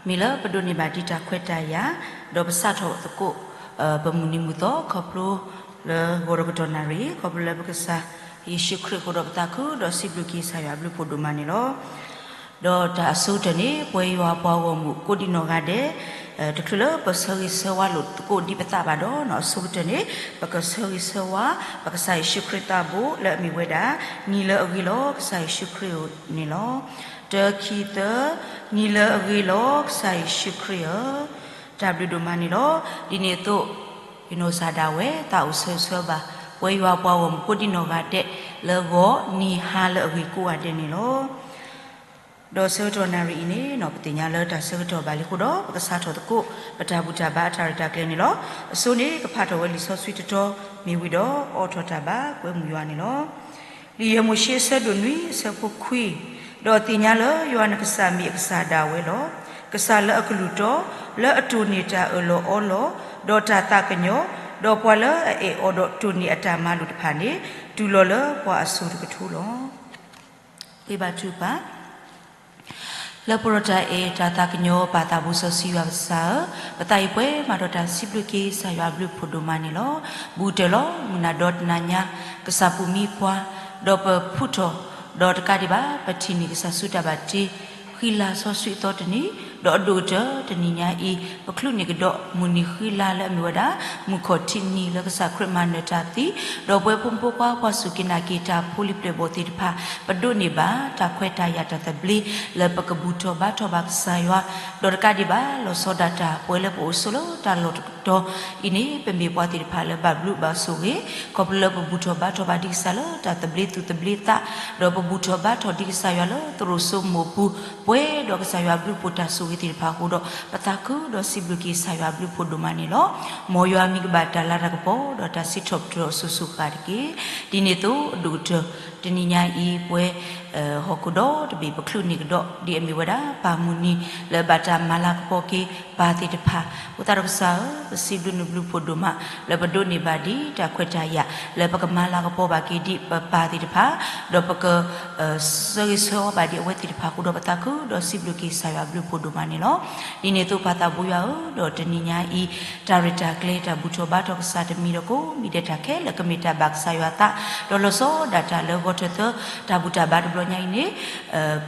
မ့ၢ်လၢပဒိးန့ၢ်ဘၣ်ဒံးတၢ်ခွဲးတၢ်ယာ်, ဒီးပစးထီၣ်သကိး ပမုၢ်နံၤမုၢ်သီခီဖျိလၢဂီၤဒီးကတီၢ်နၣ်ရံၣ် ခီဖျိလၢပကစၢ်ယ့ၣ်ၡူးခရံာ်အဃိဒီးပသးခုဒီးစံးဘျုးက့ၤကစၢ်ယွၤအဘျုးဖှိၣ်ဒိၣ်မးန့ၣ်လီၤ. ဒီးတၢ်အဆိကတၢၢ်န့ၣ် ပဝဲယွၤပှၤဂီၢ်မုၢ်ကိးဒံနီၢ်ဂၤဒဲး တချုးလၢပဆၢဂ့ၤဆၢဝါလိာ်သကိးဒံးပသးဘၣ်ဒီး အဆိကတၢၢ်န့ၣ် ပကဆၢဂ့ၤဆၢဝါ ပကစၢ်ယ့ၣ်ၡူးခရံာ်သးဘိလၢအမ့ၢ်ဝဲဒၣ် နံၤလၢအဂ့ၤလီၤကစၢ်ယ့ၣ်ၡူးခရံာ်ဧၢန့ၣ်လီၤ. တၢ ခံ သၢ, နံၤလၢအဂ့ၤလီၤကစၢ်ယ့ၣ်ၡူးခရံာ်ဧၢ, တၢ်ဘျုးဒိၣ်မးန့ၣ်လီၤ. ဒ်န့ၣ်အသိး ယနီၢ်ကစၢ်ဒၣ်ဝဲ သးအိၣ်ဆၢဂ့ၤဆၢဝါဘၣ် ပဝဲယွၤပှၤဂီၢ်မုၢ်ကိးဒံနီၢ်ဂၤဒဲး လၢဂီၤနံၤဟါလၢအဂ့ၤကိးဂၤဒဲးန့ၣ်လီၤ. ဒီးဆၢကတီၢ်နၣ်ရံၣ်အံၤန့ၣ် ပသ့ၣ်ညါလၢတၢ်ဆၢကတီၢ်ဘၣ်လံအဃိဒီး ပကစးထီၣ်သကိး ပတၢ်ဘူၣ်တၢ်ဘါအတၢ်ရဲၣ်တၢ်ကျဲၤန့ၣ်လီၤ. အဆိန့ၣ် ကဖးထီၣ်ဝဲလံာ်စီဆှံတတီၤ မ့ၢ်ဝံၤဒီး အိးထီၣ်တၢ်ဘါကွဲမုာ်ယွၤန့ၣ်လီၤ. လံာ်ယဲၢ်မိၤၡ့ အဆၢဒိၣ်နွံ အဆၢဖိခွံ, ဒီးသ့ၣ်ညါလၢယွၤနကစၢ်မ့ၢ်အကစၢ်ဒၣ်ဝဲလီၤ. ကစၢ်လၢအကလုၢ်တီ လၢအတိၢ်န့ၢ်တၢ်အၢၣ်လီၤအီလီၤ ဒီးတၢ်သးကညီၤ, ဒီးပှၤလၢအအဲၣ်အီၤဒီးတိၢ်န့ၢ်အတၢ်မၤလိာ်တဖၣ်န့ၣ် တုၤလီၤလၢပှၤအစိၤတကထိလီၤ. ပဘါထုကဖၣ် လၢပှဲၤဒီးတၢ်အဲၣ်တၢ်သးကညီၤ ပၢ်သးဘိစီဆှံယွၤကစၢ်ဧၢ, ပသးအံၤပှဲၤမးဒီးတၢ်စံးဘျုးက့ၤကစၢ်ယွၤအဘျုးဖှိၣ်ဒိၣ်မးန့ၣ်လီၤ. ဘူးတၢၢ်လီၤ မုၢ်နၤဒီတနၤညါ ကစၢ်ပူၤမံပှၤ, ဒီးပဖူးထီၣ်, ဒီးတကးဒံးဘၣ် ပထံၣ်န့ၢ်ကစၢ်ဆူတၢ်ဘၣ်တ့ ဃံလၤစီဆှံအသီတနံၤ, ဒီးအဒိၣ်ကတၢၢ်တနံၤညါအံၤ ပချုးန့ၢ်ကဒီးမုၢ်နံၤဃံလၤလၢအမ့ၢ်ဝဲဒၣ် မုၢ်ခီၣ်ထံးနံၤလၢကစၢ်ခရံာ်မၤနၢၤတၢ်သံ, ဒီးပဝဲဖိမုၣ်ဖိခွါပှၤစူၢ်က့ၤနာ်က့ၤတၢ်ဖိလံၤပျဲၢ်ဘီၣ်သ့ၣ်တဖၣ် ပဒိးန့ၢ်ဘၣ်တၢ်ခွဲးတၢ်ယာ်တၢ်သဘျ့ လၢပကဘူၣ်ထီၣ်ဘါထီၣ်ဘၣ်ကစၢ်ယွၤ, ဒီးတကးဒံးဘၣ် လီၤဆီဒၣ်တၢ် ပဝဲလၢပအိၣ်ဆိးလၢတၢ်လီၢ်တတီၤအံၤန့ၣ် ပမ့ၢ်ပှၤသ့ၣ်တဖၣ်လၢဘၣ်ဘျုးဘၣ်ဆိၣ်ဂ့ၤ, ခီဖျိလၢပဘူၣ်ထီၣ်ဘါထီၣ်ဘၣ်ဒံးကစၢ်လၢတၢ်သဘျ့သူၣ်သဘျ့သး, ဒီးပဘူၣ်ထီၣ်ဘါထီၣ်ဒံးကစၢ်ယွၤလၢသရိာ်စိမိၢ်ပူၤ, ပှဲၤဒီးကစၢ်ယွၤအဘျုးအဖှိၣ်တၢ်ဆိၣ်ဂ့ၤသ့ၣ်တဖၣ်အဃိဒီး ပသးခုဒီးစံးဘျုးက့ၤကစၢ်ယွၤအဘျုးအဖှိၣ်ဒိၣ်မးန့ၣ်လီၤ. မ်ယွၤမံၤကဘၣ်တၢ်လၤတၢ်ကပီၤ ဒီးတၢ်စံးထီၣ်ပတြၢၤအစိၤစိၤဃၣ်ဃၣ်တက့ၢ်. ဒ်န့ၣ်အသိး အဒိၣ်ကတၢၢ် တနံၤညါအံၤ ပဝဲ ဟီၣ်ခိၣ်ဒီတဘ့ၣ် ပချုးန့ၢ်ကဒီး ဒ်အမ့ၢ်ဝဲဒၣ် ပၢ်မုၢ်နံၤ လၢဘၣ်တၢ်မၤလၤကပီၤက့ၤပၢ်သ့ၣ်တဖၣ်, အဃိသတးဒီးကစၢ်ဧၢ, ပစံးဘျုးနဘျုးဖှိၣ်ဒိၣ်မး လၢပဒိးန့ၢ်ဘၣ်ဒံးတၢ်ခွဲးတၢ်ယာ် လၢပကမၤလၤကပီၤဘၣ်က့ၤဒံးပပၢ်သ့ၣ်တဖၣ်, ဒီးပက ဆၢဂ့ၤဆၢဝါဘၣ်ဒံးအဝဲသ့ၣ်တဖၣ်အဃိဒီး ပသးခုဒီးစံးဘျုးက့ၤကစၢ်ယွၤအဘျုးဖှိၣ်ဒိၣ်မးန့ၣ်လီၤ. ဒ်န့ၣ်အသိးပၢ်သးဘိယွၤဧၢ, ဒီးတနံၤညါအံၤ တၢ်ရဲၣ်တၢ်ကျဲၤတၢ်ဘူၣ်ထီၣ်ဘါထီၣ်ကစၢ်တမံၤဒီးကိးမံၤဒဲး တၢ်ခဲလၢာ်ကမ့ၢ်တၢ်ဘၣ်ကစၢ်ယွၤသး, ဒီးလီၤဆီဒၣ်တၢ်လၢဂီၤထၢၣ်သၢ တၢ်ဘူၣ်တၢ်ဘါတဘျီညါအံၤန့ၣ်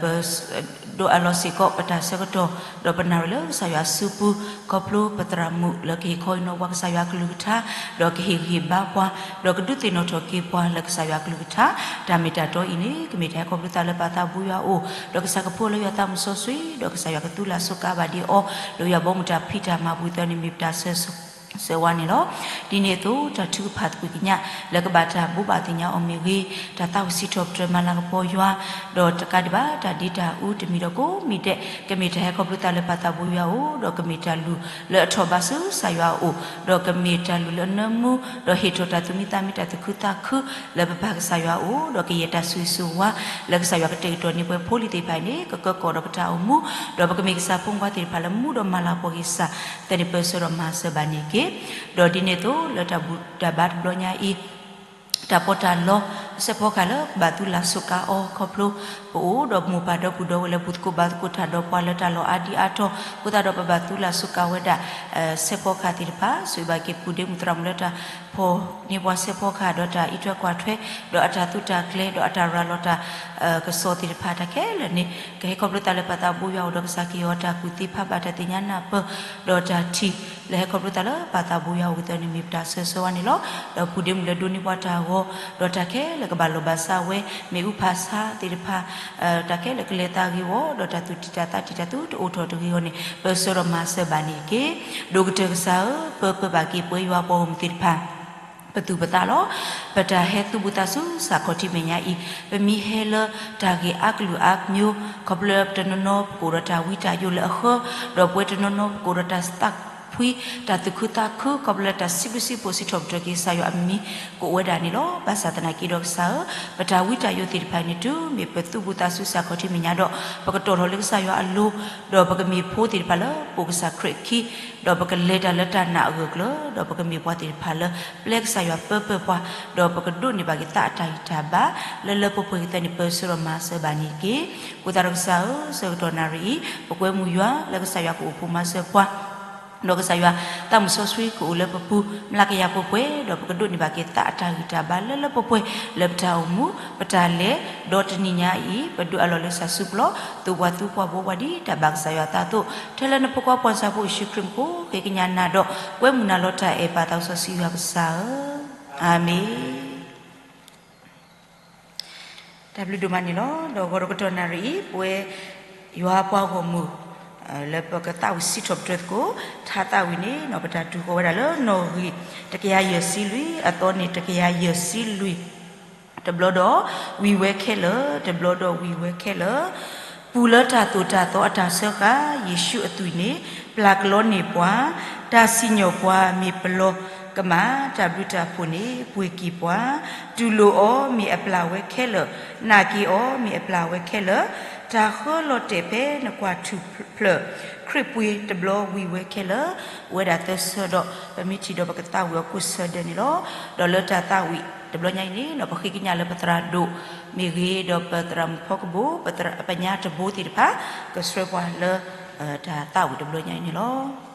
ပ ဒိးအးလီၤစ့ၢ်ကီးပတၢ်ဆၢကတီၢ် ဒီးပနၢ်ရံၣ်လၢကစၢ်ယွၤအစုပူၤ, ခီဖျိပသရၣ်မုၣ်လၢကဟ့ၣ်ခီဟ့ၣ်နီၤပှၤကစၢ်ယွၤအကလုၢ်ကထါ, ဒီးကဟ့ၣ်ဂံၢ်ဟ့ၣ်ဘါပှၤ, ဒီးကဒုးသ့ၣ်နီၣ်ထီၣ်က့ၤပှၤလၢကစၢ်ယွၤအကလုၢ်ကထါ, တၢ်မ့ၢ်တၢ်တီအံၤန့ၣ် ကမ့ၢ်တၢ်ဟဲခီဖျိသးလၢပၢ်သးဘိယွၤအအိၣ်, ဒီးကစၢ်ကဖှူလၢယွၤသးမုၢ်စီဆှံ, ဒီးကစၢ်ယွၤကသူလၢ်ဆိးကါဘၣ်ဒံးအီၤ, လၢယွၤဘီမုၢ်တၢ်ဖံးတၢ်မၤပူၤသၢန့ၣ်မ့ၢ်ပတၢ်ဆၢ ဆၢဝါန့ၣ်လီၤ. ဒ်န့ၣ်အသိး တၢ်ထုကဖၣ်သကွံာ်ကညး လၢကဘၣ်တၢ်ဘိးဘၣ်သ့ၣ်ညါအီၤမ့ၢ်ဂ့ၤ, တၢ်သးဝံၣ်စံးထီၣ်ပတြၢၤမၤလၤကပီၤယွၤ, ဒီးတကးဒံးဘၣ် တၢ်ဒ့တၢ်အူတမံၤဒီးကိးမံၤဒဲး ကမ့ၢ်တၢ်ဟဲခီဖျိသးလၢပၢ်သးဘိယွၤအအိၣ်, ဒီးကမ့ၢ်တၢ်လုၢ်လၢအထီၣ်ဘးဆူကစၢ်ယွၤအအိၣ်, ဒီးကမ့ၢ်တၢ်လုၢ်လၢအနၢမူ, ဒီးဟ့ၣ်ထီၣ်တၢ်သူၣ်မံသးမံ တၢ်သူၣ်ခုသးခု လၢပပၢ်ကစၢ်ယွၤအအိၣ်, ဒီးကယဲၢ်တၢ်ဆိၣ်ဂ့ၤဆိၣ်ဝါ လၢကစၢ်ယွၤကတဲာ်ကတီၤန့ၢ်ပှၤဖိလံၤသ့ၣ်တဖၣ်အံၤန့ၣ် ကကၢကီၣ်ဒီးပတၢ်အိၣ်မူ, ဒီးပကမ့ၢ်ကစၢ်ဖိမုၣ်ဖိခွါသ့ၣ်တဖၣ်လၢမူဒီးမၤလၤကပီၤက့ၤကစၢ် သၢန့ၣ်ပၢၢ်ဆၢဒီးမၤစၢၤဘၣ်န့ၣ်တက့ၢ်. ဒီးဒ်န့ၣ်အသိး လၢတၢ်ဘူၣ်တၢ်ဘါတဘျီညါအံၤ တၢ်ပီးတၢ်လီ စဲးဖီကဟၣ်လၢပဘၣ်သူလၢ်ဆိးကါအီၤခီဖျိ ပအိၣ်ဒီးမိၢ်ပၢ်ဒီပုၢ်ဒီဝဲၢ်လၢပူၤသကိးဘၣ်သကိးတၢ်ဒီးပှၤလၢတၢ်လီၢ်အါဒံအါတီၤ အဃိသတးဒီးပဘၣ်သူလၢ်ဆိးကါဝဲဒၣ် စဲးဖီကဟၣ်သ့ၣ်တဖၣ် ဆိၣ်ဂ့ၤဘၣ်က့ၤပူၤဒ့မုၣ်သရၣ်မုၣ်လၢတၢ်ဖီၣ်န့ၢ်ပှၤစဲးဖီကဟၣ်ဒီးတၢ်အံးထွဲကွၢ်ထွဲ ဒီးအတၢ်သူတၢ်ကျဲၤ ဒီးအတၢ်ရၤလီၤတၢ် ကစီၣ်သ့ၣ်တဖၣ် တၢ်ခဲလၢာ်န့ၣ် ကဟဲခီဖျိသးလၢပၢ်သးဘိယွၤအအိၣ်ဒီးကစၢ်ကဟ့ၣ်အီၤတၢ်ကူၣ်သ့ဖးဘၣ်တၢ်သ့ၣ်ညါနၢ်ပၢၢ် ဒီးတၢ်ထံၣ် လၢဟဲခီဖျိသးလၢပၢ်သးဘိယွၤအအိၣ်ကသၢန့ၣ်မ့ၢ်ပတၢ်ဆၢဂ့ၤဆၢဝါန့ၣ်လီၤ. ဒီးပူၤဒ့မုၣ်လၢဒိးန့ၢ်ပှၤတၢ်ဂီၤ ဒီးတၢ်ခဲလၢာ်ကဘၣ်လိာ်ဘၣ်စးဝဲ မ့ၣ်အူဖးဆါသ့ၣ်တဖၣ် တၢ်ခဲလၢာ်ကလဲၤသးဂ့ၤဂီၤ ဒီးတၢ်သူၣ်တံၢ်တၢ်သးတံၢ်တၢ်သူတအိၣ်ထီၣ်တဂ့ၤဂီၤန့ၣ် ပၢၢ်ဆၢဒီးမၤစၢၤဘၣ်န့ၣ်တက့ၢ်. ဒိၣ်ကတၢၢ်ကစၢ်ဧၢ, ပၢၢ်ပၢၢ်ဘၣ်က့ၤပဝဲယွၤပှၤဂီၢ်မုၢ်သ့ၣ်တဖၣ် ပသူၣ်ပသးလီၤ. ပတၢ်ဟဲသူၣ်ဘီၣ်သးဆူစးခီၣ်ထံးမဲာ်ညါအံၤ ပမ့ၢ်ဟဲလၢတၢ်ဂ့ၢ်အါကလုာ်အါကမျိုး ခီဖျိလၢပတနီၤနီၤပကအိၣ်ဒီးတၢ်ဝံတၢ်ယိးလၢအဃၢ ဒီးပဝဲတနီၤနီၤပကအိၣ်ဒီးတၢ်သး ဖှံတၢ်သူၣ်ခုသးခု ခီဖျိလၢတၢ်စံးဘျုးစံးဖှိၣ်စံးထီၣ်ပတြၢၤက့ၤကစၢ်ယွၤအမံၤ ကအိၣ်ဝဲဒၣ်န့ၣ်လီၤ. ဘၣ်ဆၣ်သနာ်က့ဒီးကစၢ်ဧၢ, ပတၢ်ဝံတၢ်ယိာ်သ့ၣ်တဖၣ်န့ၣ် တုၤမ့ၢ်ပသူၣ်ဘူးသးစူၤကစၢ်ခီၣ်ထံးမဲာ်ညါဒီး ပကတီၢ်ထီၣ်လၢကစၢ်ယွၤအလိၤ, ဒီးပကမ့ၢ်ဖိသ့ၣ်တဖၣ်လၢပအိၣ်ကစၢ်ခရံာ်အခံ, ဒီးပကလဲၤတၢ်လၢတၢ်နာ်အဂၢၢ်အကျၢၤ, ဒီးပကမ့ၢ်ပှၤသ့ၣ်တဖၣ်လၢပျဲကစၢ်ယွၤပၢပၢၢ်ပှၤ, ဒီးပကဒိးန့ၢ်ဘၣ်က့ၤသးအတၢ်ဂံၢ်တၢ်ဘါ လၢလၢပှဲၤပှဲၤကသ့န့ၣ် ပၢဆှၢဒီးမၤစၢၤဘၣ်န့ၣ်တက့ၢ်. အဃိသတးဒီးကစၢ်ဧၢ, ဆၢကတီၢ်နၣ်ရံၣ်အံၤ ပကွဲမုာ်ယွၤလၢကစၢ်ယွၤကအိၣ်ဖှိၣ်မၤစၢၤပှၤ ဒီးကစၢ်ယွၤသးမုၢ်စီဆှံကအိၣ်လၢပပူၤ မျးကယၤပှဲၤပှဲၤ, ဒီးပကဒိးန့ၢ်ဘၣ်က့ၤသးအတၢ်ဂံၢ်တၢ်ဘါလၢလၢပှဲၤပှဲၤ လၢပတၢ်အိၣ်မူ ပတၢ်လဲၤ, ဒီးတနံၤညါအံၤ ပဒုးအးလီၤလၢကစၢ်စုပူၤလီၤ. သုးပှၤသူပှၤဘိပှၤဒ်တၢ်ဘၣ်ကစၢ်ယွၤအသးအသိး, ထဲလၢနဖိခွါပှၤစၢ်ဖိယ့ၣ်ၡူးခရံာ်မူခိၣ် ဃ့ကညးနၤဒီး ကွဲမုာ်နၤလီၤတၢ်အဲၣ်ပၢ်သးစီဆှံယွၤကစၢ်ဧၢ, အၤမ့ၣ်. တၢ်ဘျုးဒိၣ်မးန့ၣ်လီၤ. ဒီးဂီၤဒီးကတီၢ်နၣ်ရံၣ်အံၤ ပဝဲယွၤပှၤဂီၢ်မုၢ် လၢပကသးဝံၣ်စံးထီၣ်ပတြၢၤသကိး ထါသးဝံၣ်န့ၣ် ပတၢ်တူၢ်ဃီၤဝဲဒၣ်လၢနီၣ်ဂံၢ်တကယၤယဲၢ်ဆံလွံၢ် အသီန့ၣ်တကယၤယဲၢ်ဆံလွံၢ် တဘျီဒီးဝံၤဝဲခဲလၢာ်, တဘျီဒီးဝံၤဝဲခဲလၢာ်. ပူၤလၢတၢ်သိၣ်တၢ်သီအတၢ်စၢဃာ် ယ့ၣ်ၡူးအသွံၣ်န့ၣ် ပျၢ်ကလီန့ၢ်ပှၤ, တၢ်စံၣ်ညီၣ်ပှၤမ့ၢ်ပလီၤကမၣ်, တၢ်ဘျုးတၢ်ဖှိၣ်န့ၣ် ပှ့ၤကံၢ်ပှၤ, တူၢ်လိာ်အီၤမ့ၢ်အပျၢ်ဝဲခဲလၢာ်, နာ်က့ၤအီၤမ့ၢ်အပျၢ်ဝဲခဲလၢာ်, တၢ်ဃၢလီၤတဲာ်ဖဲနကွၢ်ထူၣ်ဖျၢၣ် ခရံာ်ပှ့ၤတဘျီဝံၤဝဲခဲလၢာ်. အိၣ်ဝဲဒၣ်သၢဆၢဒီး ပမ့ၢ်ထံၣ်ဒီးပကသးဝံၣ်အီၤကိးဆၢဒဲးန့ၣ်လီၤ. ဒီးလၢတၢ်သးဝံၣ်တဘျီညါအံၤန့ၣ် ပဃ့ကညးလၢပသရၣ်ဒိၣ်မ့ၢ်ဂ့ၤ, ဒီးပသရၣ်မုၣ်ဖီကဘိၣ်, ပသရၣ်ပညါတဘိသ့ၣ်တဖၣ် ကဆှၢပှၤလၢ တၢ်သးဝံၣ်တဘျီညါအံၤန့ၣ်လီၤ.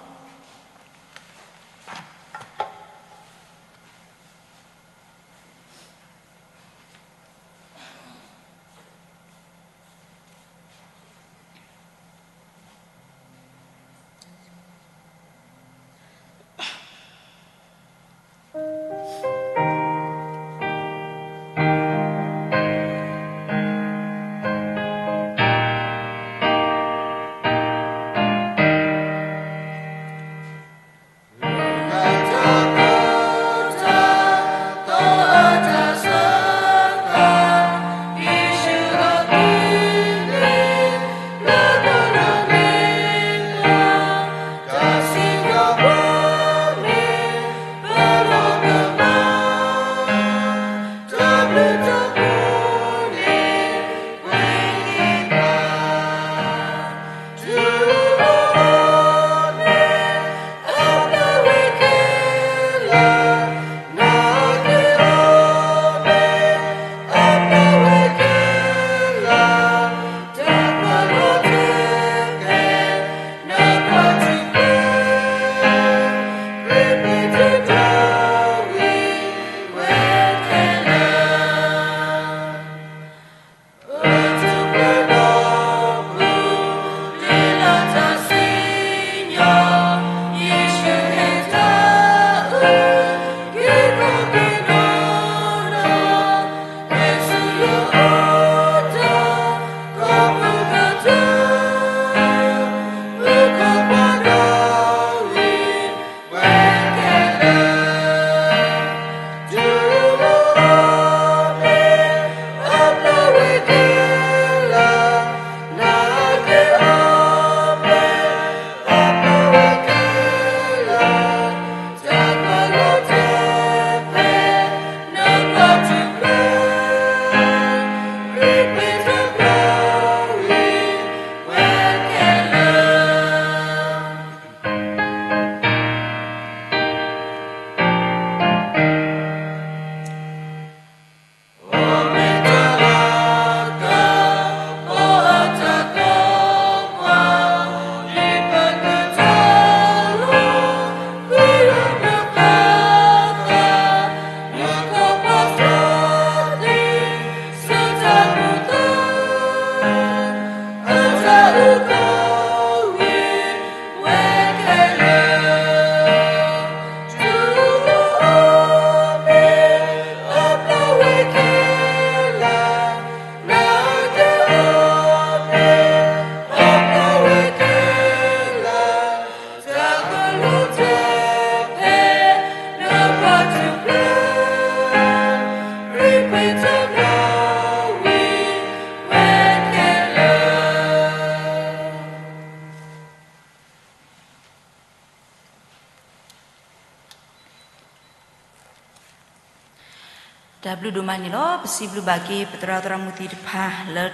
တၢ်ဘျုးဒိၣ်မးန့ၣ်လီၤ. ပစံးဘျုးဘၣ်က့ၤ ပသရၣ်သရၣ်မုၣ်သ့ၣ်တဖၣ်လၢ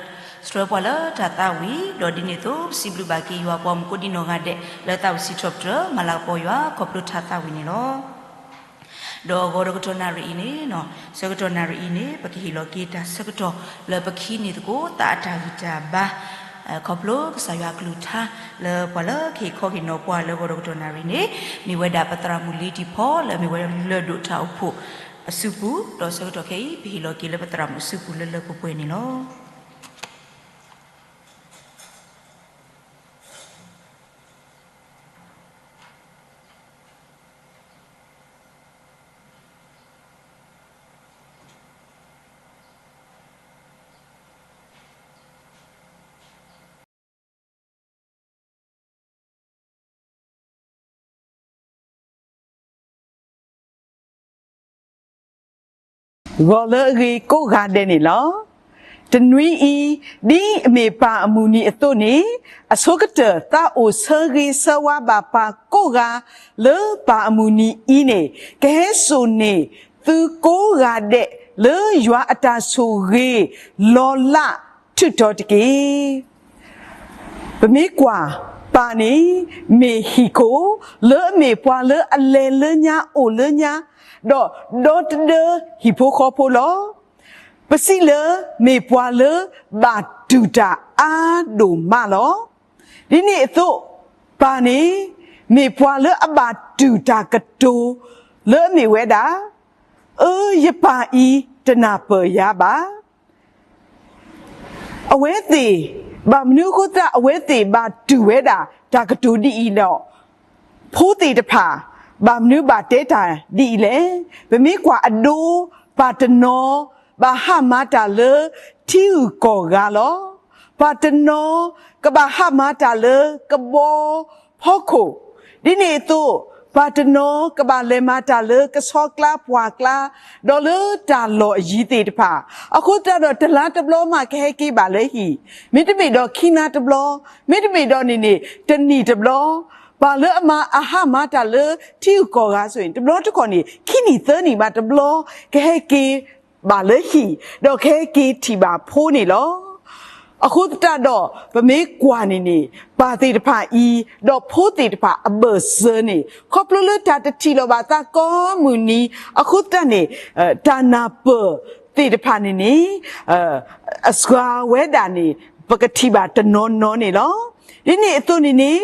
ဆှၢပှၤလၢတၢ်သးဝံၣ်, ဒီးဒ်န့ၣ်အသိး ပစံးဘျုးဘၣ်က့ၤယွၤပှၤမူခိၣ်ဒံနီၢ်ဂၤဒဲး လၢသးဝံၣ်စံးထီၣ်ပတြၢၤ မၤလၤကပီၤယွၤ ခီဖျိတၢ်သးဝံၣ်န့ၣ်လီၤ. ဒီးဂီၤဒီးကတီၢ်နၣ်ရံၣ်အံၤန့ၣ်, ဆၢကတီၢ်နၣ်ရံၣ်အံၤန့ၣ် ပကဟ့ၣ်လီၤက့ၤတၢ်ဆၢကတီၢ်လၢပခံန့ၣ်သကိး သးအတၢ်ဂံၢ်တၢ်ဘါ ခီဖျိကစၢ်ယွၤအကလုၢ်ကထါ လၢပှၤလၢကဟ့ၣ်ခီဟ့ၣ်နီၤပှၤလၢဂီၤဒီးကတီၢ်နၣ်ရံၣ်န့ၣ် မ့ၢ်ဝဲဒၣ်ပသရၣ်မုၣ်လ့တံၢ်ဖီ လၢအမ့ၢ်ဝဲဒၣ်လၢၢ်ဒိၣ်တၢ်အိၣ်ဖှိၣ်အစုပူၤ, ဒီးဆၢကတီၢ်ခဲအံၤ ပဟ့ၣ်လီၤက့ၤလၢပသရၣ်မုၣ်အစုပူၤလၢလၢပှဲၤပှဲၤန့ၣ်လီၤ. ဂီၤလၢအဂ့ၤကိးဂၤဒဲးန့ၣ်လီၤ. တနွံအံၤ, ဒ်အမ့ၢ်ပၢ်အမုၢ်နံၤအသိးန့ၣ်, အဆိကတၢၢ် သးအိၣ်ဆၢဂ့ၤဆၢဝါဘၣ်ပၢ်ကိးဂၤလၢပၢ်အမုၢ်နံၤအံၤန့ၣ်, ကဟဲစိာ်န့ၢ်သုကိးဂၤဒဲးလၢယွၤအတၢ်ဆိၣ်ဂ့ၤလီၤလးထုးထီၣ်တက့ၢ်. ပမ့ၢ်ကွၢ်ပၢ်န့ၣ် မ့ၢ်ဟံၣ်ခိၣ် လၢအမ့ၢ်ပှၤလၢအလဲၤလၢညါအိၣ်လၢညါ, ဒီးဒီတဒၢဟံၣ်ဖိဃီဖိလီၤ. ပစံးလၢမ့ၢ်ပှၤလၢဘၣ်တူၢ်တၢ်အါဒိၣ်မးလီၤ. ဒ်န့ၣ်အသိး ပၢ်န့ၣ် မ့ၢ်ပှၤလၢအဘၣ်တူၢ်တၢ်ကတိၤ လၢအမ့ၢ်ဝဲဒၣ်, အၢ ယပၢ်အံၤတနၢ်ပၢၢ်ယၤဘၣ်. အဝဲသ့ၣ်, ဘၣ်မနုၤအဃိသတး အဝဲသ့ၣ်ဘၣ်တူၢ်ဝဲဒၣ်တၢ်ကတိၤဒ်အံၤဒီး, ဖိသ့ၣ်တဖၣ် ဘၣ်မနုၤဘၣ်တဲတၢ်ဒ်အံၤလဲၣ်. ပမ့ၢ်ကွၢ်အဒိ, ပၢ်တနီၤ ဘၣ်ဟးမၤတၢ်လၢထံဂုၤကီၢ်ဂၤလီၤ. ပၢ်တနီၤ ကဘၣ်ဟးမၤတၢ်လၢကဘီဖီခိၣ်, ဒ်န့ၣ်အသိး ပၢ်တနီၤကဘၣ်လဲၤမၤတၢ်လၢကဆီကျါပှၢ်ကျါ, ဒီးလၢတၢ်လီၢ်အယံၤသ့ၣ်တဖၣ်, အဃိသတးဒီး တလါတဘျီမးကဟဲက့ၤဘၣ်လၢဟံၣ်, မ့တမ့ၢ်ဒီးခံနၤတဘျီ, မ့တမ့ၢ်ဒီးန့ၣ်န့ၣ် တနံၣ်တဘျီ, ပၢ်လၢအမၤအဟးမၤတၢ်လၢထံဂုၤကီၢ်ဂၤဆိၣ်အံၤ တဘျီတခီၣ်န့ၣ် ခံနံၣ်သၢနံၣ်မးတဘျီ ကဟဲက့ၤဘၣ်လၢဟံၣ်, ဒီးကဟဲက့ၤထံၣ်ဘၣ်ဖိန့ၣ်လီၤ. အဃိသတးဒီး ပမ့ၢ်ကွၢ်န့ၣ်န့ၣ် ပၢ်သ့ၣ်တဖၣ်အံၤ ဒီးဖိသ့ၣ်တဖၣ်အဘၢၣ်စၢၤန့ၣ် ခီဖျိလၢတၢ်တထံၣ်လိာ်ဘၣ်သးကိးမုၢ်နံၤ အဃိသတးန့ၣ် တၢ်နၢ်ပၢၢ်သ့ၣ်တဖၣ်န့ၣ်န့ၣ် အစှၤဝဲဒၣ်န့ၣ် ပကထံၣ်ဘၣ်တနီၤနီၤန့ၣ်လီၤ. ဒ်န့ၣ်အသိးန့ၣ်န့ၣ်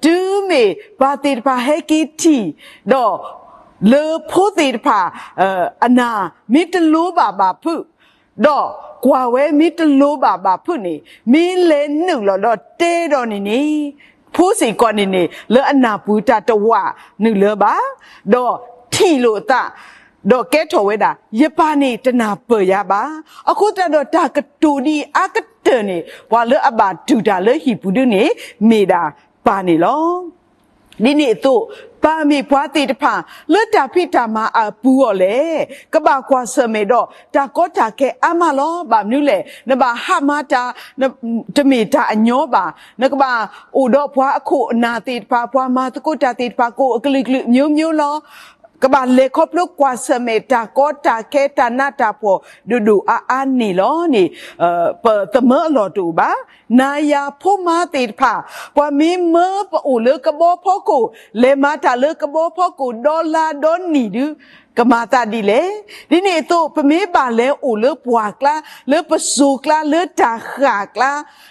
တုၤမ့ၢ်ပၢ်သ့ၣ်တဖၣ်ဟဲက့ၤထံၣ် ဒီးလၢဖိသ့ၣ်တဖၣ် အနၢ်မ့ၢ်တလိၤဘၣ်ဘၣ်ဖုး, ဒီးကွၢ်ဝဲမ့ၢ်တလိၤဘၣ်ဘၣ်ဖုးန့ၣ် မ့ၢ်လဲၤနုာ်လီၤဒီးတဲဒီးန့ၣ်န့ၣ် ဖိစ့ၢ်ကီးန့ၣ်န့ၣ် လၢအနၢ်ပူၤတၢ်တဝးနုာ်လၢၤဘၣ်, ဒီးထံၣ်လိာ်သး ဒီးကဲထီၣ်ဝဲဒၣ် ယပၢ်န့ၣ်တနၢ်ပၢၢ်ယၤဘၣ်. အဃိသတးဒီးတၢ်ကတိၤဒ်အံၤအါကတၢၢ်န့ၣ် ပှၤလၢအဘၣ်တူၢ်တၢ်လၢဟံၣ်ပူၤဒုန့ၣ် မ့ၢ်ဒၣ်ပၢ်န့ၣ်လီၤ. ဒ်န့ၣ်အသိး ပၢ်မ့ၢ်ပှၤသ့ၣ်တဖၣ် လၢတၢ်ဖံးတၢ်မၤအပူၤအီၤလဲၣ်, ကဘၣ်ကွၢ်ဆၢၣ်မဲာ်ဒီး တၢ်ကီတၢ်ခဲအါမးလီၤ. ဘၣ်မနုၤလဲၣ်, နဘၣ်ဟးမၤတၢ် တမ့ၢ်တၢ်အညီဘၣ်. နကဘၣ်အိၣ်ဒီးပှၤအခိၣ်အနၢ်သ့ၣ်တဖၣ်, ပှၤမၤသကိးတၢ်သ့ၣ်တဖၣ် ကအိၣ်အကလုာ်ကလုာ်မျိုးမျိုးလီၤ. ကဘၣ်လဲၤခီဖျိကွၢ်ဆၢၣ်မဲာ်တၢ်ကီတၢ်ခဲ တၢ်နးတၢ်ဖှီၣ်ဒိၣ်ဒိၣ်အါအါန့ၣ်လီၤန့ၣ်, ပသမၢအလီၢ်တအိၣ်ဘၣ်. နၤယၤဖိမါသ့ၣ်တဖၣ်, ပှၤမ့ၢ်မၢပအိၣ်လၢကဘီဖီခိၣ်, လဲၤမၤတၢ်လၢကဘီဖီခိၣ် ဒီလါဒီနံၣ်ဒု ကမၤသးဒ်လဲၣ်. ဒ်န့ၣ်အသိး ပမ့ၢ်ဘၣ်လဲၤအိၣ်လၢပှၢ်ကျါ, လၢပစိၤကျါ, လၢတၢ်ဃၣ်ကျါ,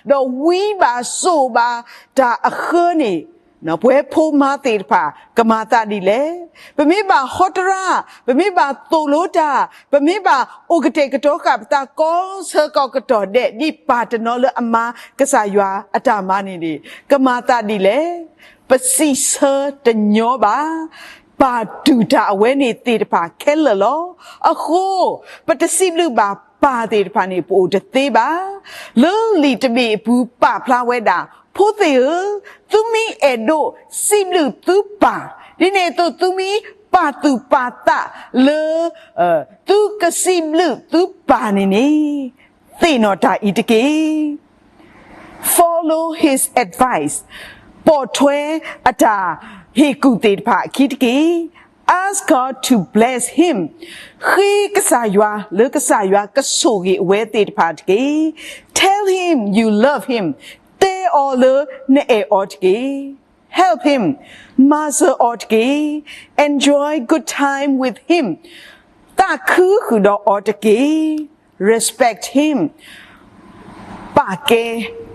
ဒီးဝံဘၣ်စိာ်ဘၣ်တၢ်အဃၢန့ၣ်, ပဝဲဖိမါသ့ၣ်တဖၣ် ကမၤသးဒ်လဲၣ်. ပမ့ၢ်ဘၣ်ဟီတရါ, ပမ့ၢ်ဘၣ်သိၣ်လိတၢ်, ပမ့ၢ်ဘၣ်အိၣ်ကတဲာ်ကတီၤဃာ်ပသးကိးဆၢကိးကတီၢ်ဒဲး ဒ်ပၢ်တနီၤလၢအမၤကစၢ်ယွၤအတၢ်မၤန့ၣ်န့ၣ် ကမၤသးဒ်လဲၣ်. ပစံးဆၢတညီဘၣ်. ပၢ်တူၢ်တၢ်အဝဲန့ၣ်သ့ၣ်တဖၣ်ခဲလၢာ်လီၤ. အဃိ ပတစံးဘျုးဘၣ်ပၢ်သ့ၣ်တဖၣ်န့ၣ် ပအိၣ်တသ့ဘၣ်. လၢလံာ်တဘ့ၣ်အပူၤပာ်ဖျါဝဲဒၣ်, ဖိသ့ၣ်ဧၢ, သုမ့ၢ်အဲၣ်ဒိးစံးဘျုးသုပၢ်, ဒ်န့ၣ်အသိးသုမ့ၢ်ပာ်သူၣ်ပာ်သးလၢ သုကစံးဘျုးသုပၢ်န့ၣ်န့ၣ်, သ့ၣ်နီၣ်တၢ်အံၤတက့ၢ်. Follow his advice. ပိာ်ထွဲအတၢ်ဟ့ၣ်ကူၣ်သ့ၣ်တဖၣ်အခံတက့ၢ်. Ask God to bless him. ဃ့ကစၢ်ယွၤ လၢကစၢ်ယွၤကဆိၣ်ဂ့ၤအဝဲသ့ၣ်တဖၣ်တက့ၢ်. Tell him you love him. တဲအီၤလၢနအဲၣ်အီၤတက့ၢ်. Help him. မၤစၢၤအီၤတက့ၢ်. Enjoy good time with him. သးခုဃုာ်ဒီးအီၤတက့ၢ်. Respect him. ပာ်ကဲ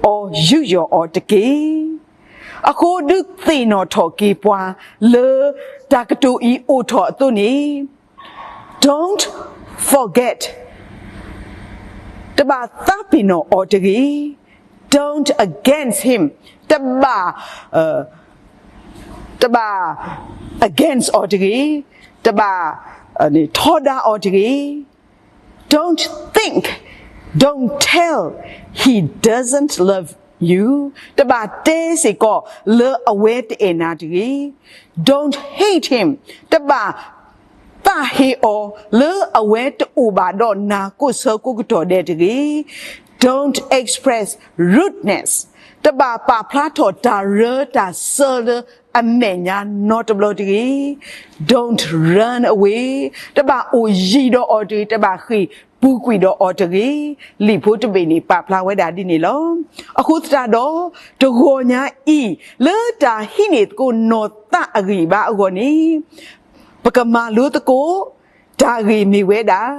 အီၤ ယူးယီၣ်အီၤတက့ၢ်. အဃိဒုးသ့ၣ်နီၣ်ထီၣ်က့ၤပှၤ လၢတၢ်ကတိၤအံၤအိၣ်ထီၣ်အသိးန့ၣ်, don't forget. တဘၣ်သးပ့ၤနီၣ်အီၤတဂ့ၤ. Don't against him. တဘၣ်, တဘၣ် against အီၤတဂ့ၤ. တဘၣ်ထီဒါအီၤတဂ့ၤ. Don't think, don't tell he doesn't love you. တဘၣ်တဲစ့ၢ်ကီးလၢအဝဲတအဲၣ်နၤတဂ့ၤ. Don't hate him. တဘၣ်သးဟ့အီၤလၢအဝဲတအိၣ်ဘၣ်ဒီးနၤကိးဆၢကိးကတီၢ်ဒဲးတဂ့ၤ. Don't express rudeness. တဘၣ်ပာ်ဖျါထီၣ်တၢ်ရၢတၢ်စၢလၢအမဲာ်ညါနီတဘျီတဂ့ၤ. Don't run away. တဘၣ်အိၣ်ယံၤဒီးအီၤတဂ့ၤ, တဘၣ်ဃ့ၢ်ပူၤကွံာ်ဒီးအီၤတဂ့ၤ. လံာ်ဖိတဘ့ၣ်န့ၣ် ပာ်ဖျါဝဲဒၣ်ဒ်န့ၣ်လီၤ. အဃိသတးဒီး, တဂီၤညါအံၤ, လၢတၢ်ဟံးန့ၢ်သကိးနီၢ်သးအဂံၢ်ဘါအဂီၢ်န့ၣ်, ပကမၤလိသကိး တၢ်ဂ့ၢ်မ့ၢ်ဝဲဒၣ်,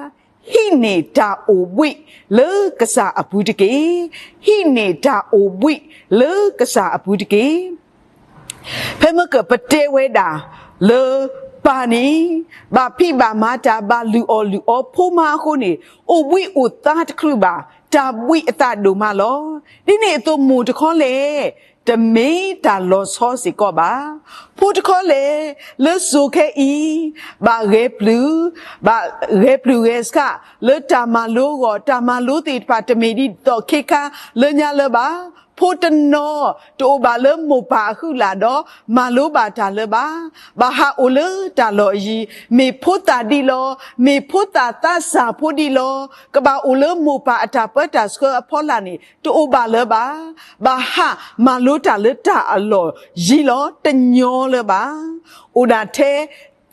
ဟံးန့ၢ်တၢ်အိၣ်ဘှံးလၢကစၢ်အပူၤတက့ၢ်. ဟံးန့ၢ်တၢ်အိၣ်ဘှံးလၢကစၢ်အပူၤတက့ၢ်. ဖဲမ့ၢ်ကပတဲဝဲဒၣ်လၢပၢ်န့ၣ်, ဘၣ်ဖံးဘၣ်မၤတၢ် ဘၣ်လုၢ်အီၣ်လုၢ်အီဖိမါအဃိန့ၣ်, အိၣ်ဘှံးအိၣ်သါတချုးဘၣ်, တၢ်ဘှံးအသးဒိၣ်မးလီၤ. ဒ်န့ၣ်အသိးမိၢ်တခီလဲၣ်, တမ့ၢ်တၢ်လီၤဆီစ့ၢ်ကီးဘၣ်. ဖိတခီလဲၣ်, လၢစိၤခဲအံၤ, ဘၣ်ဂဲၤပျုၢ်, ဘၣ်ဂဲၤပျုၢ်ဂဲၤဆှး, လၢတၢ်မၤလိအဂီၢ်, တၢ်မၤလိသ့ၣ်တဖၣ် တမ့ၢ်ဒ်သိးခ့ခါလၢညါလၢၤဘၣ်. ဖိတနီၤ တအိၣ်ဘၣ်လၢမိၢ်ပၢ်အဟုလၢ်ဒီး မၤလိဘၣ်တၢ်လၢၤဘၣ်. ဘၣ်ဟးအိၣ်လၢတၢ်လီၢ်အယံၤ, မ့ၢ်ဖိသၣ်ဒံးလီၤ, မ့ၢ်ဖိသၣ်သးစၢ်ဖိဒံးလီၤ, ကဘၣ်အိၣ်လၢမိၢ်ပၢ်အတၢ်ပၢတၢ်ဆှၢအဖီလာ်န့ၣ် တအိၣ်ဘၣ်လၢၤဘၣ်. ဘၣ်ဟးမၤလိတၢ်လၢတၢ်အလီၢ်ယံၤလီၤ, တညီလၢၤဘၣ်. အိၣ်ဒၣ်ထဲ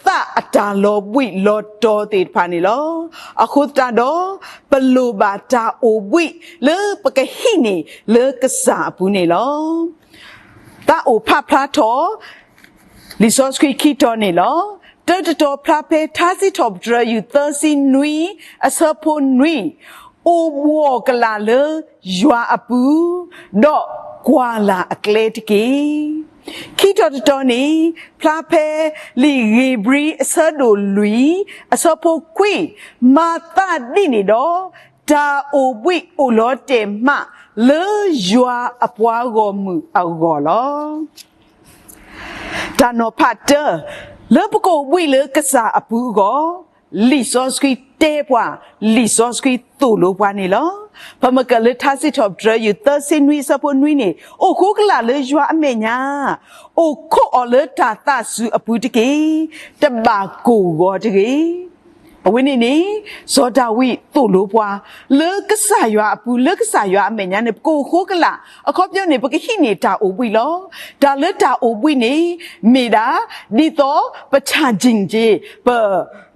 သးအတၢ်လီၤဘှံးလီၤတီၤသ့ၣ်တဖၣ်န့ၣ်လီၤ. အဃိသတးဒီး, ပလိၣ်ဘၣ်တၢ်အိၣ်ဘှံးလၢပကဟံးန့ၢ်လၢကစၢ်အပူၤန့ၣ်လီၤ. သးအိၣ်ဖးဖျါထီၣ် လံာ်စီဆှံခံတီၤန့ၣ်လီၤ. တၢတတီၤဖျါဖဲထါစံးထီၣ်ပတြၢၤ ယူၢ်သၢဆံနွံ အဆၢဖိနွံ, အိၣ်ဘှီၣ်ကလာ်လၢယွၤအပူၤ, ဒီးကွၢ်လၢ်အကျဲတက့ၢ်. ခံတီၤတတီၤန့ၣ် ဖျါဖဲ လံာ်ဧ့ၤဘြံၤ အဆၢဒိၣ်လွံၢ် အဆၢဖိခွံ, မၤသးဒ်န့ၣ်ဒီး, တၢ်အိၣ်ဘှံးအိၣ်လီၤတဲာ်မး လၢယွၤအပှၤဂီၢ်မုၢ်အဂီၢ်လီၤ. တၢ်နီၤဖးတၢ, လၢပကအိၣ်ဘှံးလၢကစၢ်အပူၤအဂီၢ်, လံာ်စီဆှံတဲပှၤ, လံာ်စီဆှံသိၣ်လိပှၤန့ၣ်လီၤ. ပမ့ၢ်ကၢၣ်လၢထါစံးထီၣ်ပတြၢၤ ယူၢ်သၢဆံနွံ အဆၢဖိနွံန့ၣ်, အိၣ်ဃိကလာ်လၢယွၤအမဲာ်ညါ, အိၣ်ခိးအီၤလၢတၢ်သးစူၤအပူၤတက့ၢ်. တဘၣ်ကိၢ်ဂီၤတဂ့ၤ. အဝဲန့ၣ်န့ၣ်, စီၤဒၤဝံးသိၣ်လိပှၤ, လၢကစၢ်ယွၤအပူၤ လၢကစၢ်ယွၤအမဲာ်ညါန့ၣ် ပကအိၣ်ဃိကလာ်, အခီပညီန့ၣ် ပကဟံးန့ၢ်တၢ်အိၣ်ဘှံးလီၤ. တၢ်လၢတၢ်အိၣ်ဘှံးန့ၣ် မ့ၢ်ဒၣ် ဒ်သိးပ charging က့ၤ ပ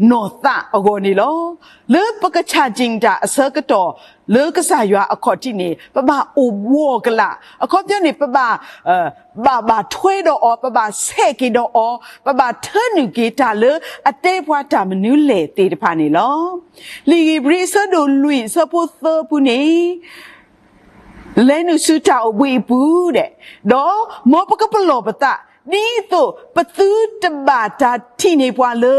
နီၢ်သးအဂီၢ်န့ၣ်လီၤ. လၢပက charging တၢ်အဆၢကတီၢ် လၢကစၢ်ယွၤအခီၣ်ထံးန့ၣ် ပဘၣ်အိၣ်ဘှီၣ်ကလာ်, အခီပညီန့ၣ် ပဘၣ် ဘၣ်ဘၣ်ထွဲဒီးအီၤ, ပဘၣ်ဆဲးက့ၤဒီးအီၤ, ပဘၣ်ထၢနုာ်က့ၤတၢ်လၢအတဲပှၤတၢ်မနုၤလဲၣ်သ့ၣ်တဖၣ်န့ၣ်လီၤ. လံာ်ဧ့ၤဘြံၤအဆၢဒိၣ်လွံၢ် အဆၢဖိသၢအပူၤန့ၣ်, လဲၤနုာ်ဆူတၢ်အိၣ်ဘှံးအပူၤဒဲး, ဒီးမ်ပကပလီၢ်ပသး, ဒ်သိးပသုတဘၣ်တၢ်ထံၣ်န့ၢ်ပှၤလၢ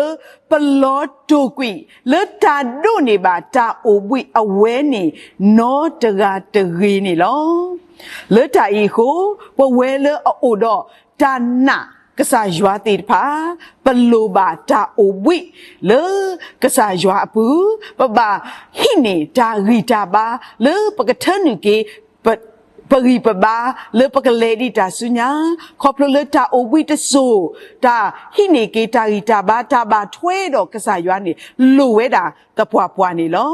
ပလီၤတိာ်ကွံာ် လၢတၢ်ဒိးန့ၢ်ဘၣ်တၢ်အိၣ်ဘှံးအဝဲန့ၣ် နီတဂၤတဂ့ၤန့ၣ်လီၤ. လၢတၢ်အံၤအဃိ, ပဝဲလၢအအိၣ်ဒီးတၢ်နာ်ကစၢ်ယွၤသ့ၣ်တဖၣ်, ပလိၣ်ဘၣ်တၢ်အိၣ်ဘှံးလၢကစၢ်ယွၤအပူၤ, ပဘၣ်ဟံးန့ၢ်တၢ်ဂံၢ်တၢ်ဘါလၢပကထၢနုာ်က့ၤ ပဂံၢ်ပဘါ လၢပကလဲၤဒံးတၢ်ဆူညါ, ခီဖျိလၢတၢ်အိၣ်ဘှံးတစိၢ်, တၢ်ဟံးန့ၢ်က့ၤတၢ်ဂံၢ်တၢ်ဘါ တၢ်ဘၣ်ထွဲဒီးကစၢ်ယွၤန့ၣ် လိၣ်ဝဲဒၣ်သပှၢ်ပှၢ်န့ၣ်လီၤ.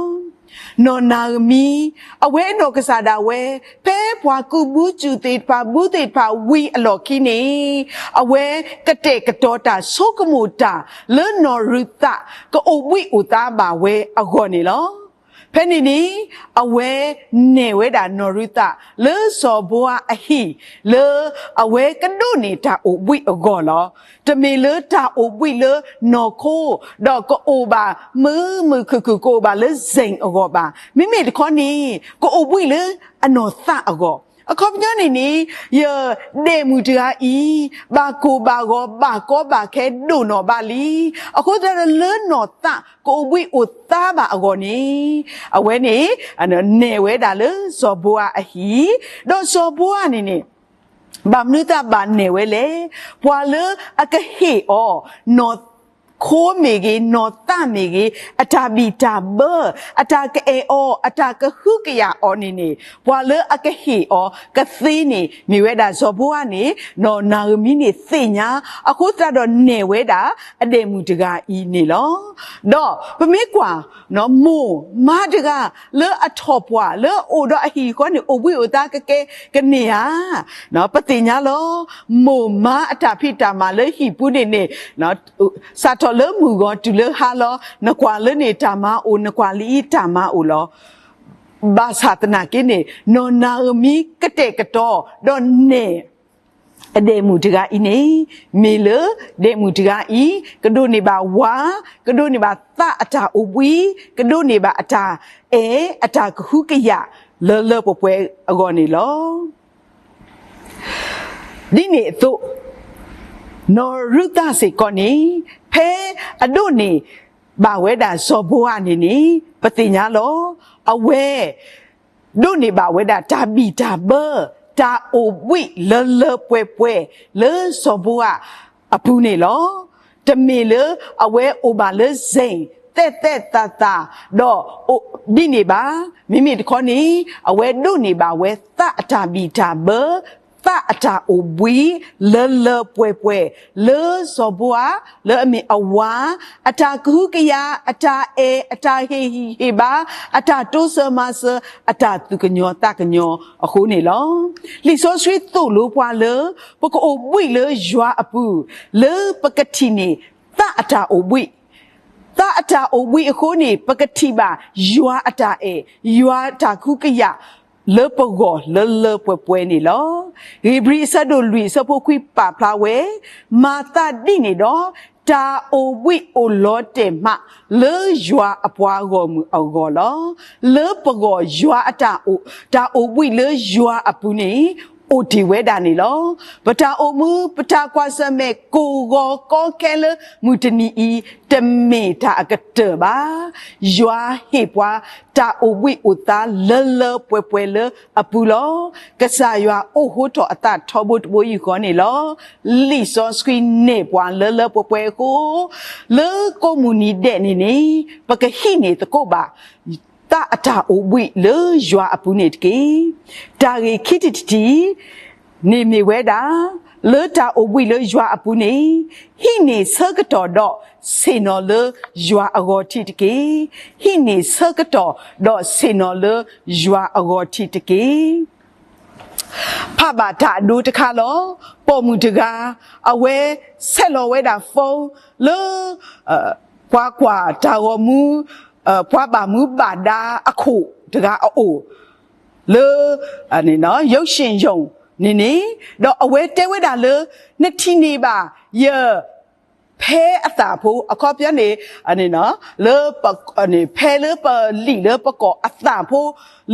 နီၢ်နၤဧမံ, အဝဲအနီၢ်ကစၢ်ဒၣ်ဝဲ, ဖဲပှၤကူးဘုစူၣ်သ့ၣ်တဖၣ် ဘုသ့ၣ်တဖၣ်ဝံၤအလီၢ်ခံန့ၣ်, အဝဲကတဲာ်ကတီၤတၢ်ဆိကမိၣ်တၢ်လၢနီၢ်ရူၤသး ကအိၣ်ဘှံးအိၣ်သါဘၣ်ဝဲအဂီၢ်န့ၣ်လီၤ. ဖဲန့ၣ်န့ၣ်, အဝဲနဲၣ်ဝဲဒၣ်နီၢ်ရူၤသးလၢစီၤဘိအၤအဟံၣ်, လၢအဝဲကဒိးန့ၢ်တၢ်အိၣ်ဘှံးအဂီၢ်လီၤ. တမ့ၢ်လၢတၢ်အိၣ်ဘှံးလၢနီၢ်ခိ, ဒီးကအိၣ်ဘၣ်မုာ်မုာ်ခုၣ်ခုၣ် ကအိၣ်ဘၣ်လၢစ့ၣ်အဂီၢ်ဘၣ်. မ့မ့ၢ်တခီန့ၣ်, ကအိၣ်ဘှံးလၢအနီၢ်သးအဂီၢ်. အခီပညီန့ၣ်န့ၣ်, ယဒဲးမုၣ်တဂၤအံၤ, ဘၣ်ကိၢ်ဘၣ်ဂီၤ ဘၣ်ကီဘၣ်ခဲဒိၣ်နီၢ်ဘၣ်လံ. အဃိသတးဒီးလၢနီၢ်သးကအိၣ်ဘှံးအိၣ်သါဘၣ်အဂီၢ်န့ၣ်, အဝဲန့ၣ်, နဲၣ်ဝဲဒၣ်လၢစီၤဘိအၤအဟံၣ်, ဒီးစီၤဘိအၤန့ၣ်န့ၣ် ဘၣ်မနုၤသးဘၣ်နဲၣ်ဝဲလဲၣ်. ပှၤလၢအကဟ့ၣ်အီၤ, နီၢ်ခိမ့ၢ်ဂ့ၤ, နီၢ်သးမ့ၢ်ဂ့ၤ, အတၢ်ဘံၣ်တၢ်ဘၢ, အတၢ်ကအဲၣ်အီၤ, အတၢ်ကဟုကယာ်အီၤန့ၣ်န့ၣ်, ပှၤလၢအကဟ့ၣ်အီၤကသ့န့ၣ် မ့ၢ်ဝဲဒၣ်စီၤဘိအၤန့ၣ်, နီၢ်နၤဧမံန့ၣ်သ့ၣ်ညါ, အဃိသတးဒီးနဲၣ်ဝဲဒၣ်အဒဲးမုၣ်တဂၤအံၤန့ၣ်လီၤ. ဒီးပမ့ၢ်ကွၢ်, မိၢ်မါတဂၤလၢအထီၣ်ပှၢ်လၢအအိၣ်ဒီးအဟံၣ်ဃီန့ၣ် အိၣ်ဘှံးအိၣ်သါကကဲကန့ၢ်ဧါ. ပသ့ၣ်ညါလီၤ. မိၢ်မါအတၢ်ဖံးတၢ်မၤလၢဟံၣ်ပူၤန့ၣ်န့ၣ်, စးထီၣ်လၢမုၢ်ဂီၤတုၤလၢဟါလီၤ, နကွၢ်လၢန့ၣ်တၢ်မၤအိၣ်, နကွၢ်လၢအံၤတၢ်မၤအိၣ်လီၤ. ဘၣ်ဆၣ်သနာ်က့န့ၣ်, နီၢ်နၤဧမံကတဲာ်ကတီၤ, ဒီးနဲၣ် အဒဲးမုၣ်တဂၤအံၤန့ၣ်, မ့ၢ်လၢဒဲးမုၣ်တဂၤအံၤ, ကဒိးန့ၢ်ဘၣ်ဝၤ, ကဒိးန့ၢ်ဘၣ်သးအတၢ်အိၣ်ဘှံး, ကဒိးန့ၢ်ဘၣ်အတၢ်အဲၣ်, အတၢ်ကဟုကယာ်လၢလၢပှဲၤပှဲၤအဂီၢ်န့ၣ်လီၤ. ဒ်န့ၣ်အသိး, နီၢ်ရူၤသးစ့ၢ်ကီးန့ၣ်, ဖဲအဒိးန့ၢ်ဘၣ်ဝဲဒၣ်စီၤဘိအၤန့ၣ်န့ၣ်, ပသ့ၣ်ညါလီၤ. အဝဲ ဒိးန့ၢ်ဘၣ်ဝဲဒၣ်တၢ်ဘံၣ်တၢ်ဘၢ, တၢ်အိၣ်ဘှံးလၢလၢပှဲၤပှဲၤလၢစီၤဘိအၤအပူၤန့ၣ်လီၤ. တမ့ၢ်လၢအဝဲအိၣ်ဘၣ်လၢစ့ၣ် သဲးသဲးသးသး, ဒီးဒ်န့ၣ်ဘၣ်. မ့မ့ၢ်တခီန့ၣ်, အဝဲဒိးန့ၢ်ဘၣ်ဝဲသးအတၢ်ဘံၣ်တၢ်ဘၢ, သးအတၢ်အိၣ်ဘှံးလၢလၢပှဲၤပှဲၤလၢစီၤဘိအၤ, လၢအမ့ၢ်အဝၤ, အတၢ်ကဟုကယာ်, အတၢ်အဲၣ်, အတၢ်ဟ့ၣ်ဂံၢ်ဟ့ၣ်ဘါ, အတၢ်တိစၢၤမၤစၢၤ, အတၢ်သူၣ်ကညီၤသးကညီၤအဃိန့ၣ်လီၤ. လံာ်စီဆှံသိၣ်လိပှၤလၢ ပကအိၣ်ဘှံးလၢယွၤအပူၤ, လၢပကထံၣ်န့ၢ်သးအတၢ်အိၣ်ဘှံး, သးအတၢ်အိၣ်ဘှံးအဃိန့ၣ် ပကထံၣ်ဘၣ်ယွၤအတၢ်အဲၣ်, ယွၤအတၢ်ကဟုကယာ် လၢပဂီၢ်လၢလၢပှဲၤပှဲၤန့ၣ်လီၤ. ဧ့ၤဘြံၤအဆၢဒိၣ်လွံၢ်အဆၢဖိခွံပာ်ဖျါဝဲ, မၤသးဒ်န့ၣ်ဒီး, တၢ်အိၣ်ဘှံးအိၣ်လီၤတဲာ်မး လၢယွၤအပှၤဂီၢ်မုၢ်အဂီၢ်လီၤ. လၢပဂီၢ်ယွၤအတၢ်အိၣ်, တၢ်အိၣ်ဘှံးလၢယွၤအပူၤန့ၣ် အိၣ်တ့ၢ်ဝဲဒၣ်န့ၣ်လီၤ. ပတၢ်အိၣ်မူ ပတၢ်ကွၢ်ဆၢၣ်မဲာ်ကိၢ်ဂီၤကီခဲလၢမုၢ်တနံၤအံၤ တမ့ၢ်တၢ်အကတၢၢ်ဘၣ်. ယွၤဟ့ၣ်ပှၤတၢ်အိၣ်ဘှံးအိၣ်သါလၢလၢပှဲၤပှဲၤလၢအပူၤလီၤ. ကစၢ်ယွၤအိၣ်ဃိထီၣ်အသးထီဘိတဘိယူၢ်ဃီန့ၣ်လီၤ. လံာ်စီဆှံနဲၣ်ပှၤလၢလၢပှဲၤပှဲၤအဃိ, လၢကိးမုၢ်နံၤဒဲးန့ၣ်န့ၣ် ပကဟံးန့ၢ်သကိးဘၣ် သးအတၢ်အိၣ်ဘှံးလၢယွၤအပူၤန့ၣ်တက့ၢ်. တၢ်ဂ့ၢ်ခံထံၣ်တထံၣ်န့ၣ်မ့ၢ်ဝဲဒၣ်, လၢတၢ်အိၣ်ဘှံးလၢယွၤအပူၤန့ၣ်, ဟံးန့ၢ်ဆၢကတီၢ်ဒီးဆ့ၣ်နီၤလၢယွၤအဂီၤထံးတက့ၢ်. ဟံးန့ၢ်ဆၢကတီၢ်ဒီးဆ့ၣ်နီၤလၢယွၤအဂီၤထံးတက့ၢ်. ဖးဘၣ်တၢ်အဒိတခါလီၤ. ပိာ်မုၣ်တဂၤ, အဝဲဆဲးလီၤဝဲဒၣ် phone လၢ ပှၤကွၢ်တၢ်ဂီၤမူ, ပှၤဘၣ်မူဘၣ်ဒါအခိၣ်တဂၤအအိၣ်, လၢ ရုပ်ရှင်ရုံ န့ၣ်န့ၣ်, ဒီးအဝဲတဲဝဲဒၣ်လၢ နထံၣ်န့ၢ်ဘၣ် ယ ဖဲအသးဖိ, အခီပညီန့ၣ်, လၢ ဖဲလၢပလံာ်လၢပကိာ်အသးဖိ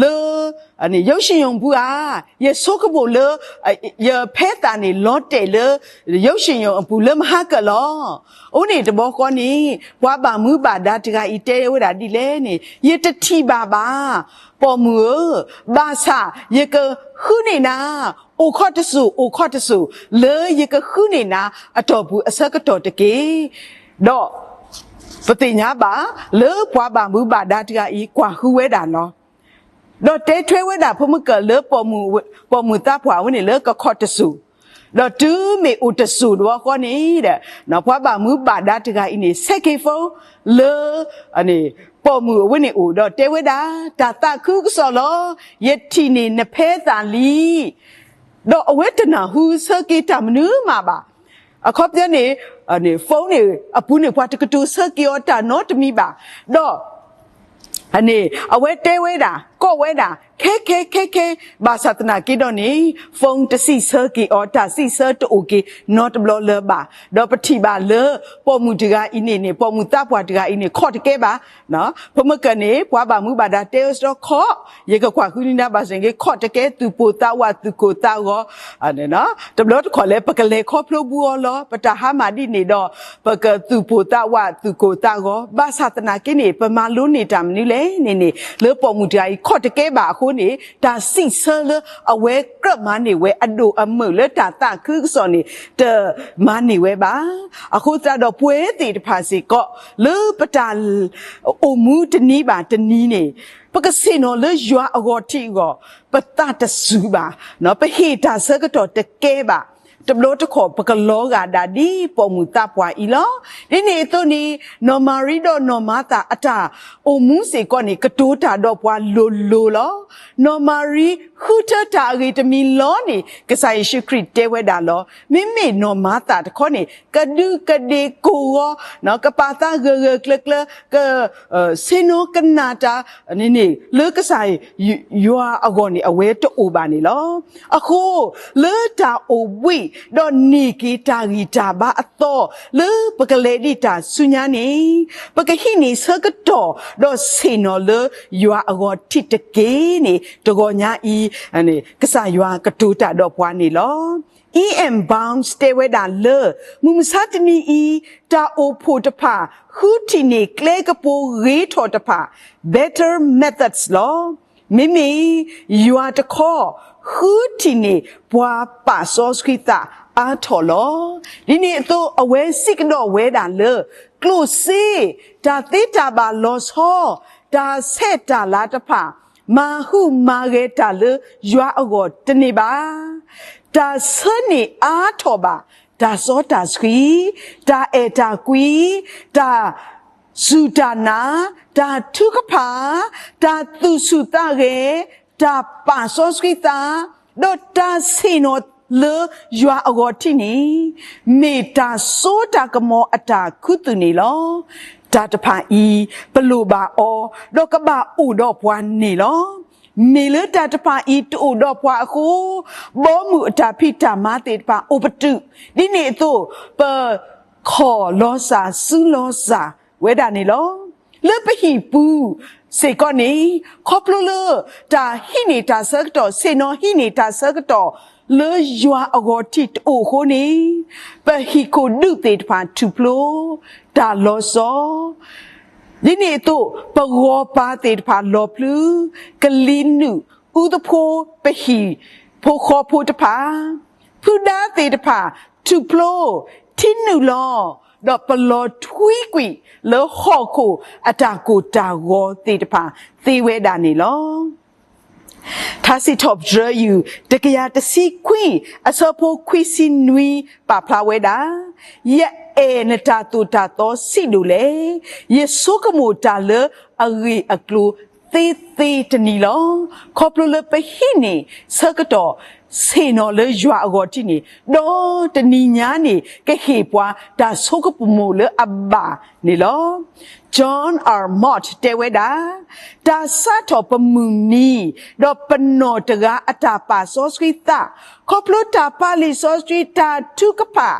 လၢ ရုပ်ရှင်ရုံ ပူၤဧါ, ယဆိကမိၣ်လၢ ယဖဲသးန့ၣ်လီၤတဲာ်လၢ ရုပ်ရှင်ရုံ အပူၤလၢမဟါကၢၣ်လီၤ. အဃိန့ၣ်တဘျီဃီန့ၣ် ပှၤဘၣ်မူဘၣ်ဒါတဂၤအံၤတဲဝဲဒၣ်ဒ်လဲၣ်န့ၣ်, ယတထံၣ်ဘၣ်ဘၣ် ပိာ်မုၣ်ဧၢ, ဘၣ်ဆၣ်ယကဃုန့ၢ်နၤ အိၣ်ခီၣ်တစိၤ အိၣ်ခီၣ်တစိၤ လၢယကဃုန့ၢ်နၤအတီၢ်ပူၤအဆၢကတီၢ်တက့ၢ်. ဒီးပသ့ၣ်ညါဘၣ်လၢပှၤဘၣ်မူဘၣ်ဒါတဂၤအံၤ ကွၢ်ဃုဝဲဒၣ်လီၤ. ဒီးတဲထွဲဝဲဒၣ်ဖိမုၣ်ကၢၢ်လၢ ပိာ်မုၣ်သးပှၢ်ဝဲန့ၣ်လၢကခီၣ်တစိၤ, ဒီးတုၤမ့ၢ်အိၣ်တစိၤတဘျီဃီန့ၣ်ဒီး ပှၤဘၣ်မူဘၣ်ဒါတဂၤအံၤန့ၣ် ဆဲးက့ၤ phone လၢ ပိာ်မုၣ်အဝဲန့ၣ်အိၣ်ဒီးတဲဝဲဒၣ်, တၢ်သးခုကစီၣ်လီၤ, ယထံၣ်န့ၢ်နဖဲသၣ်လံ. ဒီးအဝဲတနၢ်ဟူဆၢက့ၤတၢ်မနုၤမးဘၣ်. အခီပညီန့ၣ် phone န့ၣ် အပူၤန့ၣ် ပှၤတကတိၤဆၢက့ၤအီၤတၢ်နီတမံၤဘၣ်. ဒီး န့ၣ် အဝဲတဲဝဲဒၣ် ကိးဝဲဒၣ် ခဲခဲခဲခဲ, ဘၣ်ဆၣ်သနာ်က့ဒီးန့ၣ် phone တစံးဆၢက့ၤအီၤ, တၢ်စံးဆၢတအိၣ်က့ၤနီတဘျီလၢၤဘၣ်. ဒီးပထံၣ်ဘၣ်လၢ ပိာ်မုၣ်တဂၤအံၤန့ၣ်န့ၣ် ပိာ်မုၣ်သးပှၢ်တဂၤအံၤန့ၣ် ခိးတကဲဘၣ်. ပမ့ၢ်ကွၢ်န့ၣ် ပှၤဘၣ်မူဘၣ်ဒါတဲအီၤစ့ၢ်ကီး ခိး, ယကကွၢ်ဃုန့ၢ်နၤဘၣ်ဆၣ်က့ ခိးတကဲ သူၣ်ပိၢ်သးဝး သူၣ်ကိၢ်သးဂီၤ တဘျီတခီၣ်လၢပကလဲၤခီဖျိဘူးအီၤလီၤ. ပတၢ်ဟါမၢ်ဒ်န့ၣ်ဒီး ပကသူၣ်ပိၢ်သးဝး သူၣ်ကိၢ်သးဂီၤ. ဘၣ်ဆၣ်သနာ်က့န့ၣ် ပမၤလိန့ၢ်တၢ်မနုၤလဲၣ်န့ၣ်န့ၣ် လၢပိာ်မုၣ်တဂၤအံၤ ခိးတကဲဘၣ်အဃိန့ၣ် တၢ်စံးဆၢလၢအဝဲကြၢးမၤန့ၢ်ဝဲ အဒိၣ်အမုၢ်လၢတၢ်သးခုကစီၣ်န့ၣ် တမၤန့ၢ်ဝဲဘၣ်. အဃိသတးဒီး ပဝဲသ့ၣ်တဖၣ်စ့ၢ်ကီး လၢပတၢ်အိၣ်မူတနံၤဘၣ်တနံၤန့ၣ် ပကဆ့ၣ်နီၤလၢယွၤအဂီၤထံးအဂီၢ် ပသးတစူၤဘၣ်, ပဟ့ၣ်တၢ်ဆၢကတီၢ်တကဲဘၣ်, တဘျီတခီၣ် ပကလီၤဂာ်ဒၣ်ဒ်ပိာ်မုၣ်သးပှၢ်အံၤလီၤ. ဒ်န့ၣ်အသိးန့ၣ် နီၢ်မၤရံဒီးနီၢ်မၤသၤအတၢ်အိၣ်မူစ့ၢ်ကီးန့ၣ် ကတိၤတၢ်ဒီးပှၤလိၤလိၤလီၤ. နီၢ်မၤရံဃုထၢတၢ်အဂ့ၢ်တမံၤလီၤန့ၣ် ကစၢ်ယ့ၣ်ၡူးခရံာ်တဲဝဲဒၣ်လီၤ. မ့မ့ၢ်နီၢ်မၤသၤတခီန့ၣ် ကဒုးကဒ့ၣ်ကိၢ်ဂီၤ, ကပာ်သးဂၢၢ်ဂၢၢ်ကျၢၤကျၢၤ, က ဆ့ၣ်နီၤကနၣ်တၢ်န့ၣ်န့ၣ် လၢကစၢ်ယွၤအဂီၢ်န့ၣ် အဝဲတအိၣ်ဘၣ်န့ၣ်လီၤ. အဃိ လၢတၢ်အိၣ်ဘှံး ဒီးန့ၢ်က့ၤတၢ်ဂံၢ်တၢ်ဘါအသီ လၢပကလဲၤဒံးတၢ်ဆူညါန့ၣ် ပကဟံးန့ၢ်ဆၢကတီၢ် ဒီးဆ့ၣ်နီၤလၢယွၤအဂီၤထံးတက့ၢ်န့ၣ် တဂီၤညါအံၤ ကစၢ်ယွၤကတိၤတၢ်ဒီးပှၤန့ၣ်လီၤ. Ian Bounds တဲဝဲဒၣ်လၢ မုၢ်မဆါတနံၤအံၤ တၢ်အိၣ်ဖှိၣ်တဖၣ် ဃုထံၣ်န့ၢ်ကျဲကပူၤဂ့ၤထီၣ်တဖၣ် better methods လီၤ. မ့မ့ၢ်ယွၤတခီ ဃုထံၣ်န့ၢ်ပှၤပာ်စီဆှံသးအါထီၣ်လီၤ. ဒ်န့ၣ်အသိး အဝဲစံးကဒီးဝဲဒၣ်လၢ ကျိၣ်စ့, တၢ်သ့တၢ်ဘၣ်လီၤဆီ, တၢ်ဆဲးတၢ်လၤတဖၣ် မၤဟူးမၤဂဲၤတၢ်လၢယွၤအဂီၢ်တန့ၢ်ဘၣ်. တၢ်ဆၢန့ၢ်အါထီၣ်ဘၣ် တၢ်စီတၢ်ဆှံ, တၢ်အဲၣ်တၢ်ကွံ, တၢ်စူၢ်တၢ်နာ်, တၢ်ထုကဖၣ်, တၢ်သူၣ်ဆူၣ်သးဂဲၤ, တၢ်ပာ်စီဆှံသး, ဒီးတၢ်ဆ့ၣ်နီၤလၢယွၤအဂီၤထံးန့ၣ် မ့ၢ်တၢ်စိတၢ်ကမီၤအတၢ်ခူသူၣ်န့ၣ်လီၤ. တၢ်တဖၣ်အံၤ ပလိၣ်ဘၣ်အီၤ ဒီးကဘၣ်အိၣ်ဒီးပှၤန့ၣ်လီၤ. မ့ၢ်လၢတၢ်တဖၣ်အံၤတအိၣ်ဒီးပှၤအဃိ ဘီမုၢ်အတၢ်ဖံးတၢ်မၤသ့ၣ်တဖၣ်အိၣ်ပတုာ်, ဒ်န့ၣ်အသိး ပခီၣ်လီၤစၢ်စုလီၤစၢ်ဝဲဒၣ်န့ၣ်လီၤ. လၢပဟံၣ်ပူၤစ့ၢ်ကီးန့ၣ် ခီဖျိလၢ တၢ်ဟံးန့ၢ်တၢ်ဆၢကတီၢ် ဆ့ၣ်နီၤဟံးန့ၢ်တၢ်ဆၢကတီၢ် လၢယွၤအဂီၤထံးတအိၣ်အဃိန့ၣ် ပဟံၣ်ခိၣ်ဒူၣ်သ့ၣ်တဖၣ်ထူၣ်ဖျိ တၢ်လီၤဆီ ဒ်န့ၣ်အသိး ပဂီၤပၤသ့ၣ်တဖၣ်လီၤဖျုး, ကလံၤနုာ်အူသဖိ ပဟံၣ်ဖိဃီဖိတဖၣ်, ဖုဒါသ့ၣ်တဖၣ်ထူၣ်ဖျိ, ထံနုာ်လီၤ, ဒီးပလီၤထွံကွံာ်လၢဟီၣ်ခိၣ်အတၢ်ကိၢ်တၢ်ဂီၤသ့ၣ်တဖၣ်သ့ဝဲဒၣ်န့ၣ်လီၤ. ထါစံးထီၣ်ပတြၢၤ ယူၢ် တကယၤတဆံခွံ အဆၢဖိခွံဆံနွံ ပာ်ဖျါဝဲဒၣ်, ယအဲၣ်နတၢ်သိၣ်တၢ်သီဆံးဒိၣ်လဲၣ်, ယဆိကမိၣ်တၢ်လၢအဂ့ၢ်အကျိၤသ့သ့တနံၤလီၤ. ခီဖျိလၢပဟံးန့ၢ်ဆၢကတီၢ် ဆ့ၣ်နီၤလၢယွၤအဂီၤထံးန့ၣ် ဒီးတနံၤညါန့ၣ် ကဟ့ၣ်ပှၤတၢ်ဆိကမိၣ်လၢအဘၣ်န့ၣ်လီၤ. John R Mott တဲဝဲဒၣ်, တၢ်စးထီၣ်ပမုၢ်နံၤ ဒီးပနီၢ်တဂၤအတၢ်ပာ်စီဆှံသး ခီဖျိတၢ်ပာ်လံာ်စီဆှံ တၢ်ထုကဖၣ်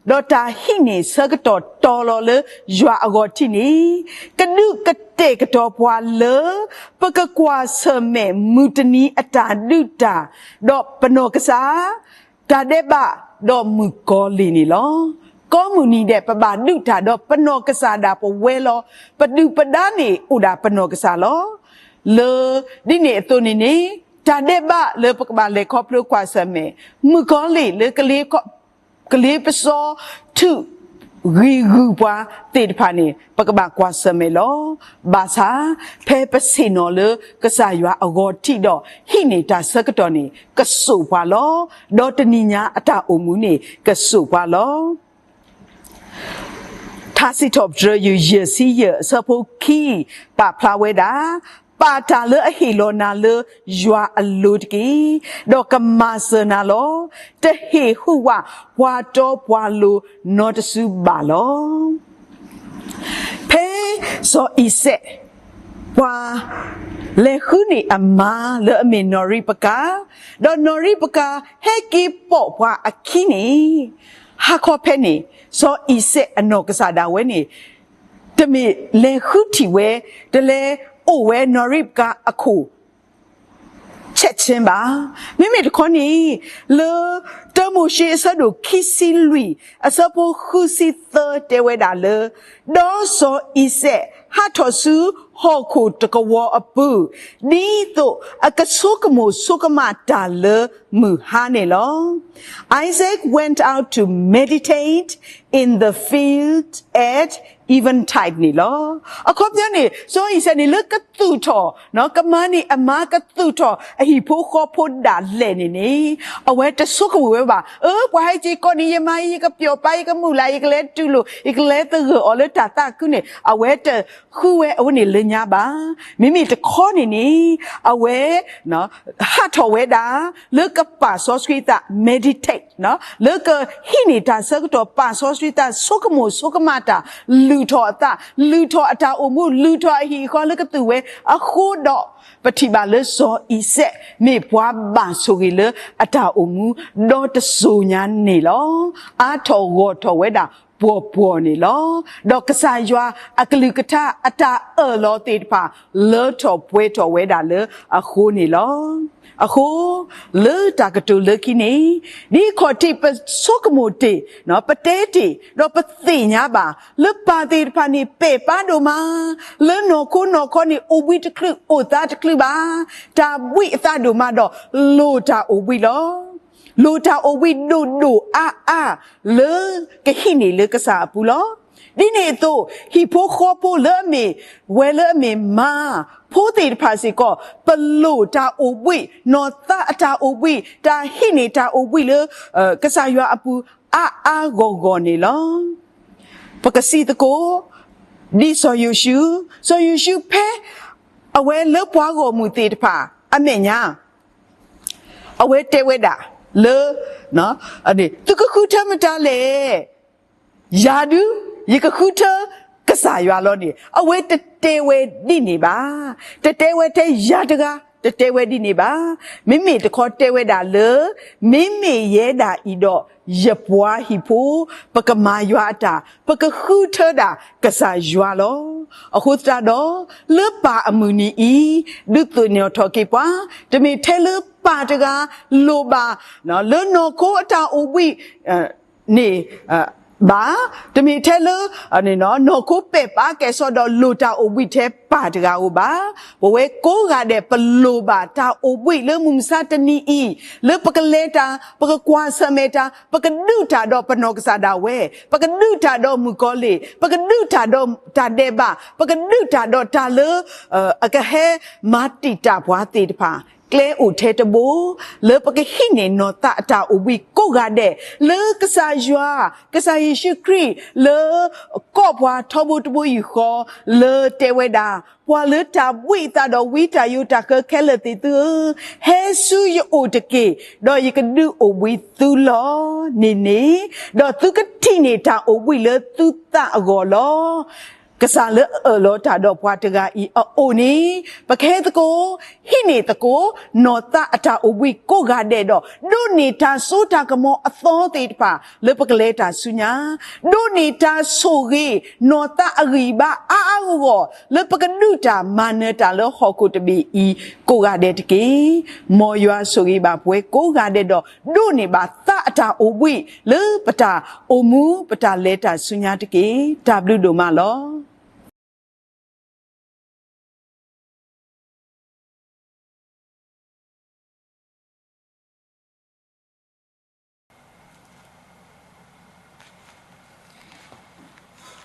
ဒီးတၢ်ဟံးန့ၢ်ဆၢကတီၢ်တီၤလီၤလၢယွၤအဂီၤထံးန့ၣ် ကဒုးကတဲာ်ကတီၤပှၤလၢ ပကကွၢ်ဆၢၣ်မဲာ်မုၢ်တနံၤအတၢ်ဒုးတၢ် ဒီးပနီၢ်ကစၢ် တၢ်ဒဲးဘး ဒီးမုၣ်ကီၤလံၢ်န့ၣ်လီၤ. ကိးမုၢ်နံၤဒဲး ပဘၣ်ဒုးတၢ်ဒီးပနီၢ်ကစၢ်ဒၣ်ပဝဲလီၤ. ပဒုၣ်ပဒါန့ၣ်အိၣ်ဒၣ်ပနီၢ်ကစၢ်လီၤ. လၢ ဒ်န့ၣ်အသိးန့ၣ်န့ၣ် တၢ်ဒဲးဘးလၢပကဘၣ်လဲၤခီဖျိကွၢ်ဆၢၣ်မဲာ်, မုၣ်ကီၤလံၢ်လၢ ကလ့ပစီ ထူၣ် ဂံၢ်ဂုၢ်ပှၤသ့ၣ်တဖၣ်န့ၣ် ပကဘၣ်ကွၢ်ဆၢၣ်မဲာ်လီၤ. ဘၣ်ဆၣ် ဖဲပဆ့ၣ်နီၤလၢကစၢ်ယွၤအဂီၤထံးဒီး ဟံးန့ၢ်တၢ်ဆၢကတီၢ်န့ၣ် ကစိာ်ပှၤလီၤ. ဒီးတနံၤညါအတၢ်အိၣ်မူန့ၣ် ကစိာ်ပှၤလီၤ. ထါစံးထီၣ်ပတြၢၤ ယုၢ်ယဲၢ်ဆံယဲၢ် အဆၢဖိခံ ပာ်ဖျါဝဲဒၣ်, ပာ်တၢ်လၢအဟ့ၣ်လီၤနၤလၢယွၤအလိၤတက့ၢ်, ဒီးကမၤစၢၤနၤလီၤ. တဟ့ၣ်ဟူးဝးပှၤတီပှၤလိၤနီတစုဘၣ်လီၤ. ဖဲစီၤအံၤစဲး ပှၤလဲၤဃုန့ၢ်အမါလၢအမ့ၢ်နီၢ်ရံးပကၤ, ဒီးနီၢ်ရံးပကၤဟဲက့ၤပိာ်ပှၤအခံန့ၣ်, ဟါခီဖဲန့ၣ် စီၤအံၤစဲးအနီၢ်ကစၢ်ဒၣ်ဝဲန့ၣ် တမ့ၢ်လဲၤဃုထံၣ်ဝဲ, တလဲၤအိၣ်ဝဲနီၢ်ရံးပကၤအခိၣ် ဆဲးဆ့ဘၣ်. မ့မ့ၢ်တခီန့ၣ် လၢတၢမိၤၡ့အဆၢဒိၣ်ခံဆံလွံၢ် အဆၢဖိဃုဆံသၢတဲဝဲဒၣ်လၢ, ဒီးစီၤအံၤစဲးဟးထီၣ်ဆူဟီၣ်ခိၣ်တကဝီၤအပူၤ, ဒ်သိးအကဆိကမိၣ်ဆိကမးတၢ်လၢမုၢ်ဟါန့ၣ်လီၤ. Isaac went out to meditate in the field at eventide န့ၣ်လီၤ. အခီပညီန့ၣ် စီၤအံၤစဲးန့ၣ် လၢကသူၣ်ထီၣ် ကမၤန့ၢ်အမါ ကသူၣ်ထီၣ်အဟံၣ်ဖိဃီဖိဒၣ်လဲာ်န့ၣ်န့ၣ် အဝဲတဆိကမိၣ်ဝဲဘၣ်, အၢ ပှၤဟဲက့ၤကိးန့ၣ် ယမၤအံၤ ယကပျီၣ်ပာ် ယကမုာ်လၤ ယကလဲၤတူၢ်လိာ် ယကလဲၤသဂၢၢ်အီၤလၢတၢ်သးခုန့ၣ် အဝဲတဃုဝဲအဝဲန့ၣ်လၢညါဘၣ်. မ့မ့ၢ်တခီန့ၣ်န့ၣ် အဝဲ ဟးထီၣ်ဝဲဒၣ် လၢကပာ်စီဆှံသး meditate လၢကဟံးန့ၢ်တၢ်ဆၢကတီၢ် ပာ်စီဆှံသး ဆိကမိၣ်ဆိကမးတၢ် လုၢ်ထီၣ်အသး လုၢ်ထီၣ်အတၢ်အိၣ်မူ လုၢ်ထီၣ်အဟံၣ်အဃီလၢကသူၣ်ဝဲအဃိဒီး ပထံၣ်ဘၣ်လၢစီၤအံၤစဲး မ့ၢ်ပှၤဘၣ်ဆိၣ်ဂ့ၤလၢအတၢ်အိၣ်မူ ဒီတစိၤညါန့ၣ်လီၤ. အါထီၣ်ဂီၢ်ထီၣ်ဝဲဒၣ်ပှီၢ်ပှီၢ်န့ၣ်လီၤ. ဒီးကစၢ်ယွၤအကလုၢ်ကထါအတၢ်အၢၣ်လီၤသ့ၣ်တဖၣ် လၢထီၣ်ပှဲၤထီၣ်ဝဲဒၣ်လၢအဃိန့ၣ်လီၤ. အဃိ လၢတၢ်ကတိၤလၢခံန့ၣ် ဒ်ခီၣ်ထံးပဆိကမိၣ်တ့ၢ် ပတဲတ့ၢ် ဒီးပသ့ၣ်ညါဘၣ် လၢပၢ်သ့ၣ်တဖၣ်န့ၣ် ပဲာ်ပါဒိၣ်မး လၢနီၢ်ခိနီၢ်ခီန့ၣ် အိၣ်ဘှံးတချုး အိၣ်သါတချုးဘၣ်. တၢ်ဘှံးအသးဒိၣ်မးဒီး လိၣ်တၢ်အိၣ်ဘှံးလီၤ. လိၣ်တၢ်အိၣ်ဘှံးဒိၣ်ဒိၣ်အါအါ လၢကဟံးန့ၢ်လၢကစၢ်အပူၤလီၤ. ဒ်န့ၣ်အသိး ဟံၣ်ဖိဃီဖိလၢအမ့ၢ် ဝဲလၢအမ့ၢ်မါဖိသ့ၣ်တဖၣ်စ့ၢ်ကီး ပလိၣ်တၢ်အိၣ်ဘှံး နီၢ်သးအတၢ်အိၣ်ဘှံး တၢ်ဟံးန့ၢ်တၢ်အိၣ်ဘှံးလၢ ကစၢ်ယွၤအပူၤ အါအါဂီၢ်ဂီၢ်န့ၣ်လီၤ. ပကစံးသကိး ဒ်စီၤယိၤၡူး, စီၤယိၤၡူးဖဲ အဝဲလၢပှၤဂီၢ်မုၢ်သ့ၣ်တဖၣ်အမဲာ်ညါ အဝဲတဲဝဲဒၣ်လၢ သုကဃုထၢမတၤလဲၣ်. ယၤဒုး ယကဃုထၢကစၢ်ယွၤလီၤန့ၣ် အဝဲတတဲဝဲဒ်န့ၣ်ဘၣ်. တတဲဝဲထဲယၤတဂၤ တတဲဝဲဒ်န့ၣ်ဘၣ်. မ့မ့ၢ်တခီတဲဝဲဒၣ်လၢ မ့မ့ၢ်ယဲဒၣ်အံၤဒီး ယပှၤဟံၣ်ဖိ ပကမၤယွၤအတၢ် ပကဃုထၢဒၣ်ကစၢ်ယွၤလီၤ. အဃိသတးဒီး လၢပၢ်အမုၢ်နံၤအံၤ ဒုးသ့ၣ်နီၣ်ထီၣ်က့ၤပှၤ တမ့ၢ်ထဲလၢပၢ်တဂၤလိၣ်ဘၣ် လၢနီၢ်ခိအတၢ်အိၣ်ဘှံး န့ၣ် ဘၣ်, တမ့ၢ်ထဲလၢ နီၢ်ခိပဲာ်ပါကဲၣ်ဆိးဒီးလိၣ်တၢ်အိၣ်ဘှံးထဲပၢ်တဂၤဧိၤဘၣ်. ပဝဲကိးဂၤဒဲး ပလိၣ်ဘၣ်တၢ်အိၣ်ဘှံးလၢမုၢ်မဆါတနံၤအံၤ လၢပကလဲၤတၢ် ပကကွၢ်ဆၢၣ်မဲာ်တၢ် ပကဒုးတၢ်ဒီးပနီၢ်ကစၢ်ဒၣ်ဝဲ ပကဒုးတၢ်ဒီးမုၣ်ကီၤလံၢ် ပကဒုးတၢ်ဒီးတၢ်ဒဲးဘး ပကဒုးတၢ်ဒီးတၢ်လၢ အကဟဲမၤတံာ်တာ်ပှၤသ့ၣ်တဖၣ် ကျဲအိၣ်ထဲတဘိ လၢပကဟံးန့ၢ်နီၢ်သးအတၢ်အိၣ်ဘှံးကိးဂၤဒဲး လၢကစၢ်ယွၤ ကစၢ်ယ့ၣ်ၡူးခရံာ်လၢ ကိးပှၤထီဘိတဘိယူၢ်ဃီ လၢတဲဝဲဒၣ် ပှၤလၢတၢ်ဘှံးအသးဒီးဝံတၢ်ယိးတၢ်ဃၢခဲလၢာ်သ့ၣ်သုဧၢ, ဟဲဆူယအိၣ်တက့ၢ်, ဒီးယကဒုးအိၣ်ဘှံးသုလီၤန့ၣ်န့ၣ်, ဒီးသုကထံၣ်န့ၢ်တၢ်အိၣ်ဘှံးလၢသုသးအဂီၢ်လီၤ. ကစၢ်လၢအအၢၣ်လီၤတၢ်ဒီးပှၤတဂၤအံၤအအိၣ်န့ၣ်, ပကဟဲသကိး ဟံးန့ၢ်သကိး နီၢ်သးအတၢ်အိၣ်ဘှံးကိးဂၤဒဲးဒီး ဒိးန့ၢ်တၢ်စိတၢ်ကမီၤအသီသ့ၣ်တဖၣ် လၢပကလဲၤတၢ်ဆူညါ, ဒိးန့ၢ်တၢ်ဆိၣ်ဂ့ၤ နီၢ်သးအဂံၢ်ဘါအါအါဂီၢ်ဂီၢ် လၢပကဒုးတၢ်မၤနၢၤတၢ်လၢဟီၣ်ခိၣ်တဘ့ၣ်အံၤ ကိးဂၤဒဲးတက့ၢ်. မ်ယွၤဆိၣ်ဂ့ၤဘၣ်ပဝဲကိးဂၤဒဲးဒီး ဒိးန့ၢ်ဘၣ်သးအတၢ်အိၣ်ဘှံး လၢပတၢ်အိၣ်မူ ပတၢ်လဲၤတၢ်ဆူညါတက့ၢ်. တၢ်ဘျုးဒိၣ်မးလီၤ.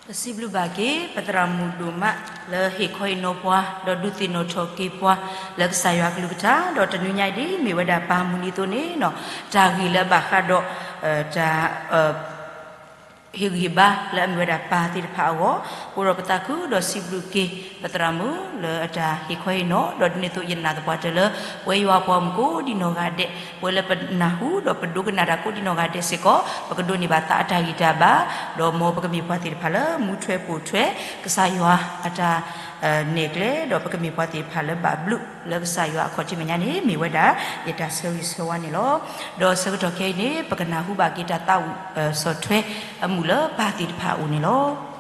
ပစံးဘျုးဘၣ်က့ၤ ပသရၣ်မုၣ်ဒိၣ်မး လၢဟ့ၣ်ခီဟ့ၣ်နီၤပှၤ ဒီးဒုးသ့ၣ်နီၣ်ထီၣ်က့ၤပှၤ လၢကစၢ်ယွၤကလုၢ်ကထါ, ဒီးတနွံညါအံၤဒ်အမ့ၢ်ဝဲဒၣ်ပၢ်မုၢ်နံၤအသိးန့ၣ်နီၤ, တၢ်ဂ့ၢ်လၢအဘၣ်ဃးဒီး တၢ် ဟ့ၣ်ဂံၢ်ဟ့ၣ်ဘါလၢအမ့ၢ်ဝဲဒၣ်ပၢ်သ့ၣ်တဖၣ်အဂီၢ်, အိၣ်ဒီးပသးခုဒီးစံးဘျုးက့ၤ ပသရၣ်မုၣ်လၢအတၢ်ဟ့ၣ်ခီဟ့ၣ်နီၤ, ဒီးဒ်န့ၣ်အသိးယနာ်သပှၢ်တၢၢ်လၢ ပဝဲယွၤအပှၤမုၣ်ကိးဒံနီၢ်ဂၤဒဲး, ပဝဲလၢပနၢ်ဟူဒီးပဒိကနၣ်တၢ်ကိးဒံနီၢ်ဂၤဒဲးစ့ၢ်ကီး ပကဒိးန့ၢ်ဘၣ်သးအတၢ်ဂံၢ်တၢ်ဘါ, ဒီးမ်ပကမ့ၢ်ပှၤသ့ၣ်တဖၣ်လၢမူထွဲပိာ်ထွဲ ကစၢ်ယွၤအတၢ် နဲၣ်ကျဲ, ဒီးပကမ့ၢ်ပှၤသ့ၣ်တဖၣ်လၢဘၣ်ဘျုးလၢကစၢ်ယွၤအခီၣ်ထံးမဲာ်ညါန့ၣ် မ့ၢ်ဝဲဒၣ်ယတၢ်ဆၢဂ့ၤဆၢဝါန့ၣ်လီၤ. ဒီးဆၢကတီၢ်ခဲအံၤန့ၣ် ပကနၢ်ဟူဘၣ်က့ၤတၢ်သးဝံၣ် ဆီၣ်ထွဲအမုာ်လၢပၢ်သ့ၣ်တဖၣ်အအိၣ်န့ၣ်လီၤ.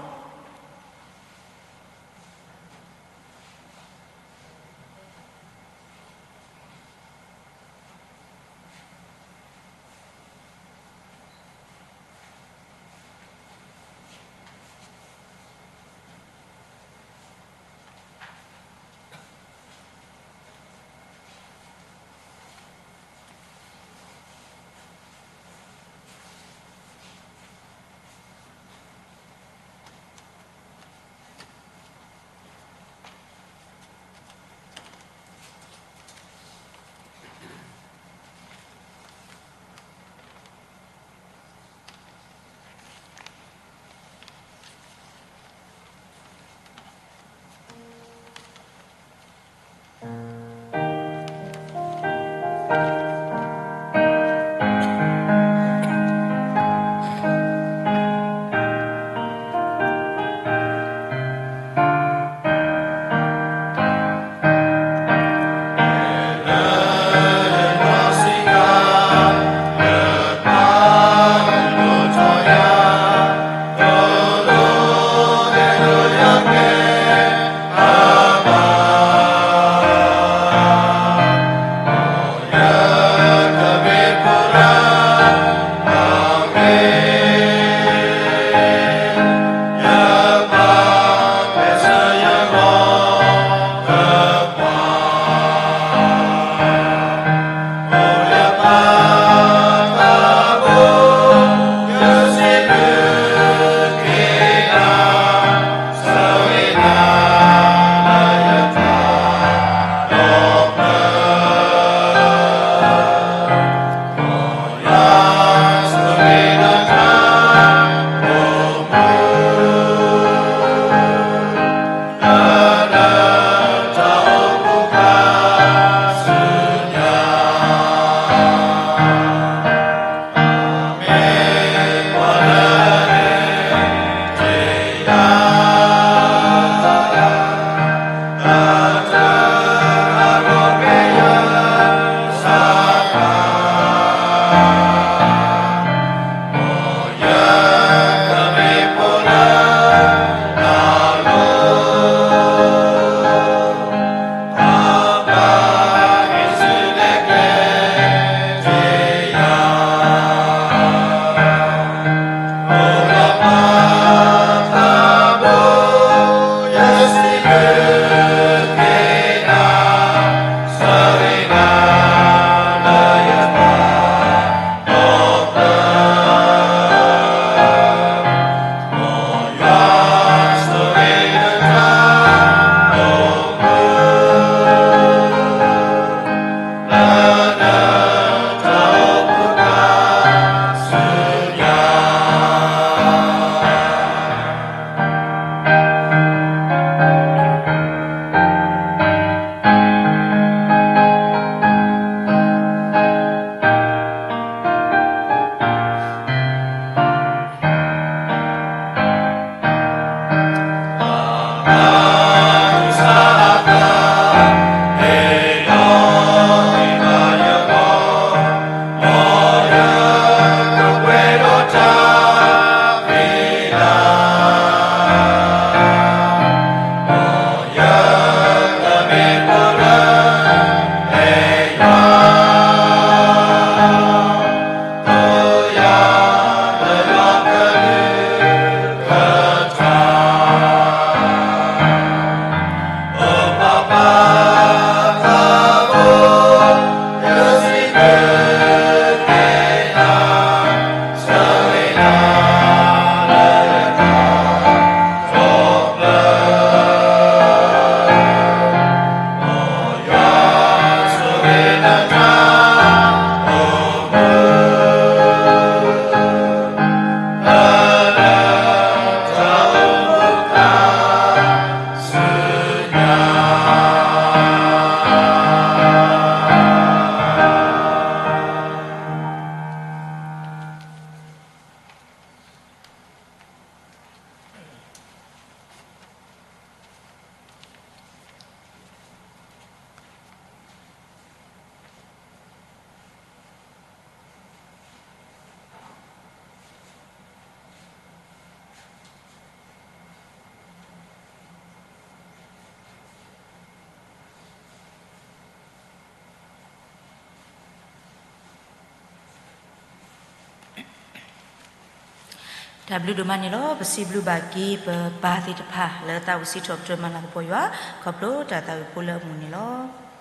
တၢ်ဘျုးဒိၣ်မးန့ၣ်လီၤ. ပစံးဘျုးဘၣ်က့ၤပပၢ်သ့ၣ်တဖၣ်လၢသးဝံၣ်စံးထီၣ်ပတြၢၤမၤလၤကပီၤယွၤ ခီဖျိတၢ်သးဝံၣ်ဖိလၢအမုာ်န့ၣ်လီၤ.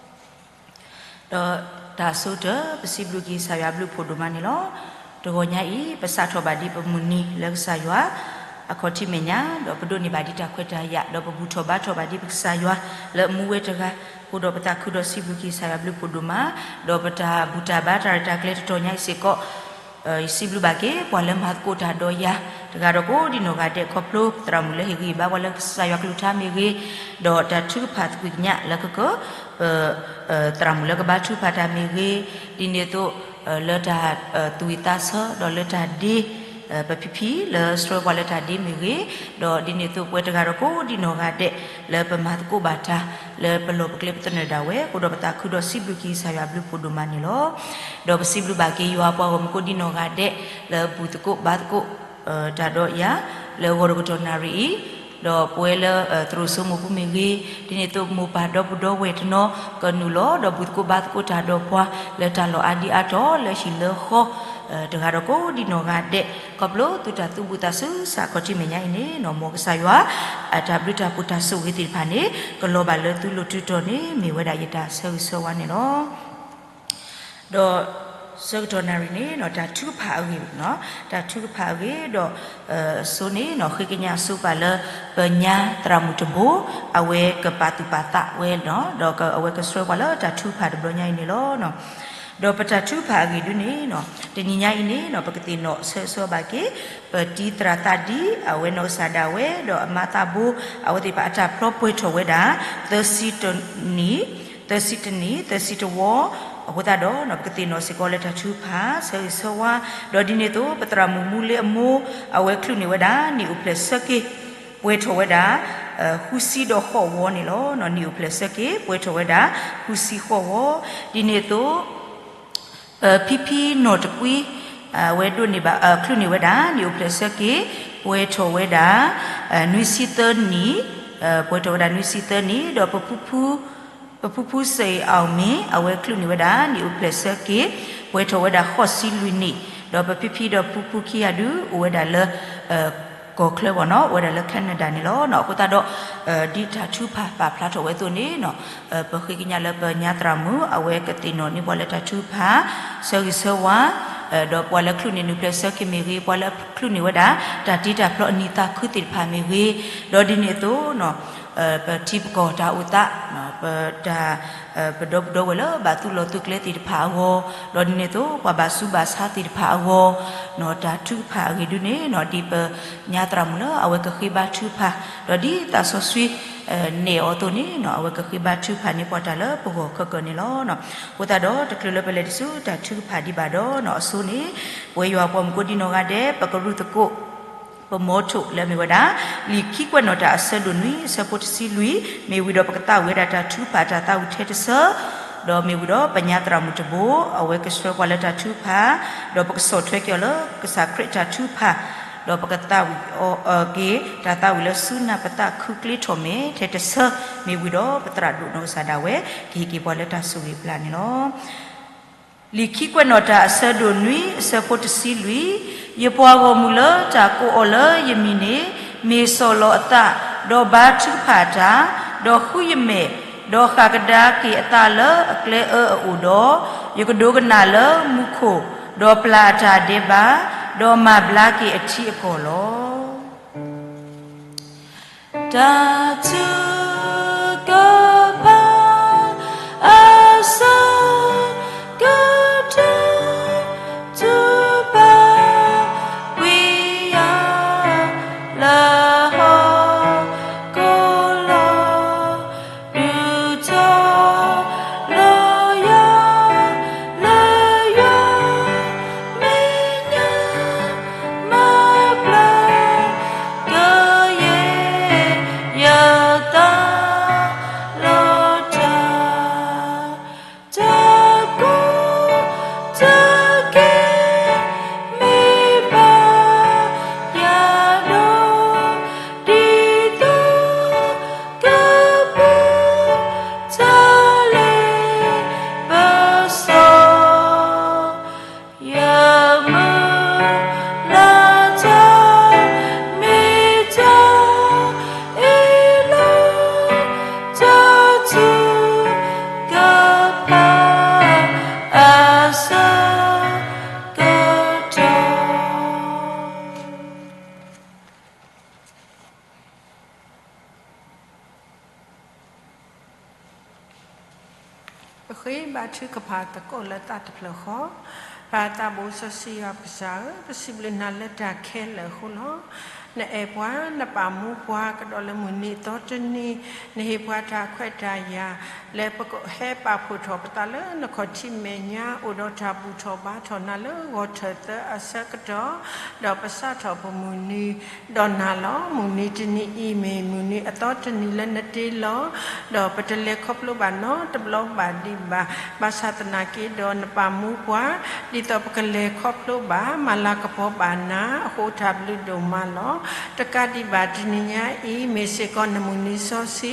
ဒီးတၢ်အဆိကတၢၢ် ပစံးဘျုးက့ၤကစၢ်ယွၤအဘျုးအဖှိၣ်ဒိၣ်မးန့ၣ်လီၤ. တဂီၤညါအံၤ ပစးထီၣ်ဘၣ်ဒ်ပမုၢ်နံၤလၢကစၢ်ယွၤ အခီၣ်ထံးမဲာ်ညါ ဒီးပဒိးန့ၢ်ဘၣ်ဒ်တၢ်ခွဲးတၢ်ယာ် ဒီးပဘူၣ်ထီၣ်ဘါထီၣ်ဘၣ်ဒ်ပကစၢ်ယွၤလၢအမူဝဲတဂၤ အဃိဒီးပသးခုဒီးစံးဘျုးက့ၤကစၢ်ယွၤအဘျုးအဖှိၣ်ဒိၣ်မး, ဒီးပတၢ်ဘူၣ်တၢ်ဘါတၢ်ရဲၣ်တၢ်ကျဲၤတတီၤညါအံၤစ့ၢ်ကီး ယစံးဘျုးဘၣ်က့ၤ ပှၤလၢမၤသကိးတၢ်ဒီးယၤ တဂၤဒီးကိးဒံနီၢ်ဂၤဒဲး ခီဖျိသရၣ်မုၣ်လၢဟ့ၣ်ဂံၢ်ဘါပှၤလၢကစၢ်ယွၤကလုၢ်ကထါမ့ၢ်ဂ့ၤ, ဒီးတၢ်ထုကဖၣ်သကွံာ်ကညးလၢကက ပ သရၣ်မုၣ်လၢကဘါထုကဖၣ်တၢ်မ့ၢ်ဂ့ၤ, ဒ်န့ၣ်အသိး လၢတၢ်သူၣ်ဝံၣ်သးဆၢ ဒီးလၢတၢ်ဒ့ ပဖံဖံလၢဆှၢပှၤလၢတၢ်ဒ့မ့ၢ်ဂ့ၤ, ဒီးဒ်န့ၣ်အသိးပဝဲတဂၤဒီးကိးဒံနီၢ်ဂၤဒဲး လၢပမၤသကိးဘၣ်တၢ် လၢပလီၢ်ပကျဲပသနၢၣ်ဒၣ်ဝဲ အဃိဒီးပသးခုဒီးစံးဘျုးက့ၤကစၢ်ယွၤအဘျုးအဖှိၣ်ဒိၣ်မးန့ၣ်လီၤ. ဒီးပစံးဘျုးဘၣ်က့ၤယွၤပှၤဂီၢ်မုၢ်ကိးဒံနီၢ်ဂၤဒဲး လၢဘူၣ်သကိးဘါသကိး တၢ်ဒီးယၤ လၢဂီၤတကတီၢ်နၣ်ရံၣ်အံၤ, ဒီးပဝဲလၢသရိာ်စိမိၢ်ပူၤမ့ၢ်ဂ့ၤ, ဒ်န့ၣ်အသိးမိၢ်ပၢ်ဒီပုၢ်ဒီဝဲၢ်တနီၤ ကနုာ်လီၤ ဒီးဘူၣ်သကိးဘါသကိးတၢ်ဒီးပှၤလၢတၢ်လီၢ်အါဒံအါတီၤ လၢဟံၣ်လၢဃီ တဂၤဒီးကိးဒံနီၢ်ဂၤဒဲး ခီဖျိသုတၢ်သူၣ်ဘူၣ်သးစူၤ စးခီၣ်ထံးမဲာ်ညါအံၤန့ၣ် မ်ကစၢ်ယွၤ အတၢ်ဘျုးတၢ်ဖှိၣ်တၢ်ဆိၣ်ဂ့ၤသ့ၣ်တဖၣ်န့ၣ် ကလီၤဘၣ်လၢသုလိၤတုၤတီၤန့ၣ် မ့ၢ်ဝဲဒၣ်ယတၢ်ဆၢဂ့ၤဆၢဝါန့ၣ်လီၤ. ဒီးဆၢကတီၢ်နၣ်ရံၣ်န့ၣ် တၢ်ထုကဖၣ်အဂ့ၢ်, တၢ်ထုကဖၣ်အဂ့ၢ် ဒီးအစိန့ၣ် ဃ့ကညးအစိပာ်လၢ ပညါသရၣ်မုၣ်တဘိ အဝဲကပာ်သူၣ်ပာ်သးဝဲ ဒီးအဝဲကဆှၢပှၤလၢတၢ်ထုကဖၣ်တဘျီညါအံၤန့ၣ်လီၤ. ဒီးပတၢ်ထုကဖၣ်အဂ့ၢ်ဒုန့ၣ် တနံၤညါအံၤန့ၣ် ပကသ့ၣ်နီၣ်ဆၢဂ့ၤဆၢဝါဘၣ်က့ၤ ပတံၤသရၣ်သးဒံ အဝဲနီၢ်ကစၢ်ဒၣ်ဝဲ ဒီးအမါသးဘိ အဝဲသ့ၣ်တဖၣ်အတၢ်ဖျီပှဲၤထီၣ်ဝဲဒၣ် သၢဆံတနံၣ်, သၢဆံတနံၣ်, သၢဆံတဝီ, အဃိသတးဒီး ပကသ့ၣ်နီၣ်စ့ၢ်ကီးလၢတၢ်ထုကဖၣ် ဆၢဂ့ၤဆၢဝါ, ဒီးဒ်န့ၣ်အသိး ပသရၣ်မုၣ်မူလ့အမိၢ် အဝဲချုးန့ၢ်ဝဲဒၣ် နံၣ်အိၣ်ဖျဲၣ်ဆၢက့ၤ ပှဲၤထီၣ်ဝဲဒၣ် ဃုဆံဒီးဃိးဝီန့ၣ်လီၤ. နံၣ်အိၣ်ဖျဲၣ်ဆၢက့ၤ ပှဲၤထီၣ်ဝဲဒၣ် ဃုဆံဃိးဝီ, ဒ်န့ၣ်အသိး ပဖံဖံနီၢ်တကွံ အဝဲဒိးန့ၢ်ဘၣ် ချုးန့ၢ်ဝဲဒၣ် နံၣ်အိၣ်ဖျဲၣ်ဆၢက့ၤ ပှဲၤထီၣ်ဝဲဒၣ် နွံဆံသၢနံၣ်, ပှဲၤထီၣ်ဝဲဒၣ်နွံဆံသၢနံၣ်, ဒီးပဖုဖု ပဖုဖုစ့ၣ်အီၣ်မ့ၣ် အဝဲချုးန့ၢ်ဝဲဒၣ် နံၣ်အိၣ်ဖျဲၣ်ဆၢက့ၤ ပှဲၤထီၣ်ဝဲဒၣ်ဃိးဆံလွံၢ်နံၣ်, ဒီးပဖံဖံဒီးဖုဖုခံဂၤဒု အိၣ်ဝဲဒၣ်လၢ ကီၢ်ချၢဘၣ်နီၤ အိၣ်ဝဲဒၣ်လၢ Canada န့ၣ်လီၤ. အဃိသတးဒီး ဒ်တၢ်ထုကဖၣ်ပာ်ဖျါထီၣ်ဝဲအသိးန့ၣ် ပဃ့ကညးလၢပညါသရၣ်မုၣ် အဝဲကသ့ၣ်နီၣ်န့ၢ်ပှၤလၢတၢ်ထုကဖၣ် ဆၢဂ့ၤဆၢဝါ ဒီးပှၤလၢချုးန့ၢ်နံၣ်အိၣ်ဖျဲၣ်ဆၢက့ၤမ့ၢ်ဂ့ၤ, ပှၤလၢချုးန့ၢ်ဝဲဒၣ် တၢ်တ့တၢ်ဖျီအနံၣ်သးခုသ့ၣ်တဖၣ်မ့ၢ်ဂ့ၤ, ဒီးဒ်န့ၣ်အသိး ပထံပကီၢ်တၢ်အိၣ်သး ပတၢ် ပဒီပုၢ်ဒီဝဲၢ်လၢဘၣ်သုးလီၢ်သုးကျဲသ့ၣ်တဖၣ်အဂီၢ်, ဒီးဒ်န့ၣ်အသိး ပှၤဘၣ်ဆူးဘၣ်ဆါသ့ၣ်တဖၣ်အဂီၢ်, တၢ်ထုကဖၣ်အဂ့ၢ်ဒုန့ၣ် ဒ်ပညါသရၣ်မုၣ်လၢအဝဲကဃ့ဘါထုကဖၣ်, ဒီးဒ်သးစီဆှံ နဲၣ်အီၤအသိးန့ၣ် အဝဲကဃ့ဘါထုကဖၣ်န့ၢ်ပှၤတၢ်လၢပဂီၢ်ခဲကနံၣ်န့ၣ်လီၤ. အဃိသတးဒီး တချုးလၢပလဲၤတစု တၢ်ထုကဖၣ်ဒံးဘၣ်ဒီး အစိန့ၣ် ပဝဲယွၤပှၤမုၢ်ကိးဒံနီၢ်ဂၤဒဲး ပကရူၢ်သကိး ပမီထိၣ်လၢအမ့ၢ်ဝဲဒၣ် လံာ်ခံကွဲးနီၣ်တၢ်အဆၢဒိၣ်နွံ အဆၢဖိတဆံလွံၢ်, မ့ၢ်ဝံၤဒီးပကသးဝံၣ်ဝဲဒၣ်တၢ်ထုကဖၣ်တၢ်သးဝံၣ်ထဲတဆၢ, ဒီးမ့ၢ်ဝံၤဒီးပညါသရၣ်မုၣ်တဘိ အဝဲကဆှၢပှၤလၢတၢ်ထုကဖၣ်, ဒီးပကဆီၣ်ထွဲက့ၤအီၤလၢကစၢ်ခရံာ်တၢ်ထုကဖၣ်, ဒီးပကသးဝံၣ်အီၤက့ၤ တၢ်သးဝံၣ်လၢစူနၢ်ပသးခုကျ့ထီၣ်မဲာ်ထဲတဆၢ, မ့ၢ်ဝံၤဒီးပသရၣ်ဒိၣ်နီၢ်ကစၢ်ဒၣ်ဝဲ ကဟ့ၣ်က့ၤပှၤလၢတၢ်ဆိၣ်ဂ့ၤအပျၢ်န့ၣ်လီၤ. လံာ်ခံကွဲးနီၣ်တၢ်အဆၢဒိၣ်နွံ အဆၢဖိတဆံလွံၢ်, ယပှၤဂီၢ်မုၢ်လၢတၢ်ကိးအီၤလၢယမံၤန့ၣ် မ့ၢ်ဆီၣ်လီၤအသး, ဒီးဘါထုကဖၣ်တၢ်, ဒီးဃုယမဲာ်, ဒီးဃၣ်ကဒါက့ၤအသးလၢအကျဲအၢအအိၣ်ဒီး, ယကဒိကနၣ်လၢမူခိၣ်, ဒီးပျၢ်အတၢ်ဒဲးဘး, ဒီးမၤဘျါက့ၤအထံအကီၢ်လီၤ. တၢ်ထုကဖၣ် အဆၢကတီၢ် ထုကဖၣ်ကွံာ်ယၤ လၢဟီၣ်ခိၣ်လီၤ. ဒုးထီၣ်လၢယၤ လၢယွၤမဲာ်ညါ မၤဘျါကယဲၢ်ယသး ဘါထုကဖၣ်သကိးလၢသးတဖျၢၣ်ဃီ, ပၢ်သးဘိစီဆှံယွၤပကစၢ်ဧၢ, ပစံးဘျုးနၤလၢတၢ်ခဲလၢာ်အဃိလီၤ. နအဲၣ်ပှၤ နပာ်မူပှၤ ကဒီးလၢမုၢ်နံၤအသီတနံၤ, နဟ့ၣ်ပှၤတၢ်ခွဲးတၢ်ယာ် လၢပကဟဲပာ်ဖှိၣ်ထီၣ်ပသးလၢနခီၣ်ထံးမဲာ်ညါ, အိၣ်ဒီးတၢ်ဘူၣ်ထီၣ်ဘါထီၣ်နၤလၢဂီၤထၢၣ်သၢအဆၢကတီၢ်, ဒီးပစးထီၣ်ပမုၢ်နံၤ ဒီးနၤလီၤ. မုၢ်နံၤတနံၤအံၤ မ့ၢ်မုၢ်နံၤအသီတနံၤလၢနတ့လီၤ, ဒီးပတလဲၤခီဖျိဘၣ်နီတဘျီဘၣ်ဒံးဘၣ်, ဘၣ်ဆၣ်သနာ်က့ဒီးနပာ်မူပှၤ ဒ်သိးပကလဲၤခီဖျိဘၣ် မၤလၤကပီၤဘၣ်နၤအဃိ တၢ်ဘျုးဒိၣ်မးလီၤ. တကးဒံးဘၣ်တနံၤညါအံၤ မ့ၢ်စ့ၢ်ကီးနမုၢ်နံၤစီဆှံ,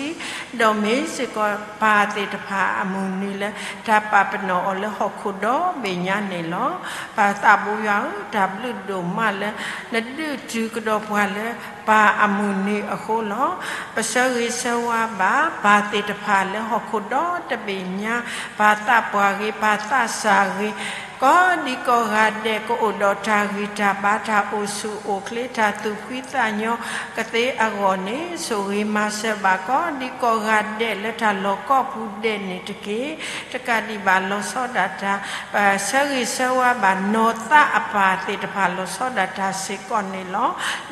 ဒီးမ့ၢ်စ့ၢ်ကီးပၢ်သ့ၣ်တဖၣ်အမုၢ်နံၤလၢ တၢ်ပာ်ပနီၣ်အီၤလၢဟီၣ်ခိၣ်ဒီဘ့ၣ်ညါန့ၣ်လီၤ. ပၢ်သးဘိယွၤဧၢ, တၢ်ဘျုးဒိၣ်မးလၢ နဒုးတုၤကဒီးပှၤလၢပၢ်အမုၢ်နံၤအဃိလီၤ. ပဆၢဂ့ၤဆၢဝါဘၣ် ပၢ်သ့ၣ်တဖၣ်လၢဟီၣ်ခိၣ်ဒီတဘ့ၣ်ညါ, ပၢ်သးပှၢ်ဂ့ၤ, ပၢ်သးစၢ်ဂ့ၤ, ကိးဒံကိးဂၤဒဲး ကအိၣ်ဒီးတၢ်ဂံၢ်တၢ်ဘါ တၢ်အိၣ်ဆူၣ်အိၣ်ချ့ တၢ်သူၣ်ဖှံသးညီကသ့အဂီၢ်န့ၣ် ဆိၣ်ဂ့ၤမၤစၢၤဘၣ် ကိးဒံကိးဂၤဒဲးလၢတၢ်လီၢ်ကိးပူၤဒဲးန့ၣ်တက့ၢ်. တကးဒံးဘၣ်လီၤဆီဒၣ်တၢ် ပဆၢဂ့ၤဆၢဝါဘၣ်နီၢ်သးအပၢ်သ့ၣ်တဖၣ်လီၤဆီဒၣ်တၢ်စ့ၢ်ကီးန့ၣ်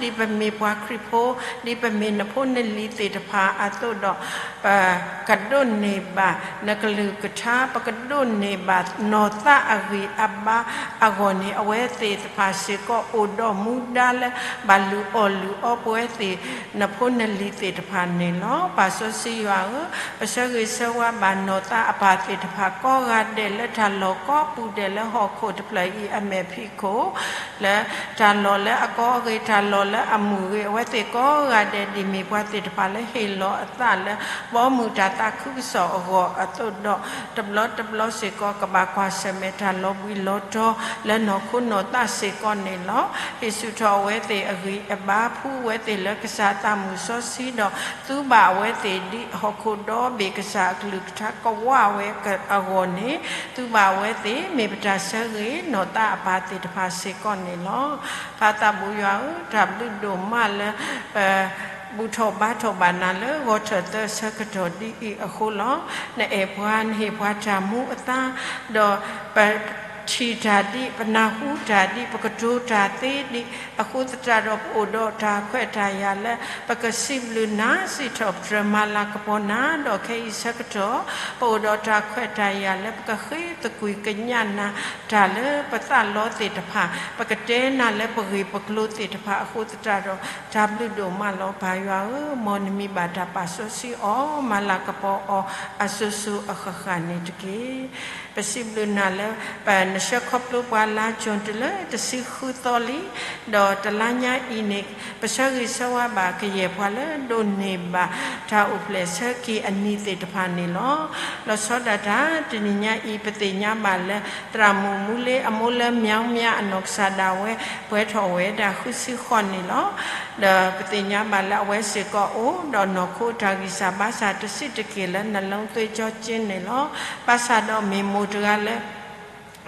လီၤ. ဒ်ပမ့ၢ်ပှၤခရံာ်ဖိ, ဒ်ပမ့ၢ်နဖိနလံၤသ့ၣ်တဖၣ်အသိးဒီး ပကဒိးန့ၢ်ဘၣ်နကလုၢ်ကထါ, ပကဒိးန့ၢ်ဘၣ်နီၢ်သးအဂံၢ်အဘါအဂီၢ်န့ၣ် အဝဲသ့ၣ်တဖၣ်စ့ၢ်ကီးအိၣ်ဒီးမူဒါလၢ ဘၣ်လုၢ်အီၣ်လုၢ်အီပဝဲသ့ၣ် နဖိနလံၤသ့ၣ်တဖၣ်န့ၣ်လီၤ. ပၢ်စီဆှံယွၤဧၢ, ပဆၢဂ့ၤဆၢဝါဘၣ်နီၢ်သးအပၢ်သ့ၣ်တဖၣ်ကိးဂၤဒဲးလၢတၢ်လီၢ်ကိးပူၤဒဲးလၢဟီၣ်ခိၣ်တဖျၢၣ်အံၤအမဲာ်ဖံးခိၣ် လၢတၢ်လီၢ်လၢအကီအဂ့ၤ တၢ်လီၢ်လၢအမုာ်ဂ့ၤ အဝဲသ့ၣ်ကိးဂၤဒဲး ဒ်မ့ၢ်ပှၤသ့ၣ်တဖၣ်လၢဟ့ၣ်လီၤအသးလၢ ဘီမုၢ်တၢ်သးခုကစီၣ်အဂီၢ်အသိးဒီး တဘျီတဘျီစ့ၢ်ကီး ကဘၣ်ကွၢ်ဆၢၣ်မဲာ်တၢ်လီၤဘှံးလီၤတီၤလၢနီၢ်ခိနီၢ်သးစ့ၢ်ကီးန့ၣ်လီၤ. ဟ့ၣ်ဆူၣ်ထီၣ်အဝဲသ့ၣ်အဂံၢ်အဘါ ဖှူဝဲသ့ၣ်လၢကစၢ်အသးမုာ်စီဆှံဒီး သူဘၣ်အဝဲသ့ၣ်ဒ်ဟီၣ်ခိၣ်ဒီဘ့ၣ်ကစၢ်အကလုၢ်ကထါကဝးဝဲအဂီၢ်န့ၣ် သူဘၣ်အဝဲသ့ၣ် မ့ၢ်ပတၢ်ဆၢဂ့ၤနီၢ်သးအပၢ်သ့ၣ်တဖၣ်စ့ၢ်ကီးန့ၣ်လီၤ. ပၢ်သးဘိယွၤဧၢ, တၢ်ဘျုးဒိၣ်မးလၢ ပ ဘူၣ်ထီၣ်ဘါထီၣ်ဘၣ်နၤလၢဂီၤထၢၣ်သၢဆၢကတီၢ်ဒ်အံၤအဃိလီၤ. နအဲၣ်ပှၤ နဟ့ၣ်ပှၤတၢ်မူအသါ, ဒီးပထံၣ်တၢ်ဒံး ပနၢ်ဟူတၢ်ဒံး ပကတိၤတၢ်သ့ဒံး အဃိသတးဒီး ပအိၣ်ဒီးတၢ်ခွဲးတၢ်ယာ်လၢ ပကစံးဘျုးနၤ စံးထီၣ်ပတြၢၤမၤလၤကပီၤနၤ, ဒီးခဲအံၤဆၢကတီၢ် ပအိၣ်ဒီးတၢ်ခွဲးတၢ်ယာ်လၢ ပကဃ့သကွံၢ်ကညးနၤ တၢ်လၢပသးလီသ့ၣ်တဖၣ် ပကတဲနၤလၢပဂ့ၢ်ပကျိၤသ့ၣ်တဖၣ်အဃိသတးဒီး တၢ်ဘျုးဒိၣ်မးလီၤ ပၢ်ယွၤဧၢ, မ်နမံၤဘၣ်တၢ်ပာ်စီဆှံအီၤ မၤလၤကပီၤအီၤအစိၤစိၤအဃၣ်ဃၣ်န့ၣ်တက့ၢ်. ပစံးဘျုးနၤလၢ ပနဆှၢခီဖျိပှၤလါကၠိၣ်တုၤလၢတဆံဃုသီလံ, ဒီးတလါညါအံၤန့ၣ် ပဆၢဂ့ၤဆၢဝါဘၣ်ကယဲၢ်ပှၤလၢဒိးန့ၢ်ဘၣ် တၢ်အိၣ်ဖျဲၣ်ဆၢက့ၤအနံၤသ့ၣ်တဖၣ်န့ၣ်လီၤ. လီၤဆီဒၣ်တၢ် တနံၤညါအံၤ ပသ့ၣ်ညါဘၣ်လၢ သရၣ်မုၣ်မူလ့ အမိၢ်လၢ မၠီမၠီအနီၢ်ကစၢ်ဒၣ်ဝဲ ပှဲၤထီၣ်ဝဲဒၣ်ဃုဆံဃိးနံၣ်လီၤ. ဒီးပသ့ၣ်ညါဘၣ်လၢအဝဲစ့ၢ်ကီးအိၣ်ဒီးနီၢ်ခိတၢ်ဂံၢ်စၢ်ဘါစၢ်တဆံးတက့ၢ်လၢ နလုံးသွေးကြောကျိန်းန့ၣ်လီၤ. ဘၣ်ဆၣ်ဒီးမ့ၢ်မိၢ်တဂၤလၢ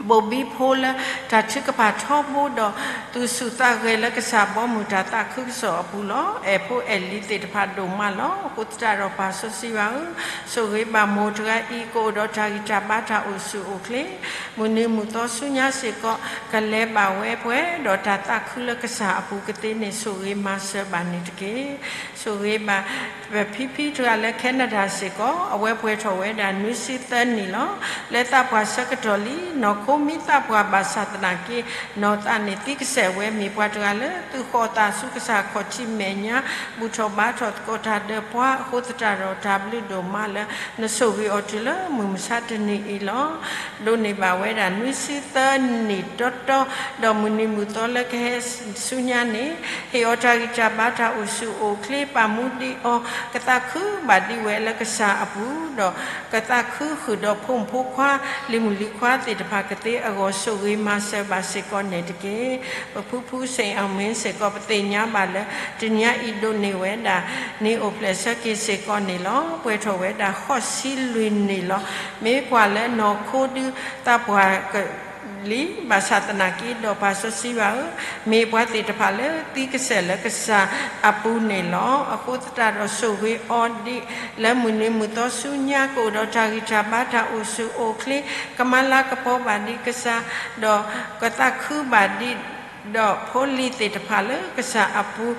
ဘိၣ်ဘံဖိလၢတၢ်ထုကဖၣ်ထီဘိဒီး သူၣ်ဆူၣ်သးဂဲၤလၢကစၢ်ဘီမုၢ်တၢ်သးခုကစီၣ်အပူၤလီၤ. အဲၣ်ဖိအဲၣ်လံၤသ့ၣ်တဖၣ်ဒိၣ်မးလီၤ. အဃိသတးဒီးပၢ်စီဆှံယွၤဧၢ, ဆိၣ်ဂ့ၤဘၣ်မိၢ်တဂၤအံၤ ကအိၣ်ဒီးတၢ်ဂံၢ်တၢ်ဘါတၢ်အိၣ်ဆူၣ်အိၣ်ချ့ မုၢ်နံၤမုၢ်သီဆူညါစ့ၢ်ကီး ကလဲၤဘၣ်ဝဲပှဲၤဒီးတၢ်သးခုလၢကစၢ်အပူၤကသ့န့ၣ် ဆိၣ်ဂ့ၤမၤစၢၤဘၣ်န့ၣ်တက့ၢ်. ဆိၣ်ဂ့ၤဘၣ် ပဖံဖံတဂၤလၢ Canada စ့ၢ်ကီး အဝဲပှဲၤထီၣ်ဝဲဒၣ်နွံဆံသၢနံၣ်လီၤ. လၢသးပှၢ်ဆၢကတီၢ်လံ နီၢ်ခိမ့ၢ်သးပှၢ်ဘၣ်ဆၣ်သနာ်က့ နီၢ်သးန့ၣ်သံကစဲးဝဲ မ့ၢ်ပှၤတဂၤလၢ သုးဃီၤသးဆူကစၢ်ခီၣ်ထံးမဲာ်ညါ ဘူၣ်ထီၣ်ဘါထီၣ်သကိးတၢ်ဒီးပှၤအဃိသတးဒီး တၢ်ဘျုးဒိၣ်မးလၢ နဆိၣ်ဂ့ၤအီၤတုၤလၢမုၢ်မဆါတနံၤအံၤလီၤ. ဒိးန့ၢ်ဘၣ်ဝဲဒၣ်နွံဆံသၢနံၣ်တီတီ ဒီးမုၢ်နံၤမုၢ်သီလၢကဟဲဆူညါန့ၣ် ဟ့ၣ်အီၤတၢ်ဂံၢ်တၢ်ဘါတၢ်အိၣ်ဆူၣ်အိၣ်ချ့ ပာ်မူဒံးအီၤ ကသးခုဘၣ်ဒံးဝဲလၢကစၢ်အပူၤ ဒီးကသးခုဃုာ်ဒီးဖိမုၣ်ဖိခွါ လံၤမုၣ်လံၤခွါသ့ၣ်တဖၣ်ကသ့အဂီၢ် ဆိၣ်ဂ့ၤမၤစၢၤဘၣ်စ့ၢ်ကီးန့ၣ်တက့ၢ်. ပဖုဖု စ့ၣ်အမ့ၣ် စ့ၢ်ကီး ပသ့ၣ်ညါဘၣ်လၢ တနံၤညါအံၤဒိးန့ၢ်ဝဲဒၣ် နံၤအိၣ်ဖျဲၣ်ဆၢက့ၤစ့ၢ်ကီးန့ၣ်လီၤ. ပှဲၤထီၣ်ဝဲဒၣ်ဃိးဆံလွံၢ်နံၣ်လီၤ. မ့ၢ်ကွၢ်လၢနီၢ်ခိဒုးသးပှၢ်က လံ, ဘၣ်ဆၣ်သနာ်က့ဒီး ပၢ်စီဆှံယွၤဧၢ, မ့ၢ်ပှၤသ့ၣ်တဖၣ်လၢသံကစၢၢ်လၢကစၢ်အပူၤန့ၣ်လီၤ. အဃိသတးဒီး ဆိၣ်ဂ့ၤအီၤဒ်လၢမုၢ်နံၤမုၢ်သီဆူညါ ကအိၣ်ဒီးတၢ်ဂံၢ်တၢ်ဘါ တၢ်အိၣ်ဆူၣ်အိၣ်ချ့, ကမၤလၤကပီၤဘၣ်ဒံးကစၢ်, ဒီးကသးခုဘၣ်ဒံး ဒီးဖိလံၤသ့ၣ်တဖၣ်လၢကစၢ်အပူၤ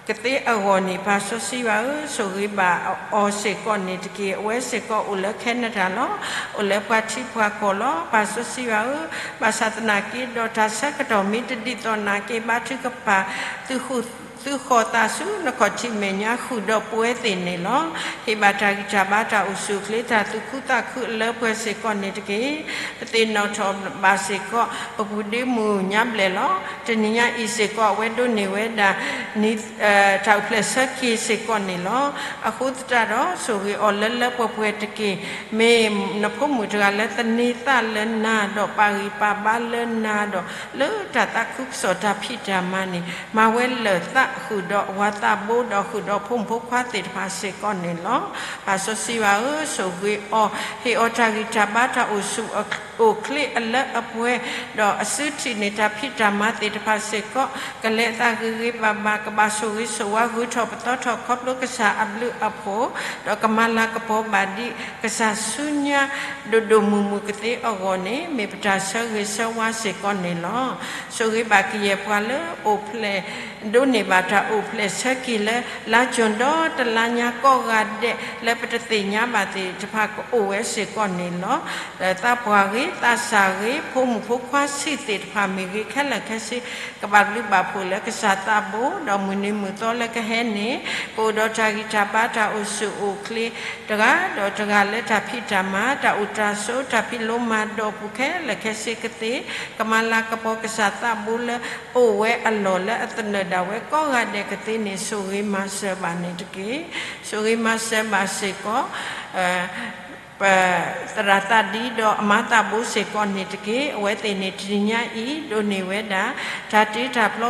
ကသ့အဂီၢ်န့ၣ် ပၢ်စီဆှံယွၤဧၢ, ဆိၣ်ဂ့ၤဘၣ်အီၤစ့ၢ်ကီးန့ၣ်တက့ၢ်. အဝဲစ့ၢ်ကီးအိၣ်လၢ Canada လီၤ. အိၣ်လၢပှၤထံပှၤကီၢ်လီၤ. ပၢ်စီဆှံယွၤဧၢ, ဘၣ်ဆၣ်သနာ်က့ဒီး တၢ်ဆၢကတီၢ်မ့ၢ်တဒ်သိးနာ်က့ ဘါထုကဖၣ် သုဃီၤသးဆူနခီၣ်ထံးမဲာ်ညါ ဃုာ်ဒီးပဝဲသ့ၣ်န့ၣ်လီၤ. ဟ့ၣ်ဘၣ်တၢ်ဂံၢ်တၢ်ဘါ တၢ်အိၣ်ဆူၣ်အိၣ်ချ့ တၢ်သူၣ်ခုသးခုအလၢပှဲၤစ့ၢ်ကီးန့ၣ်တက့ၢ်. ပသ့ၣ်နီၣ်ထီၣ်ဘၣ်စ့ၢ်ကီး ပပူၤဒ့မုၢ်ညါဘျဲၣ်လီၤ. တနံၤညါအံၤစ့ၢ်ကီး အဝဲဒိးန့ၢ်ဝဲဒၣ် တၢ်အိၣ်ဖျဲၣ်ဆၢက့ၤစ့ၢ်ကီးန့ၣ်လီၤ. အဃိသတးဒီး ဆိၣ်ဂ့ၤအီၤလၢလၢပှဲၤပှဲၤတက့ၢ်. မ့ၢ်နဖိမုၣ်တဂၤလၢသန့ၤသးလၢနၤ ဒီးပာ်ဂံၢ်ပာ်ဘါလၢနၤဒီး လၢတၢ်သးခုကစီၣ်တၢ်ဖံးတၢ်မၤန့ၣ် မၤဝဲလၢာ်သးဃုာ်ဒီးအဝၤသးဘိ ဒီးဃုာ်ဒီးဖိမုၣ်ဖိခွါသ့ၣ်တဖၣ်စ့ၢ်ကီးန့ၣ်လီၤ. ပၢ်စီဆှံယွၤဧၢ, ဆိၣ်ဂ့ၤအီၤ, ဟ့ၣ်အီၤတၢ်ဂံၢ်တၢ်ဘါ တၢ်အိၣ်ဆူၣ်အိၣ်ချ့အလၢအပှဲၤ, ဒီးအစုထံၣ်န့ၢ်တၢ်ဖံးတၢ်မၤသ့ၣ်တဖၣ်စ့ၢ်ကီး ကလဲၤအသးဂ့ၤဂ့ၤဘၣ်ဘၣ်, ကဘၣ်ဆိၣ်ဂ့ၤဆိၣ်ဝါ ဂုၤထီၣ်ပသီထီၣ် ခီဖျိကစၢ်အဘျုးအဖှိၣ်, ဒီးကမၤလၤကပီၤဘၣ်ဒံး ကစၢ်ဆူညါ ဒိၣ်ဒိၣ်မုၢ်မုၢ်ကသ့အဂီၢ်န့ၣ် မ့ၢ်ပတၢ်ဆၢဂ့ၤဆၢဝါစ့ၢ်ကီးန့ၣ်လီၤ. ဆိၣ်ဂ့ၤဘၣ်ကယဲၢ်ပှၤလၢအိၣ်ဖျဲၣ် ဒိးန့ၢ်ဘၣ်တၢ်အိၣ်ဖျဲၣ်ဆၢက့ၤလၢ လါကၠူၣ်ဒီတလါညါကိးဂၤဒဲး လၢပတသ့ၣ်ညါဘၣ်သ့ၣ်တဖၣ် ကအိၣ်ဝဲစ့ၢ်ကီးန့ၣ်လီၤ. သးပှၢ်ဂ့ၤ, သးစၢ်ဂ့ၤ, ဖိမုၣ်ဖိခွါဆံးသ့ၣ်တဖၣ်မ့ၢ်ဂ့ၤ, ခဲလၢာ်ခဲဆ့ ကဘၣ်ဘျုးဘၣ်ဖှိၣ်လၢကစၢ်သးဘိ, ဒီးမုၢ်နံၤမုၢ်သီလၢကဟဲန့ၣ် ကအိၣ်ဒီးတၢ်ဂံၢ်တၢ်ဘါ တၢ်အိၣ်ဆူၣ်အိၣ်ချ့ တဂၤဒီးတဂၤလၢတၢ်ဖံးတၢ်မၤ, တၢ်အိၣ်တၢ်ဆိး တၢ်ဖံးလိမၤဒိးပူၤ ခဲလၢာ်ခဲဆ့ကသ့, ကမၤလၤကပီၤကစၢ်သးဘိလၢ အိၣ်ဝဲအလီၢ်လၢအသနၢၣ်ဒၣ်ဝဲကိးဂၤဒဲးကသ့န့ၣ် ဆိၣ်ဂ့ၤမၤစၢၤဘၣ်န့ၣ်တက့ၢ်. ဆိၣ်ဂ့ၤမၤစၢၤဘၣ်စ့ၢ်ကီး ပသရၣ်သးဒံဒီးအမါသးဘိစ့ၢ်ကီးန့ၣ်တက့ၢ်. အဝဲသ့ၣ်န့ၣ် တနံၤညါအံၤ ဒိးန့ၢ်ဝဲဒၣ် တၢ်တ့တၢ်ဖျီ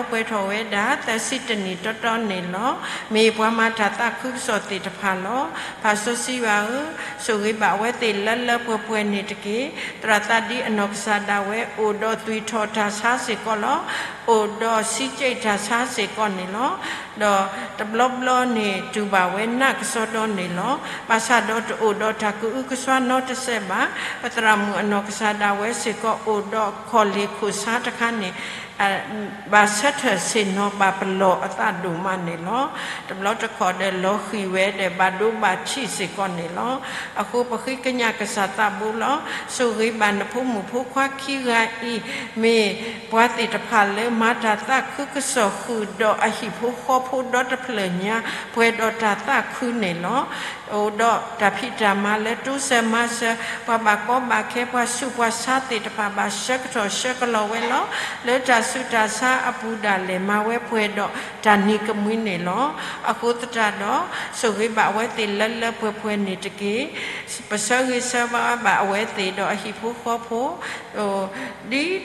ပှဲၤထီၣ်ဝဲဒၣ် သၢဆံတနံၣ်တီတီန့ၣ်လီၤ. မ့ၢ်ပှၤမၤတၢ်သးခုကစီၣ်သ့ၣ်တဖၣ်လီၤ. ပၢ်စီဆှံယွၤဧၢ, ဆိၣ်ဂ့ၤဘၣ်အဝဲသ့ၣ်လၢလၢပှဲၤပှဲၤန့ၣ်တက့ၢ်. သရၣ်သးဒံအနီၢ်ကစၢ်ဒၣ်ဝဲ အိၣ်ဒီးသွံၣ်ထီၣ်တၢ်ဆါစ့ၢ်ကီးလီၤ. အိၣ်ဒီးစံးကဲးတၢ်ဆါစ့ၢ်ကီးန့ၣ်လီၤ. ဒီးတဘျီဘျီန့ၣ် တူၢ်ဘၣ်ဝဲနးကစီဒီန့ၣ်လီၤ. ဘၣ်ဆၣ်ဒီးတအိၣ်ဒီးတၢ်ကအုကစွါနီတစဲးဘၣ်. ပသရၣ်မုၣ်အနီၢ်ကစၢ်ဒၣ်ဝဲစ့ၢ်ကီး အိၣ်ဒီးခီၣ်လ့ၢ်ခိၣ်ဆါတခါန့ၣ် ဘၣ်ဆၢထၢၣ်ဆ့ၣ်နီၤဘၣ်ပလီၢ်အသးဒိၣ်မးန့ၣ်လီၤ. တဘျီတခီၣ်ဒီးလီၤဃံၤဝဲဒီးဘၣ်ဒိဘၣ်ထံးစ့ၢ်ကီးန့ၣ်လီၤ. အဃိပဃ့ကညးကစၢ်သးဘိလီၤ. ဆိၣ်ဂ့ၤဘၣ်နဖိမုၣ်ဖိခွါခံဂၤအံၤ မ့ၢ်ပှၤသ့ၣ်တဖၣ်လၢမၤတၢ်သးခုကစီၣ်ဃုာ်ဒီးအဟံၣ်ဖိဃီဖိဒီတဖျၢၣ်ညါ ပှဲၤဒီးတၢ်သးခုန့ၣ်လီၤ. အိၣ်ဒီးတၢ်ဖံးတၢ်မၤလၢတိစၢၤမၤစၢၤ ပှၤဘၣ်ကီဘၣ်ခဲ ပှၤဆူးပှၤဆါသ့ၣ်တဖၣ် ဘၣ်ဆၢကတီၢ်ဆၢကလီၤဝဲလီၤ. လၢတၢ်ဆူးတၢ်ဆါအပူၤဒၣ်လဲာ် မၤဝဲပှဲၤဒီးတၢ်နံၤကမှံန့ၣ်လီၤ. အဃိသတးဒီး ဆိၣ်ဂ့ၤဘၣ်အဝဲသ့ၣ်လၢလၢပှဲၤပှဲၤန့ၣ်တက့ၢ်. ပဆၢဂ့ၤဆၢဝါဘၣ်အဝဲသ့ၣ်ဒီးအဟံၣ်ဖိဃီဖိ ဒ်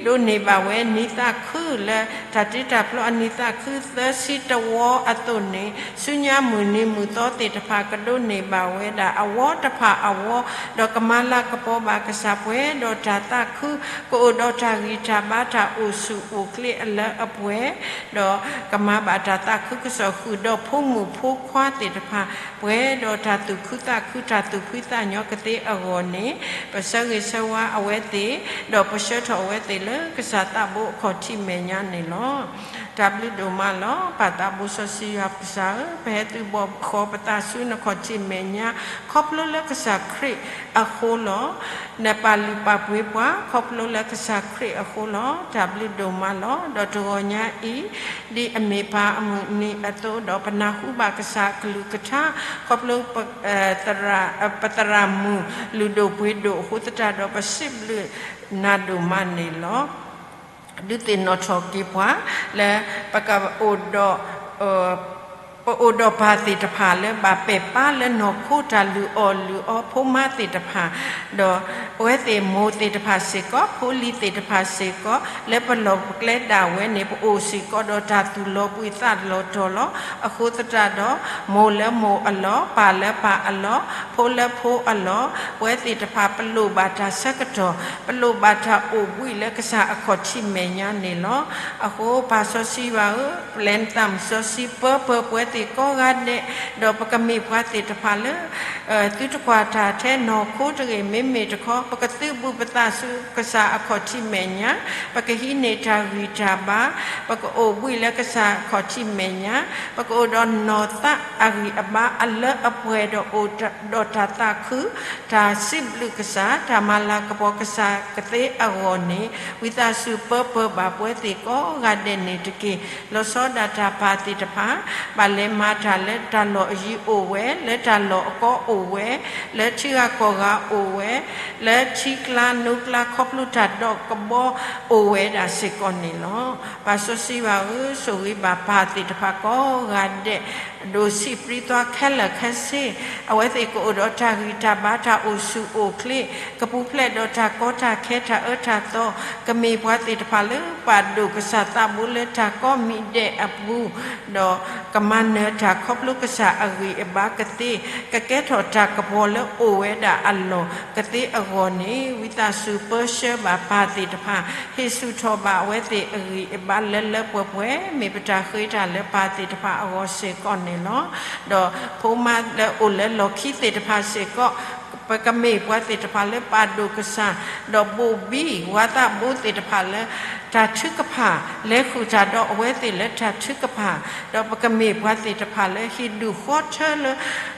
ဒိးန့ၢ်ဘၣ်ဝဲနံၤသးခုလၢ တၢ်တ့တၢ်ဖျီအနံၤသးခုသၢဆံတဝီအသိးန့ၣ် ဆူညါမုၢ်နံၤမုၢ်သီသ့ၣ်တဖၣ် ကဒိးန့ၢ်ဘၣ်ဝဲဒၣ်အဝီတဖၣ်အဝီ, ဒီးကမၤလၤကပီၤဘၣ်ကစၢ်ပှဲၤဒီးတၢ်သးခု, ကအိၣ်ဒီးတၢ်ဂံၢ်တၢ်ဘါ တၢ်အိၣ်ဆူၣ်အိၣ်ချ့အလၢအပှဲၤ, ဒီးကမၤဘၣ်တၢ်သးခုကစီၣ်ဃုာ်ဒီးဖိမုၣ်ဖိခွါသ့ၣ်တဖၣ် ပှဲၤဒီးတၢ်သူၣ်ခုသးခု တၢ်သူၣ်ဖှံသးညီကသ့အဂီၢ်န့ၣ် ပဆၢဂ့ၤဆၢဝါအဝဲသ့ၣ် ဒီးပဆှၢထီၣ်အဝဲသ့ၣ်လၢကစၢ်သးဘိအခီၣ်ထံးမဲာ်ညါန့ၣ်လီၤ. တၢ်ဘျုးဒိၣ်မးလီၤ. ပၢ်သးဘိစီဆှံယွၤပကစၢ်ဧၢ, ပဟဲသုးဘီၣ်ဃီၤပသးဆူနခီၣ်ထံးမဲာ်ညါ ခီဖျိလၢကစၢ်ခရံာ်အဃိလီၤ. နပာ်လုၢ်ပာ်ပှ့ၤပှၤ ခီဖျိလၢကစၢ်ခရံာ်အဃိလီၤ. တၢ်ဘျုးဒိၣ်မးလီၤ. ဒီးတဂီၤညါအံၤ ဒ်အမ့ၢ်ပၢ်အမုၢ်နံၤအသိးဒီး ပနၢ်ဟူဘၣ်ကစၢ်အကလုၢ်ကထါ ခီဖျိ ပသရၣ်မုၣ်လုၢ်ဒိၣ်ပှ့ၤဒိၣ်အဃိသတးဒီး ပစံးဘျုးနၤဒိၣ်မးန့ၣ်လီၤ. ဒုးသ့ၣ်နီၣ်ထီၣ်က့ၤပှၤလၢပကအိၣ်ဒီး ပအိၣ်ဒီးပၢ်သ့ၣ်တဖၣ်လၢဘၣ်ပဲာ်ပၢ်လၢနီၢ်ခိတၢ်လုၢ်အီၣ်လုၢ်အီ ဖိမါသ့ၣ်တဖၣ်, ဒီးအဝဲသ့ၣ်မိၢ်သ့ၣ်တဖၣ်စ့ၢ်ကီး ဖိလံၤသ့ၣ်တဖၣ်စ့ၢ်ကီး လၢပလီၢ်ပကျဲဒၣ်ဝဲန့ၣ် ပအိၣ်စ့ၢ်ကီးဒီးတၢ်သူၣ်လီၤဘှံးသးလီၤတီၤလီၤ. အဃိသတးဒီး မိၢ်လၢမိၢ်အလီၢ်, ပၢ်လၢပၢ်အလီၢ်, ဖိလၢဖိအလီၢ်, ပဝဲသ့ၣ်တဖၣ် ပလိၣ်ဘၣ်တၢ်ဆၢကတီၢ်, ပလိၣ်ဘၣ်တၢ်အိၣ်ဘှံးလၢကစၢ်အခီၣ်ထံးမဲာ်ညါန့ၣ်လီၤ. အဃိပၢ်စီဆှံယွၤဧၢ, ပျဲနသးစီဆှံပၢပၢပဝဲသ့ၣ်ကိးဂၤဒဲး, ဒီးပကမ့ၢ်ပှၤသ့ၣ်တဖၣ်လၢ သုတကွၢ်တၢ်ထဲနီၢ်ခိတဂ့ၤ, မ့မ့ၢ်တခီ ပကသုးဘူးပသးဆူကစၢ်အခီၣ်ထံးမဲာ်ညါ, ပကဟံးန့ၢ်တၢ်ဂံၢ်တၢ်ဘါ, ပကအိၣ်ဘှံးလၢကစၢ်အခီၣ်ထံးမဲာ်ညါ, ပကအိၣ်ဒီးနီၢ်သးအဂံၢ်အဘါအလၢအပှဲၤဒီးအိၣ်ဒီးတၢ်သးခု, တၢ်စံးဘျုးကစၢ်, တၢ်မၤလၤကပီၤကစၢ်ကသ့အဂီၢ်န့ၣ် ဝံသးစူၤပၢပၢဘၣ်ပဝဲသ့ၣ်ကိးဂၤဒဲးန့ၣ်တက့ၢ်. လီၤဆီဒၣ်တၢ်ပၢ်သ့ၣ်တဖၣ် ဘၣ်လဲၤမၤတၢ်လၢတၢ်လီၢ်အယံၤအိၣ်ဝဲ, လၢတၢ်လီၢ်အကီအိၣ်ဝဲ, လၢထံဂၤကီၢ်ဂၤအိၣ်ဝဲ, လၢထံကျါနိကျါခီဖျိတၢ်ဒီးကဘီအိၣ်ဝဲဒၣ်စ့ၢ်ကီးန့ၣ်လီၤ. ပၢ်စီဆှံယွၤဧၢ, ဆိၣ်ဂ့ၤဘၣ်ပၢ်သ့ၣ်တဖၣ်ကိးဂၤဒဲး, ဒိၣ်ဆံးပြံသွါခဲလၢာ်ခဲဆ့, အဝဲသ့ၣ်ကအိၣ်ဒီးတၢ်ဂံၢ်တၢ်ဘါ တၢ်အိၣ်ဆူၣ်အိၣ်ချ့, ကပူၤဖျဲးဒီးတၢ်ကီတၢ်ခဲတၢ်အၢတၢ်သီ, ကမ့ၢ်ပှၤသ့ၣ်တဖၣ်လၢပာ်ဒိၣ်ကစၢ်သးဘိလၢတၢ်ကိးမံၤဒဲးအပူၤ, ဒီးကမၤနၢၤတၢ်ခီဖျိကစၢ်အဂံၢ်အဘါကသ့, ကကဲထီၣ်တၢ်ကပီၤလၢအိၣ်ဝဲဒၣ်အလီၢ်ကသ့အဂီၢ်န့ၣ် ဝံသးစူၤပၢဆှၢဘၣ်ပၢ်သ့ၣ်တဖၣ်, ဟ့ၣ်ဆူၣ်ထီၣ်ဘၣ်အဝဲသ့ၣ်အဂံၢ်အဘါလၢလၢပှဲၤပှဲၤ, မ့ၢ်ပတၢ်ဃ့တၢ်လၢပၢ်သ့ၣ်တဖၣ်အဂီၢ်စ့ၢ်ကီးန့ၣ်လီၤ. ဒီးဖိမါလၢအိၣ်လၢလီၢ်ခံသ့ၣ်တဖၣ်စ့ၢ်ကီး ပကမ့ၢ်ပှၤသ့ၣ်တဖၣ်လၢပာ်ဒိၣ်ကစၢ်, ဒီးဘိၣ်ဘံဝၤသးဘိသ့ၣ်တဖၣ်လၢတၢ်ထုကဖၣ်, လဲၤဃုာ်တၢ်ဒီးအဝဲသ့ၣ်လၢတၢ်ထုကဖၣ်, ဒီးပကမ့ၢ်ပှၤသ့ၣ်တဖၣ်လၢဟ့ၣ်ဒုၣ်ဃီထၢလၢ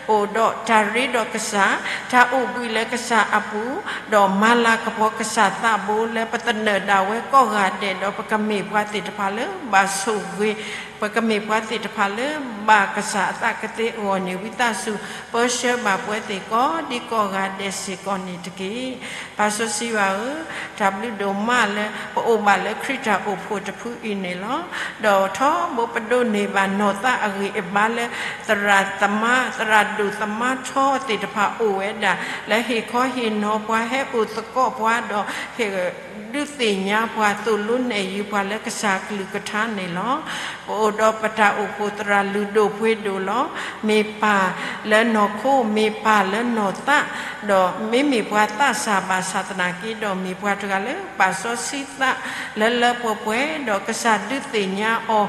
အိၣ်ဒီးတၢ်ရ့ဒီးကစၢ်, တၢ်အိၣ်ဘှံးလၢကစၢ်အပူၤ, ဒီးမၤလၤကပီၤကစၢ်သးဘိလၢပသနၢၣ်ဒၣ်ဝဲကိးဂၤဒဲး, ဒီးပကမ့ၢ်ပှၤသ့ၣ်တဖၣ်လၢဘၣ်ဆိၣ်ဂ့ၤ, ပကမ့ၢ်ပှၤသ့ၣ်တဖၣ်လၢဘၣ်ကစၢ်အသးကသ့အဂီၢ်န့ၣ် ဝံသးစူၤပၢဆှၢဘၣ်ပဝဲသ့ၣ်ကိးဒံကိးဂၤဒဲးစ့ၢ်ကီးန့ၣ်တက့ၢ်. ပၢ်စီဆှံယွၤဧၢ, တၢ်ဘျုးဒိၣ်မးလၢပအိၣ်ဘၣ်လၢခရံာ်တၢ်အိၣ်ဖှိၣ်တဖုအံၤန့ၣ်လီၤ. ဒီးထီဘိပဒိးန့ၢ်ဘၣ်နီၢ်သးအဂံၢ်အဘါလၢ သရၣ်သမါ, သရၣ်ဒိၣ်သမါထီသ့ၣ်တဖၣ်အိၣ်ဝဲဒၣ်, လၢဟ့ၣ်ခီဟ့ၣ်နီၤပှၤ, ဟဲအိၣ်သကိးပှၤ, ဒီးဟ့ၣ်ဒုးသ့ၣ်ညါပှၤ, သိၣ်လိနဲၣ်ယုာ်ပှၤလၢကစၢ်ကလုၢ်ကထါန့ၣ်လီၤ. ပအိၣ်ဒီးပတၢ်အိၣ်ဖှိၣ်သရၣ်လုၢ်ဒိၣ်ပှ့ၤဒိၣ်လီၤ. မ့ၢ်ပၢ်လၢနီၢ်ခိ, မ့ၢ်ပၢ်လၢနီၢ်သး, ဒီးမ့မ့ၢ်ပှၤသးစၢ်ဘၣ်ဆၣ်သနာ်က့, ဒီးမ့ၢ်ပှၤတဂၤလၢဘၣ်စီဆှံသးလၢလၢပှဲၤပှဲၤ, ဒီးကစၢ်ဒုးသ့ၣ်ညါအီၤ,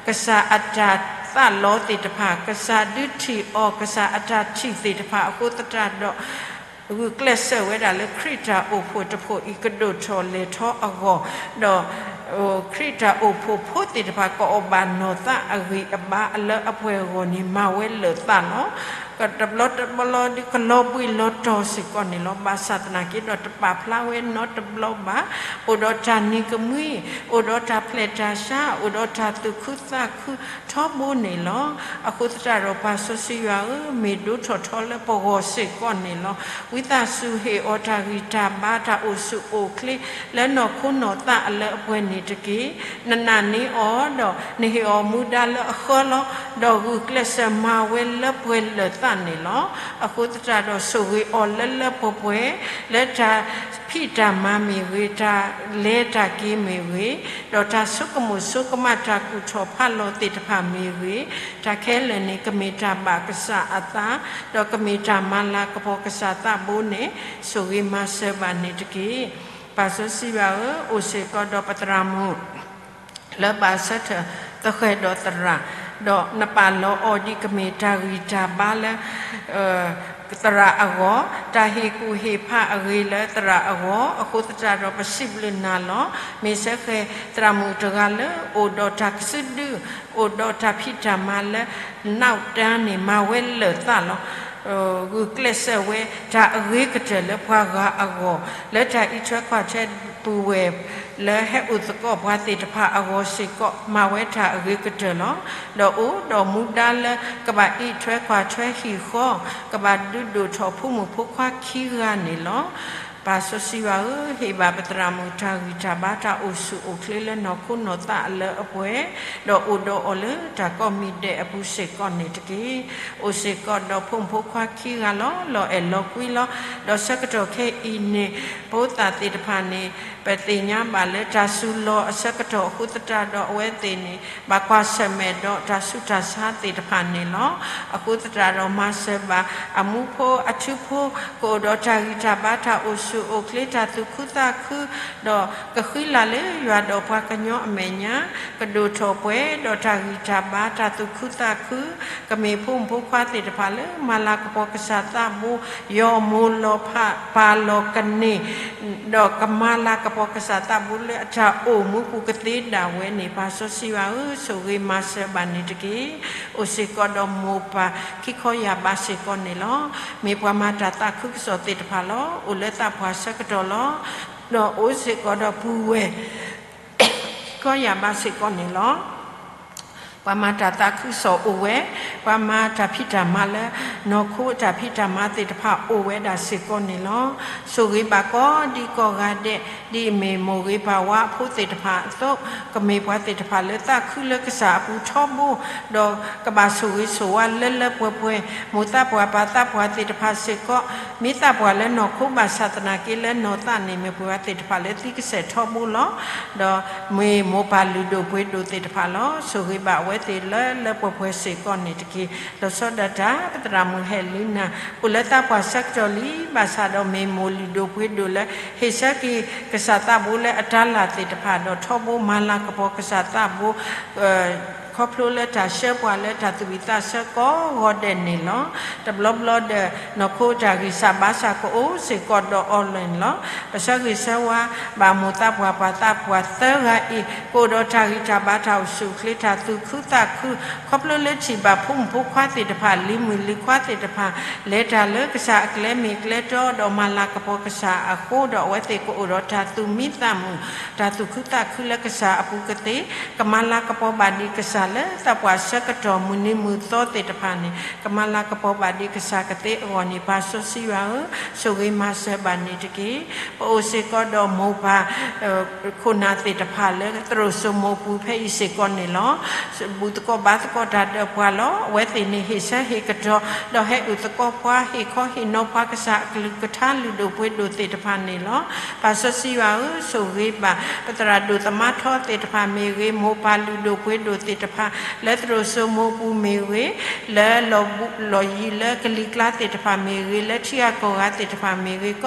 ကစၢ်အတၢ်သးလီသ့ၣ်တဖၣ်, ကစၢ်ဒုးထံၣ်အီၤ, ကစၢ်အတၢ်ထံၣ်သ့ၣ်တဖၣ်အဃိသတးဒီး ဂုာ်ကျဲးစၢးဝဲဒၣ်လၢခရံာ်တၢ်အိၣ်ဖှိၣ်တဖှိၣ်အံၤကဒိၣ်ထီၣ်လဲၤထီအဂီၢ်, ဒီးခရံာ်တၢ်အိၣ်ဖှိၣ်ဖိသ့ၣ်တဖၣ် ကအီၣ်ဘၣ်နီၢ်သးအဂံၢ်အဘါအလၢအပှဲၤအဂီၢ်န့ၣ် မၤဝဲလၢာ်သးလီၤ. တဘျီတဘျီဒုးကလီၤဘှံးလီၤတီၤစ့ၢ်ကီးန့ၣ်လီၤ. ဘၣ်ဆၣ်သနာ်က့ဒီးတပာ်ဖျါဝဲနီတဘျီဘၣ်. အိၣ်ဒီးတၢ်နံၤကမှံ, အိၣ်ဒီးတၢ်ဖျဲၣ်တၢ်ဆါ, အိၣ်ဒီးတၢ်သူၣ်ခုသးခုထီဘိန့ၣ်လီၤ. အဃိသတးဒီးပၢ်စီဆှံယွၤဧၢ, မ့ၢ်ဒိထီၣ်ထီလၢပဂီၢ်စ့ၢ်ကီးန့ၣ်လီၤ. ဝံသးစူၤဟ့ၣ်အီၤတၢ်ဂံၢ်တၢ်ဘါ တၢ်အိၣ်ဆူၣ်အိၣ်ချ့ လၢနီၢ်ခိနီၢ်သးအလၢအပှဲၤန့ၣ်တက့ၢ်. နနာ်န့ၢ်အီၤဒီး နဟ့ၣ်အီၤမူဒါလၢအဃၢလီၤ. ဒီးဂုာ်ကျဲးစၢးမၤဝဲလၢပှဲၤလၢာ်သးန့ၣ်လီၤ. အဃိသတးဒီးဆိၣ်ဂ့ၤအီၤလၢလၢပှဲၤပှဲၤ လၢတၢ်ဖံးတၢ်မၤမ့ၢ်ဂ့ၤ, တၢ်လဲၤတၢ်က့ၤမ့ၢ်ဂ့ၤ, ဒီးတၢ်ဆိကမိၣ်ဆိကမး တၢ်ကူၣ်ထီၣ်ဖးလီၤသ့ၣ်တဖၣ်မ့ၢ်ဂ့ၤ, တၢ်ခဲလၢာ်န့ၣ် ကမ့ၢ်တၢ်ဘၣ်ကစၢ်အသး, ဒီးကမ့ၢ်တၢ်မၤလၤကပီၤကစၢ်သးဘိန့ၣ် ဆိၣ်ဂ့ၤမၤစၢၤဘၣ်န့ၣ်တက့ၢ်. ပၢ်စီဆှံယွၤဧၢ, အိၣ်စ့ၢ်ကီးဒီးပသရၣ်မုၣ် လၢဘၣ်ဆၢထၢၣ်သဃဲၤဒီးသရၣ်, ဒီးနပာ်လီၤအီၤဒ်ကမ့ၢ်တၢ်ဂံၢ်တၢ်ဘါလၢ သရၣ်အဂီၢ်, တၢ်ဟ့ၣ်ကူၣ်ဟ့ၣ်ဖးအဂ့ၤလၢသရၣ်အဂီၢ်, အဃိသတးဒီးပစံးဘျုးနၤလီၤ. မ့ၢ်စ့ၢ်ကီးသရၣ်မုၣ်တဂၤလၢအိၣ်ဒီးတၢ်ကစုဒု, အိၣ်ဒီးတၢ်ဖံးတၢ်မၤလၢ နောက်တန်းန့ၣ် မၤဝဲလၢာ်သးလီၤ. ဂုာ်ကျဲးစၢးဝဲတၢ်အဂ့ၤကတၢၢ်လၢပှၤဂၤအဂီၢ်, လၢတၢ်အံးထွဲကွၢ်ထွဲပူၤဝဲၢ် လၢဟဲအိၣ်သကိးပှၤသ့ၣ်တဖၣ်အဂီၢ်စ့ၢ်ကီး မၤဝဲတၢ်အဂ့ၤကတၢၢ်လီၤ. ဒီးအိၣ်ဒီးမူဒါလၢကဘၣ်အံးထွဲကွၢ်ထွဲဟံၣ်ဃီ, ကဘၣ်ဒုးဒိၣ်ထီၣ်ဖိမုၣ်ဖိခွါခံဂၤန့ၣ်လီၤ. ပၢ်စီဆှံယွၤဧၢ, ဟ့ၣ်ဘၣ်ပသရၣ်မုၣ်တၢ်ဂံၢ်တၢ်ဘါ တၢ်အိၣ်ဆူၣ်အိၣ်ချ့လၢနီၢ်ခိနီၢ်သးအလၢအပှဲၤ, ဒီးအိၣ်ဒီးအီၤလၢတၢ်ကိးမံၤဒဲးအပူၤစ့ၢ်ကီးန့ၣ်တက့ၢ်. အိၣ်စ့ၢ်ကီးဒီးဖိမုၣ်ဖိခွါခံဂၤလီၤ. လီၤအဲၣ်လီၤကွံလီၤ. ဒီးဆၢကတီၢ်ခဲအံၤန့ၣ် ဖိသၣ်သ့ၣ်တဖၣ်န့ၣ် ပသ့ၣ်ညါဘၣ်လၢတၢ်စူၤလီၤအဆၢကတီၢ်အဃိသတးဒီး အဝဲသ့ၣ်န့ၣ် ဘၣ်ကွၢ်ဆၢၣ်မဲာ်ဒီးတၢ်ဆူးတၢ်ဆါသ့ၣ်တဖၣ်န့ၣ်လီၤ. အဃိသတးဒီးမၤစၢၤဘၣ်အမူဖိအထူဖိ ကအိၣ်ဒီးတၢ်ဂံၢ်တၢ်ဘါ တၢ်အိၣ်ဆူၣ်အိၣ်ချ့ တၢ်သူၣ်ခုသးခု ဒီးကဃံလၤလၢယွၤဒီးပှၤကညီအမဲာ်ညါ, ကဒိၣ်ထီၣ်ပှဲၤဒီးတၢ်ဂံၢ်တၢ်ဘါ တၢ်သူၣ်ခုသးခု, ကမ့ၢ်ဖိမုၣ်ဖိခွါသ့ၣ်တဖၣ်လၢမၤလၤကပီၤကစၢ်သးဘိ, ယီၢ်မိၢ်လီၤဖး ပၢ်လီၤကန့ၢ် ဒီးကမၤလၤကပီၤကစၢ်သးဘိလၢအတၢ်အိၣ်မူပူၤ ကသ့ဒၣ်ဝဲန့ၣ် ပၢ်စီဆှံယွၤဧၢ, ဆိၣ်ဂ့ၤမၤစၢၤဘၣ်န့ၣ်တက့ၢ်. အိၣ်စ့ၢ်ကီးဒီးမိၢ်ပၢ်ခံခီယၢ်ဘးစ့ၢ်ကီးန့ၣ်လီၤ. မ့ၢ်ပှၤမၤတၢ်သးခုကစီၣ်သ့ၣ်တဖၣ်လီၤ. အိၣ်လၢသးပှၢ်ဆၢကတီၢ်လီၤ. ဒီးအိၣ်စ့ၢ်ကီးဒီးပုၢ်ဝဲၢ် ခံခီယၢ်ဘးစ့ၢ်ကီးန့ၣ်လီၤ. ပှၤမၤတၢ်သးခုကစီၣ်အိၣ်ဝဲ, ပှၤမၤတၢ်ဖံးတၢ်မၤလၢနီၢ်ခိအတၢ်ဖံးတၢ်မၤသ့ၣ်တဖၣ်အိၣ်ဝဲဒၣ်စ့ၢ်ကီးန့ၣ်လီၤ. ဆိၣ်ဂ့ၤဘၣ်ကိးဒံကိးဂၤဒဲး ဒ်အမ့ၢ်မိၢ်ဂ့ၤပၢ်ဝါအဖိသ့ၣ်တဖၣ်အသိး, ကမ့ၢ်ပှၤသ့ၣ်တဖၣ်လၢသးခုလၢကစၢ်အပူၤထီဘိ, ဒီးကဘၣ်ဆိၣ်ဂ့ၤဆိၣ်ဝါလၢလၢပှဲၤပှဲၤ, မိၢ်သးပှၢ်ပၢ်သးပှၢ်သ့ၣ်တဖၣ်စ့ၢ်ကီး, မ့ၢ်သးပှၢ်လၢနီၢ်ခိဘၣ်ဆၣ်သနာ်က့လၢနီၢ်သးန့ၣ် မ့ၢ်ပှၤသ့ၣ်တဖၣ်လၢသံကစဲာ်ထီဘိလီၤ. ဒီးမ့ၢ်မိၢ်ပၢ်လုၢ်ဒိၣ်ပှ့ၤဒိၣ်သ့ၣ်တဖၣ်လီၤ. ဆိၣ်ဂ့ၤဘၣ်အဝဲသ့ၣ်လၢလၢပှဲၤပှဲၤစ့ၢ်ကီးန့ၣ်တက့ၢ်. လီၤဆီဒၣ်တၢ် ပသရၣ်မုၣ်ဟဲလံနၤ အိၣ်လၢသးပှၢ်ဆၢကတီၢ်လံ, ဘၣ်ဆၣ်ဒီးမ့ၢ်မိၢ်လုၢ်ဒိၣ်ပှ့ၤဒိၣ်လၢ ဟ့ၣ်ဆၢက့ၤကစၢ်သးဘိလၢအတၤလၢ်သ့ၣ်တဖၣ် ဒီးထီဘိမၤလၤကပီၤကစၢ်သးဘိ ခီဖျိလၢတၢ်ဆှၢပှၤလၢတၢ်သူၣ်ဝံၣ်သးဆၢကိးဂီၤဒဲးန့ၣ်လီၤ. တဘျီဘျီဒီး နီၢ်ခိတၢ်ဂံၢ်စၢ်ဘါစၢ် ကအိၣ်စ့ၢ်ကီးဒီးအီၤလီၤန့ၣ်လီၤ. ပဆၢဂ့ၤဆၢဝါဘၣ်မိၢ်သးပှၢ်ပၢ်သးပှၢ်သၢဂၤအံၤ ကအိၣ်ဒီးတၢ်ဂံၢ်တၢ်ဘါ တၢ်အိၣ်ဆူၣ်အိၣ်ချ့ တၢ်သူၣ်ခုသးခု, ခီဖျိလၢထံၣ်ဘၣ်ဖိမုၣ်ဖိခွါသ့ၣ်တဖၣ် လံၤမုၣ်လံၤခွါသ့ၣ်တဖၣ် လဲၤတၢ်လၢကစၢ်အကျဲမ့ၢ်ကျဲတီ ဒီးမၤလၤကပီၤကစၢ်အဃိဒီး အဝဲသ့ၣ်ကအိၣ်ဒီးတၢ်သူၣ်မံသးမုာ် တၢ်သူၣ်ခုသးခုလၢကစၢ်အပူၤကသ့, ကမၤလၤကပီၤဘၣ်ဒံးကစၢ်လၢသးပှၢ်ဆၢကတီၢ်မုၢ်နံၤမုၢ်သီသ့ၣ်တဖၣ်န့ၣ် ကမၤလၤကပီၤဘၣ်ဒံးကစၢ်ကသ့အဂီၢ်န့ၣ် ပၢ်စီဆှံယွၤဧၢ, ဆိၣ်ဂ့ၤမၤစၢၤဘၣ်န့ၣ်တက့ၢ်. ပအိၣ်စ့ၢ်ကီးဒီးမိၢ်ပၢ် ခိၣ်နၢ်သ့ၣ်တဖၣ်လၢသရိာ်စိမိၢ်ပူၤဖဲအံၤစ့ၢ်ကီးန့ၣ်လီၤ. ဘူၣ်သကိးဘါသကိးတၢ်ဒီးပှၤလီၤ. အဝဲသ့ၣ်န့ၣ်ဟ့ၣ်ဆၢဟ့ၣ်ကတီၤ ဒီးဟဲအုၣ်သကိးပှၤ ဟ့ၣ်ခီဟ့ၣ်နီၤပှၤကစၢ်အကလုၢ်ကထါလုၢ်ဒိၣ်ပှ့ၤဒိၣ်သ့ၣ်တဖၣ်န့ၣ်လီၤ. ပၢ်စီဆှံယွၤဧၢ, ဆိၣ်ဂ့ၤဘၣ် ပသရၣ်ဒိၣ်သမါထီသ့ၣ်တဖၣ်မ့ၢ်ဂ့ၤ, မိၢ်ပၢ်လုၢ်ဒိၣ်ပှ့ၤဒိၣ်သ့ၣ်တဖၣ် လၢသရိာ်စိမိၢ်ပူၤမ့ၢ်ဂ့ၤ, လၢလီၢ်ဘူးလီၢ်ယံၤလၢကလံၤကျါသ့ၣ်တဖၣ်မ့ၢ်ဂ့ၤ, လၢထံဂၤကီၢ်ဂၤသ့ၣ်တဖၣ်မ့ၢ်ဂ့ၤ,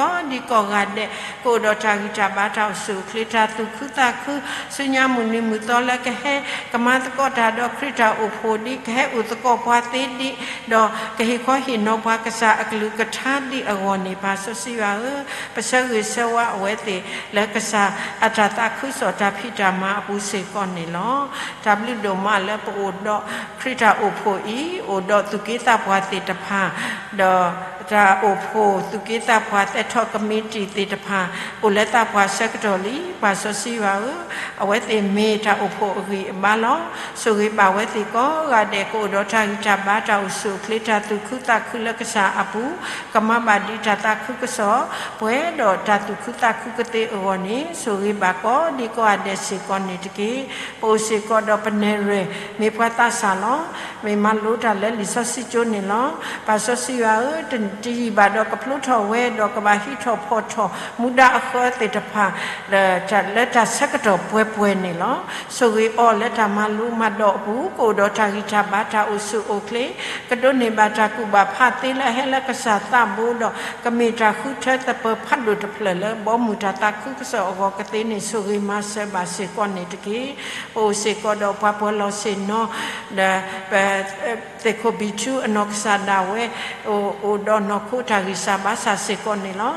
ကိးဒံကိးဂၤဒဲး ကအိၣ်ဒီးတၢ်ဂံၢ်တၢ်ဘါ တၢ်အိၣ်ဆူၣ်အိၣ်ချ့ တၢ်သူၣ်ခုသးခု ဆူညါမုၢ်နံၤမုၢ်သီလၢကဟဲကမၤသကိးတၢ်ဒီးခရံာ်တၢ်အိၣ်ဖှိၣ်ဒံး, ကဟဲအုၣ်သကိးပှၤသ့ဒံး, ဒီးကဟ့ၣ်ခီဟ့ၣ်နီၤပှၤကစၢ်အကလုၢ်ကထါဒံးအဂီၢ်န့ၣ် ပၢ်စီဆှံယွၤဧၢ, ပဆၢဂ့ၤဆၢဝါအဝဲသ့ၣ်လၢကစၢ်အတၢ်သးခုကစီၣ် တၢ်ဖံးတၢ်မၤအပူၤစ့ၢ်ကီးန့ၣ်လီၤ. တၢ်ဘျုးဒိၣ်မးလၢပအိၣ်ဒီးခရံာ်တၢ်အိၣ်ဖှိၣ်အံၤ အိၣ်ဒီးသူၣ်က့သးပှၢ်သ့ၣ်တဖၣ် ဒီးတၢ်အိၣ်ဖှိၣ်သူၣ်က့သးပှၢ်သဲးထီၣ်ကမံးတံာ်သ့ၣ်တဖၣ် အိၣ်လၢသးပှၢ်ဆၢကတီၢ်လံ. ပၢ်စီဆှံယွၤဧၢ, အဝဲသ့ၣ်မ့ၢ်တၢ်အိၣ်ဖှိၣ်အဂံၢ်အဘါလီၤ. ဆိၣ်ဂ့ၤဘၣ်ဝဲသ့ၣ်ကိးဂၤဒဲး ကအိၣ်ဒီးတၢ်ဂံၢ်တၢ်ဘါ တၢ်အိၣ်ဆူၣ်အိၣ်ချ့ တၢ်သူၣ်ခုသးခုလၢကစၢ်အပူၤ, ကမၤဘၣ်ဒံးတၢ်သးခုကစီၣ် ပှဲၤဒီးတၢ်သူၣ်ခုသးခုကသ့အဂီၢ်န့ၣ် ဆိၣ်ဂ့ၤဘၣ်ကိးဒံကိးဂၤဒဲးစ့ၢ်ကီးန့ၣ်တက့ၢ်. ပအိၣ်စ့ၢ်ကီးဒီးပနဲၣ်ရွဲၣ် မ့ၢ်ပှၤသးစၢ်လီၤ. မ့ၢ်မၤလိတၢ်လၢလံာ်စီဆှံကၠိန့ၣ်လီၤ. ပၢ်စီဆှံယွၤဧၢ, တယံာ်ဘၣ်ဒီးကဖျိထီၣ်ဝဲ ဒီးကဘၣ်ဟံးထီၣ်ဖီၣ်ထီၣ် မူဒါအဃၢသ့ၣ်တဖၣ် လၢတၢ်ဆၢကတီၢ်ပှဲၤပှဲၤန့ၣ်လီၤ. ဆိၣ်ဂ့ၤအီၤလၢတၢ်မၤလိမၤဒိးအပူၤ ကအိၣ်ဒီးတၢ်ဂံၢ်တၢ်ဘါ တၢ်အိၣ်ဆူၣ်အိၣ်ချ့ ကဒိးန့ၢ်ဘၣ်တၢ်ကူၣ်ဘၣ်ဖးသ့လၢအဟဲလၢကစၢ်သးဘိဒီး ကမ့ၢ်တၢ်ဃုထၢသပၢၤဖးဒိၣ်တဖျၢၣ်လၢ ဘီမုၢ်တၢ်သးခုကစီၣ်အဂီၢ်ကသ့န့ၣ် ဆိၣ်ဂ့ၤမၤစၢၤဘၣ်စ့ၢ်ကီးန့ၣ်တက့ၢ်. ပအိၣ်စ့ၢ်ကီးဒီးပှၤပၢၤလီၢ်ဆ့ၣ်နီၤ ဒီးပ သုးခိၣ်ဘံၣ်ထူအနီၢ်ကစၢ်ဒၣ်ဝဲ အိၣ်ဒီးနီၢ်ခိတၢ်ဂံၢ်စၢ်ဘါစၢ်စ့ၢ်ကီးန့ၣ်လီၤ.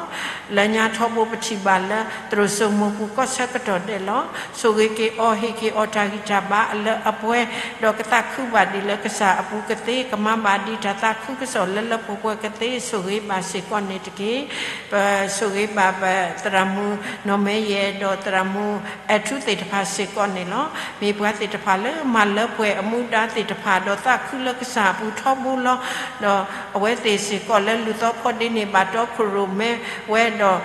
လၢညါထီဘိပထံၣ်ဘၣ်လၢ သရိာ်စိမိၢ်ပူၤကီၢ်ဆၢကတီၢ်ဒဲးလီၤ. ဆိၣ်ဂ့ၤက့ၤအီၤ ဟ့ၣ်က့ၤအီၤတၢ်ဂံၢ်တၢ်ဘါ ကမၤလၢအပှဲၤ, ဒီးကသးခုဘၣ်ဒံးလၢကစၢ်အပူၤကသ့, ကမၤဘၣ်ဒံးတၢ်သးခုကစီၣ်လၢလၢပှဲၤပှဲၤကသ့, ဆိၣ်ဂ့ၤဘၣ်စ့ၢ်ကီးန့ၣ်တက့ၢ်. ပဆိၣ်ဂ့ၤဘၣ်ပသရၣ်မုၣ်နီၢ်မဲယဲၢ် ဒီးသရၣ်မုၣ်အဲၣ်ထူသ့ၣ်တဖၣ်စ့ၢ်ကီးန့ၣ်လီၤ. မ့ၢ်ပှၤသ့ၣ်တဖၣ်လၢမၤလၢပှဲၤအမူဒါသ့ၣ်တဖၣ် ဒီးသးခုလၢကစၢ်အပူၤထီဘိလီၤ. ဒီးအဝဲသ့ၣ်စ့ၢ်ကီးလၢလူၤသီခီဒ့န့ၣ် ဘၣ်တီခိၣ်ရိၣ်မဲဝဲဒီး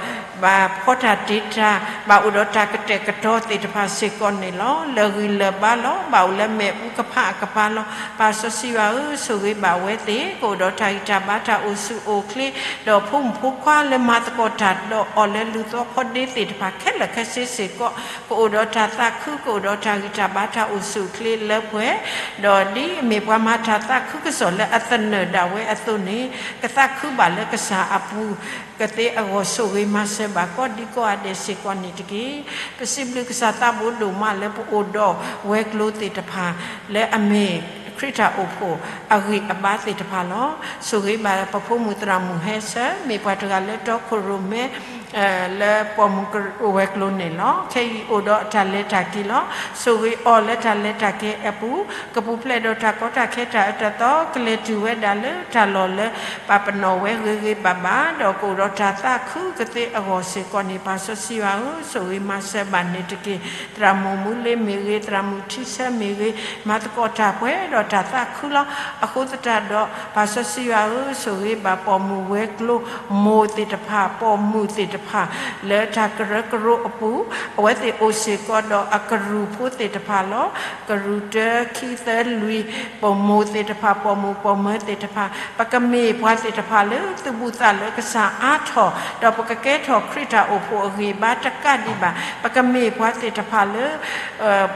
ဘၣ်ဖီတၢ်တ့တၢ်, ဘၣ်အိၣ်ဒီးတၢ်ကတဲာ်ကတီၤသ့ၣ်တဖၣ်စ့ၢ်ကီးန့ၣ်လီၤ. လၢာ်ဂံၢ်လၢာ်ဘါလီၤ. ဘၣ်အိၣ်လၢမ့ၣ်အူကဖးအကပၤလီၤ. ပၢ်စီဆှံယွၤဧၢ, ဆိၣ်ဂ့ၤဘၣ်အဝဲသ့ၣ်, ကအိၣ်ဒီးတၢ်ဂံၢ်တၢ်ဘါတၢ်အိၣ်ဆူၣ်အိၣ်ချ့, ဒီးဖိမုၣ်ဖိခွါလၢမၤသကိးတၢ်ဒီးအီၤလၢလူၤသီခီဒ့သ့ၣ်တဖၣ်ခဲလၢာ်ခဲဆ့စ့ၢ်ကီး, ကအိၣ်ဒီးတၢ်သးခု, ကအိၣ်ဒီးတၢ်ဂံၢ်တၢ်ဘါတၢ်အိၣ်ဆူၣ်အိၣ်ချ့လၢပှဲၤ ဒီးဒ်အမ့ၢ်ပှၤမၤတၢ်သးခုကစီၣ်လၢအသနၢၣ်ဒၣ်ဝဲအသိးန့ၣ်, ကသးခုဘၣ်လၢကစၢ်အပူၤကသ့အဂီၢ် ဆိၣ်ဂ့ၤမၤစၢၤဘၣ်ကိးဒံကိးဂၤဒဲးစ့ၢ်ကီးန့ၣ်တက့ၢ်. ပစံးဘျုးကစၢ်သးဘိဒိၣ်မးလၢပအိၣ်ဒီးဝဲၤကျိၤသ့ၣ်တဖၣ် လၢအမ့ၢ်ခရံာ်တၢ်အိၣ်ဖှိၣ်အဂံၢ်အဘါသ့ၣ်တဖၣ်လီၤ. ဆိၣ်ဂ့ၤဘၣ်ပဖိမုၣ်သရၣ်မုၣ်ဟဲဆၢ, မ့ၢ်ပှၤတဂၤလၢတီခိၣ်ရိၣ်မဲ လၢပိာ်မုၣ်ဝဲၤကျိၤန့ၣ်လီၤ. ခဲအံၤအိၣ်ဒီးတၢ်လဲၤတၢ်က့ၤလီၤ. ဆိၣ်ဂ့ၤအီၤလၢတၢ်လဲၤတၢ်က့ၤအပူၤ, ကပူၤဖျဲးဒီးတၢ်ကီတၢ်ခဲတၢ်အၢတၢ်သီ, ကလဲၤတုၤဝဲဒၣ်လၢတၢ်လီၢ်လၢပာ်ပနီၣ်ဝဲဂ့ၤဂ့ၤဘၣ်ဘၣ်, ဒီးကအိၣ်ဒီးတၢ်သးခုကသ့အဂီၢ်စ့ၢ်ကီးန့ၣ် ပၢ်စီဆှံယွၤဧၢ, ဆိၣ်ဂ့ၤမၤစၢၤဘၣ်န့ၣ်တက့ၢ်. သရၣ်မုၣ်မူလ့မ့ၢ်ဂ့ၤ, သရၣ်မုၣ်ထံဆၢမ့ၢ်ဂ့ၤ, မၤသကိးတၢ်ပှဲၤဒီးတၢ်သးခုလီၤ. အဃိသတးဒီး ပၢ်စီဆှံယွၤဧၢ, ဆိၣ်ဂ့ၤဘၣ်ပိာ်မုၣ်ဝဲၤကျိၤမိၢ်သ့ၣ်တဖၣ်, ပိာ်မုၣ်သ့ၣ်တဖၣ် လၢတၢ်ကရၢကရိအပူၤ, အဝဲသ့ၣ်အိၣ်စ့ၢ်ကီးဒီးအကရူၢ်ဖိသ့ၣ်တဖၣ်လီၤ. ကရူၢ်တၢခံသၢလွံၢ်, ပိာ်မိၢ်သ့ၣ်တဖၣ်, ပိာ်မုၣ်ပိာ်မၢၤသ့ၣ်တဖၣ်, ပကမ့ၢ်ပှၤသ့ၣ်တဖၣ်လၢသုးဘူးသးလၢကစၢ်အါထီၣ်, ဒီးပကကဲထီၣ်ခရံာ်တၢ်အိၣ်ဖှိၣ်အဂံၢ်ဘါတကးဒံးဘၣ်. ပကမ့ၢ်ပှၤသ့ၣ်တဖၣ်လၢ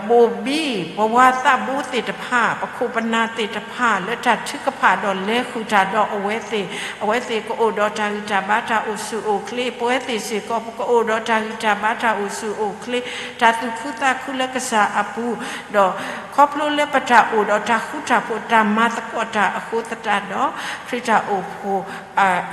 ဘိၣ်ဘံၣ်ပဝါသးဘိသ့ၣ်တဖၣ်, ပခိၣ်ပနၢ်သ့ၣ်တဖၣ် လၢတၢ်ထုကဖၣ်ဒီးလဲၤဃုာ်တၢ်ဒီးအဝဲသ့ၣ်, အဝဲသ့ၣ်ကအိၣ်ဒီးတၢ်ဂံၢ်တၢ်ဘါတၢ်အိၣ်ဆူၣ်အိၣ်ချ့, ပဝဲသ့ၣ်စ့ၢ်ကီး ပကအိၣ်ဒီးတၢ်ဂံၢ်တၢ်ဘါတၢ်အိၣ်ဆူၣ်အိၣ်ချ့, တၢ်သူၣ်ခုသးခုလၢကစၢ်အပူၤ, ဒီးခီဖျိလၢပတၢ်အိၣ်ဒီးတၢ်ဃူတၢ်ဖိးတၢ်မၤသကိးတၢ်အဃိသတးဒီး ခရံာ်တၢ်အိၣ်ဖှိၣ်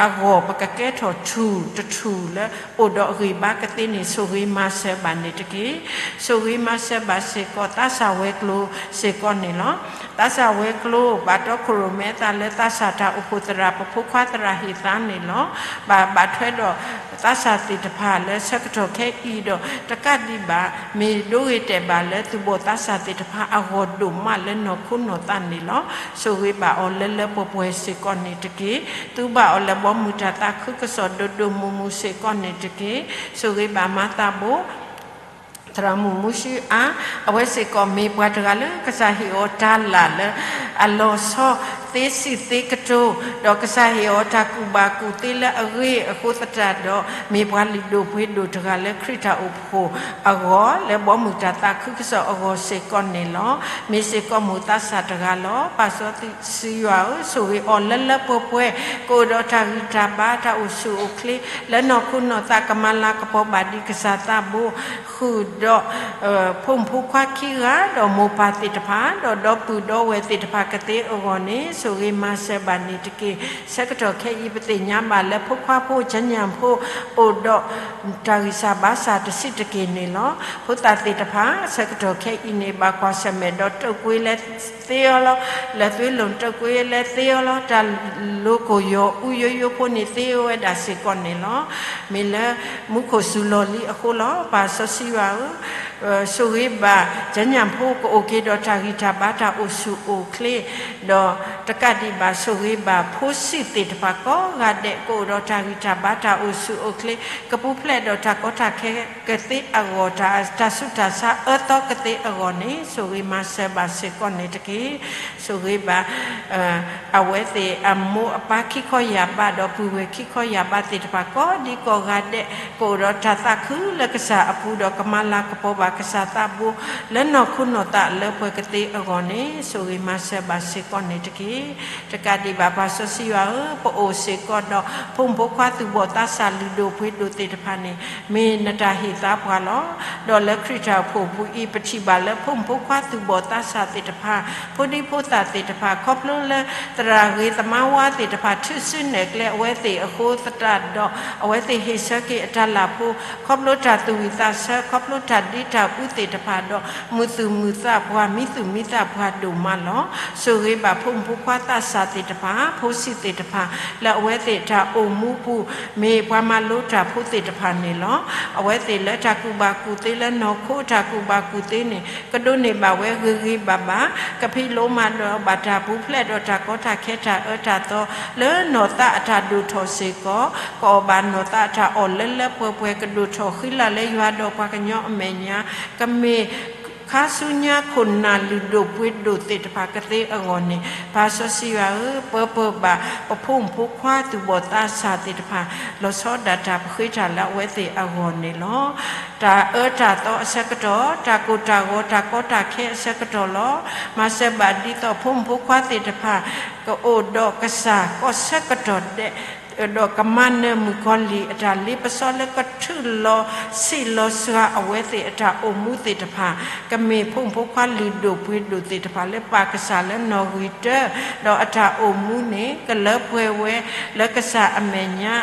အဂီၢ် ပကကဲထီၣ်ထူၣ်တထူၣ်လၢအိၣ်ဒီးအဂံၢ်ဘါကသ့န့ၣ် ဆိၣ်ဂ့ၤမၤစၢၤဘၣ်န့ၣ်တက့ၢ်. ဆိၣ်ဂ့ၤမၤစၢၤဘၣ်စ့ၢ်ကီးသးစၢ်ဝဲၤကျိၤစ့ၢ်ကီးန့ၣ်လီၤ. သးစၢ်ဝဲၤကျိၤ ဘၣ်တီခိၣ်ရိၣ်မဲအသးလၢသးစၢ်တၢ်အိၣ်ဖှိၣ်သရၣ် ပဖိခွါသရၣ်ဟ့ၣ်သါန့ၣ်လီၤ. ဘၣ်ဘၣ်ထွဲဒီးသးစၢ်သ့ၣ်တဖၣ်လၢဆၢကတီၢ်ခဲအံၤဒီး တကးဒံးဘၣ် မ့ၢ်ဒိဂ့ၤတဲာ်ဘၣ်လၢသူၣ်ဘီၣ်သးစၢ်သ့ၣ်တဖၣ်အဂီၢ်ဒိၣ်မးလၢနီၢ်ခိနီၢ်သးန့ၣ်လီၤ. ဆိၣ်ဂ့ၤဘၣ်အီၤလၢလၢပှဲၤပှဲၤစ့ၢ်ကီးန့ၣ်တက့ၢ်. သူဘၣ်အီၤလၢဘီမုၢ်တၢ်သးခုကစီၣ်ဒိၣ်ဒိၣ်မုၢ်မုၢ်စ့ၢ်ကီးန့ၣ်တက့ၢ်. ဆိၣ်ဂ့ၤဘၣ်မၤသးဘိ သရၣ်မုၣ်မူဆှံအါ, အဝဲစ့ၢ်ကီးမ့ၢ်ပှၤတဂၤလၢကစၢ်ဟ့ၣ်အီၤတၢ်လၢ်လၢအလီၤဆီသ့စံးသ့ကတိၤ, ဒီးကစၢ်ဟ့ၣ်အီၤတၢ်ကူၣ်ဘၣ်ကူၣ်သ့လၢအဂ့ၤအဃိသတးဒီး မ့ၢ်ပှၤလုၢ်ဒိၣ်ပှ့ၤဒိၣ်တဂၤလၢခရံာ်တၢ်အိၣ်ဖှိၣ်အဂီၢ် လၢဘီမုၢ်တၢ်သးခုကစီၣ်အဂီၢ်စ့ၢ်ကီးန့ၣ်လီၤ. မ့ၢ်စ့ၢ်ကီးမိၢ်သးစၢ်တဂၤလီၤ. ပၢ်စီဆှံယွၤဧၢ, ဆိၣ်ဂ့ၤအီၤလၢလၢပှဲၤပှဲၤ, ကအိၣ်ဒီးတၢ်ဂံၢ်တၢ်ဘါတၢ်အိၣ်ဆူၣ်အိၣ်ချ့ လၢနီၢ်ခိနီၢ်သး ကမၤလၤကပီၤဘၣ်ဒံးကစၢ်သးဘိ ဃုာ်ဒီး ဖိမုၣ်ဖိခွါခံဂၤဒီးမိၢ်ပၢ်သ့ၣ်တဖၣ် ဒီးဒီပုၢ်ဒီဝဲၢ်သ့ၣ်တဖၣ်ကသ့အဂီၢ်န့ၣ် ဆိၣ်ဂ့ၤမၤစၢၤဘၣ်န့ၣ်တက့ၢ်. ဆၢကတီၢ်ခဲအံၤ ပသ့ၣ်ညါဘၣ်လၢဖိခွါဖိ ကၠၢ်ညၣ်ဖိ အိၣ်ဒီးတၢ်ဂံၢ်စၢ်ဘါစၢ်တဆံးတက့ၢ်န့ၣ်လီၤ. ဖိသၣ်သ့ၣ်တဖၣ် ဆၢကတီၢ်ခဲအံၤန့ၣ် ဘၣ်ကွၢ်ဆၢၣ်မဲာ်ဒီးတုပ်ကွေးလၢသ့အီၤလီၤ. လၢသွေးလွန်တုပ်ကွေးလၢသ့အီၤလီၤ. တၢ်လိၤကိၢ်ယီၤအူယိယိဖိန့ၣ်သ့ဝဲဒၣ်စ့ၢ်ကီးန့ၣ်လီၤ. မ့ၢ်လၢမူခိၣ်စူၤလီၢ်လံအဃိလီၤ. ပၢ်စီဆှံယွၤဧၢ, ဆိၣ်ဂ့ၤဘၣ် ကၠၢ်ညၣ်ဖိ ကအိၣ်က့ၤဒီးတၢ်ဂံၢ်တၢ်ဘါတၢ်အိၣ်ဆူၣ်အိၣ်ချ့, ဒီးတကးဒံးဘၣ် ဆိၣ်ဂ့ၤဘၣ်ဖိဆံးသ့ၣ်တဖၣ်ကိးဂၤဒဲး ကအိၣ်ဒီးတၢ်ဂံၢ်တၢ်ဘါတၢ်အိၣ်ဆူၣ်အိၣ်ချ့, ကပူၤဖျဲးဒီးတၢ်ကီတၢ်ခဲကသ့အဂီၢ်, တၢ်ဆူးတၢ်ဆါအၢသီကသ့အဂီၢ်န့ၣ် ဆိၣ်ဂ့ၤမၤစၢၤဘၣ်စ့ၢ်ကီးန့ၣ်တက့ၢ်. ဆိၣ်ဂ့ၤဘၣ် အဝဲသ့ၣ်အမိၢ်အပၢ်ခံခီယာ်ဘး ဒီးပုၢ်ဝဲၢ်ခံခီယာ်ဘးသ့ၣ်တဖၣ်ကိးဒံကိးဂၤဒဲး ကအိၣ်ဒီးတၢ်သးခုလၢကစၢ်အပူၤ ဒီးကမၤလၤကပီၤဘၣ်ကစၢ်သးဘိ လၢနီၢ်ခိနီၢ်သးလၢပှဲၤကသ့အဂီၢ်န့ၣ် ဆိၣ်ဂ့ၤမၤစၢၤဘၣ်စ့ၢ်ကီးန့ၣ်တက့ၢ်. တကးဒံးဘၣ် ပၢ်စီဆှံယွၤဧၢ, ပအိၣ်စ့ၢ်ကီးဒီး ဖိမုၣ်ဖိခွါသူၣ်ဘီၣ်သးစၢ်လုၢ်ဒိၣ်ပှ့ၤဒိၣ်သ့ၣ်တဖၣ်န့ၣ် မ့ၢ်နတၢ်ဟ့ၣ်သါပှၤလီၤ. ဒီးလၢခရံာ်တၢ်အိၣ်ဖှိၣ်အပူၤအံၤ ပထံၣ်ဘၣ်လၢဖိမုၣ်ဖိခွါသူၣ်ဘီၣ်သးစၢ်သ့ၣ်တဖၣ်, ဖိဒံဖိသၣ်သ့ၣ်တဖၣ် ခီဖျိလၢသရၣ်ဂ့ၤသမါဝါသ့ၣ်တဖၣ် ထုးစုနဲၣ်ကျဲအဝဲသ့ၣ်အဃိသတးဒီး အဝဲသ့ၣ်ဟ့ၣ်ဆၢက့ၤအတၢ်လၤဖိ, ခီဖျိတၢ်သူၣ်ဝံၣ်သးဆၢ, ခီဖျိတၢ်ဒ် တၢ်အူသ့ၣ်တဖၣ်ဒီး မုာ်သူၣ်မုာ်သးပှၤ မံသူၣ်မံသးပှၤဒိၣ်မးလီၤ. ဆိၣ်ဂ့ၤဘၣ်ဖိမုၣ်ဖိခွါသးစၢ်သ့ၣ်တဖၣ် ဖိဆံးသ့ၣ်တဖၣ် လၢအဝဲသ့ၣ်တၢ်အိၣ်မူပူၤ မ့ၢ်ပှၤမၤလိတၢ်ဖိသ့ၣ်တဖၣ်န့ၣ်လီၤ. အဝဲသ့ၣ်လၢတၢ်ကူၣ်ဘၣ်ကူၣ်သ့လၢနီၢ်ခိတၢ်ကူၣ်ဘၣ်ကူၣ်သ့န့ၣ် ကဒိးန့ၢ်ဘၣ်ဝဲဂ့ၤဂ့ၤဘၣ်ဘၣ် ကဖံးလိမၤဒိးဘၣ်တၢ်ပူၤဖျဲးဒီးတၢ်ကီတၢ်ခဲတၢ်အၢတၢ်သီ လၢနီၢ်သးအတၢ်ဒိၣ်ထီၣ်စ့ၢ်ကီး ကအီၣ်ဘၣ်နီၢ်သးအတၢ်အီၣ်လၢလၢပှဲၤပှဲၤ ကဒိၣ်ထီၣ်ဃံလၤလၢယွၤဒီးပှၤကညီအမဲာ်ညါ ကမ့ၢ် ခါဆူညါခိၣ်နၢ်လုၢ်ဒိၣ်ပှ့ၤဒိၣ်သ့ၣ်တဖၣ်ကသ့အဂီၢ်န့ၣ် ပၢ်စီဆှံယွၤဧၢ, ပၢပၢဘၣ်ပဖိမုၣ်ဖိခွါသူၣ်ဘီၣ်သးစၢ်သ့ၣ်တဖၣ် လီၤဆီဒၣ်တၢ်ပဃ့တၢ်လၢအဝဲသ့ၣ်အဂီၢ်န့ၣ်လီၤ. တၢ်အၢတၢ်သီအဆၢကတီၢ်, တၢ်ကိၢ်တၢ်ဂီၤတၢ်ကီတၢ်ခဲအဆၢကတီၢ်လီၤ. မၤစၢၤဘၣ်ဒ်သိးဖိမုၣ်ဖိခွါသ့ၣ်တဖၣ် ကအိၣ်ဒီးကစၢ်ကီၢ်ဆၢကတီၢ်ဒဲး ဒီးကမၤနၢၤမုၣ်ကီၤလံၢ်အတၢ်လ့ပစီလၢကထုးလီၤဆံးလီၤစှၤအဝဲသ့ၣ်အတၢ်အိၣ်မူသ့ၣ်တဖၣ်, ကမ့ၢ်ဖိမုၣ်ဖိခွါလုၢ်ဒိၣ်ပှ့ၤဒိၣ်သ့ၣ်တဖၣ်လၢပာ်ကစၢ်လၢနီၣ်ဂံၢ်တၢ, ဒီးအတၢ်အိၣ်မူန့ၣ် ကလၢပှဲၤဝဲလၢကစၢ်အမဲာ်ညါ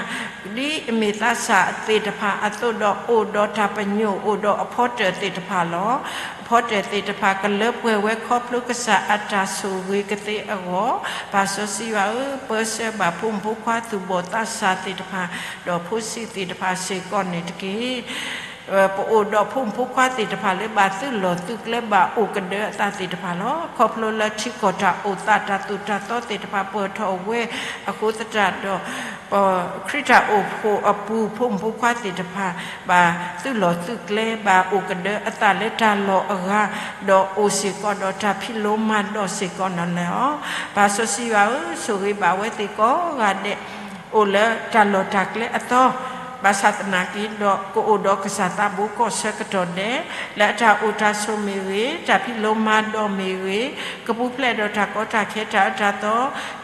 ဒ်အမ့ၢ်သးစၢ်သ့ၣ်တဖၣ်အသိးဒီး အိၣ်ဒီးတၢ်ပညိၣ် အိၣ်ဒီးအဖီတၢၣ်သ့ၣ်တဖၣ်လီၤ. အဖီတၢၣ်သ့ၣ်တဖၣ် ကလၢပှဲၤဝဲခီဖျိကစၢ်အတၢ်ဆိၣ်ဂ့ၤကသ့အဂီၢ်, ပၢ်စီဆှံယွၤဧၢ, ပၢဆှၢဘၣ်ဖိမုၣ်ဖိခွါသူၣ်ဘီၣ်သးစၢ်သ့ၣ်တဖၣ် ဒီးဖိဆံးသ့ၣ်တဖၣ်စ့ၢ်ကီးန့ၣ်တက့ၢ်. ပအိၣ်ဒီးဖိမုၣ်ဖိခွါသ့ၣ်တဖၣ်လၢဘၣ်သုးလီၢ်သုးကျဲဘၣ်အိၣ်ကဒၢအသးသ့ၣ်တဖၣ်လီၤ. ခီဖျိလၢထံကီၢ်တၢ်အိၣ်သးတၢ်သိၣ်တၢ်သီသ့ၣ်တဖၣ်ပၢၢ်ထီၣ်ဝဲအဃိသတးဒီး ခရံာ်တၢ်အိၣ်ဖှိၣ်အပူၤ ဖိမုၣ်ဖိခွါသ့ၣ်တဖၣ် ဘၣ်သုးလီၢ်သုးကျဲ ဘၣ်အိၣ်ကဒၢအသးလၢတၢ်လီၢ်အဂၤ, ဒီးအိၣ်စ့ၢ်ကီးဒီးတၢ်ဖံးလိမၤဒိးစ့ၢ်ကီးန့ၣ်လီၤ. ပၢ်စီဆှံယွၤဧၢ, ဆိၣ်ဂ့ၤဘၣ်ဝဲသ့ၣ်ကိးဂၤဒဲး အိၣ်လၢတၢ်လီၢ်တၢ်ကျဲအသီ, ဘၣ်ဆၣ်သနာ်က့ဒီး ကအိၣ်ဒီးကစၢ်သးဘိကီၢ်ဆၢကတီၢ်ဒဲး လၢအတၢ်အိၣ်တၢ်ဆိးမ့ၢ်ဂ့ၤ, တၢ်ဖံးလိမၤဒိးမ့ၢ်ဂ့ၤ, ကပူၤဖျဲးဒီးတၢ်ကီတၢ်ခဲတၢ်အၢတၢ်သီ,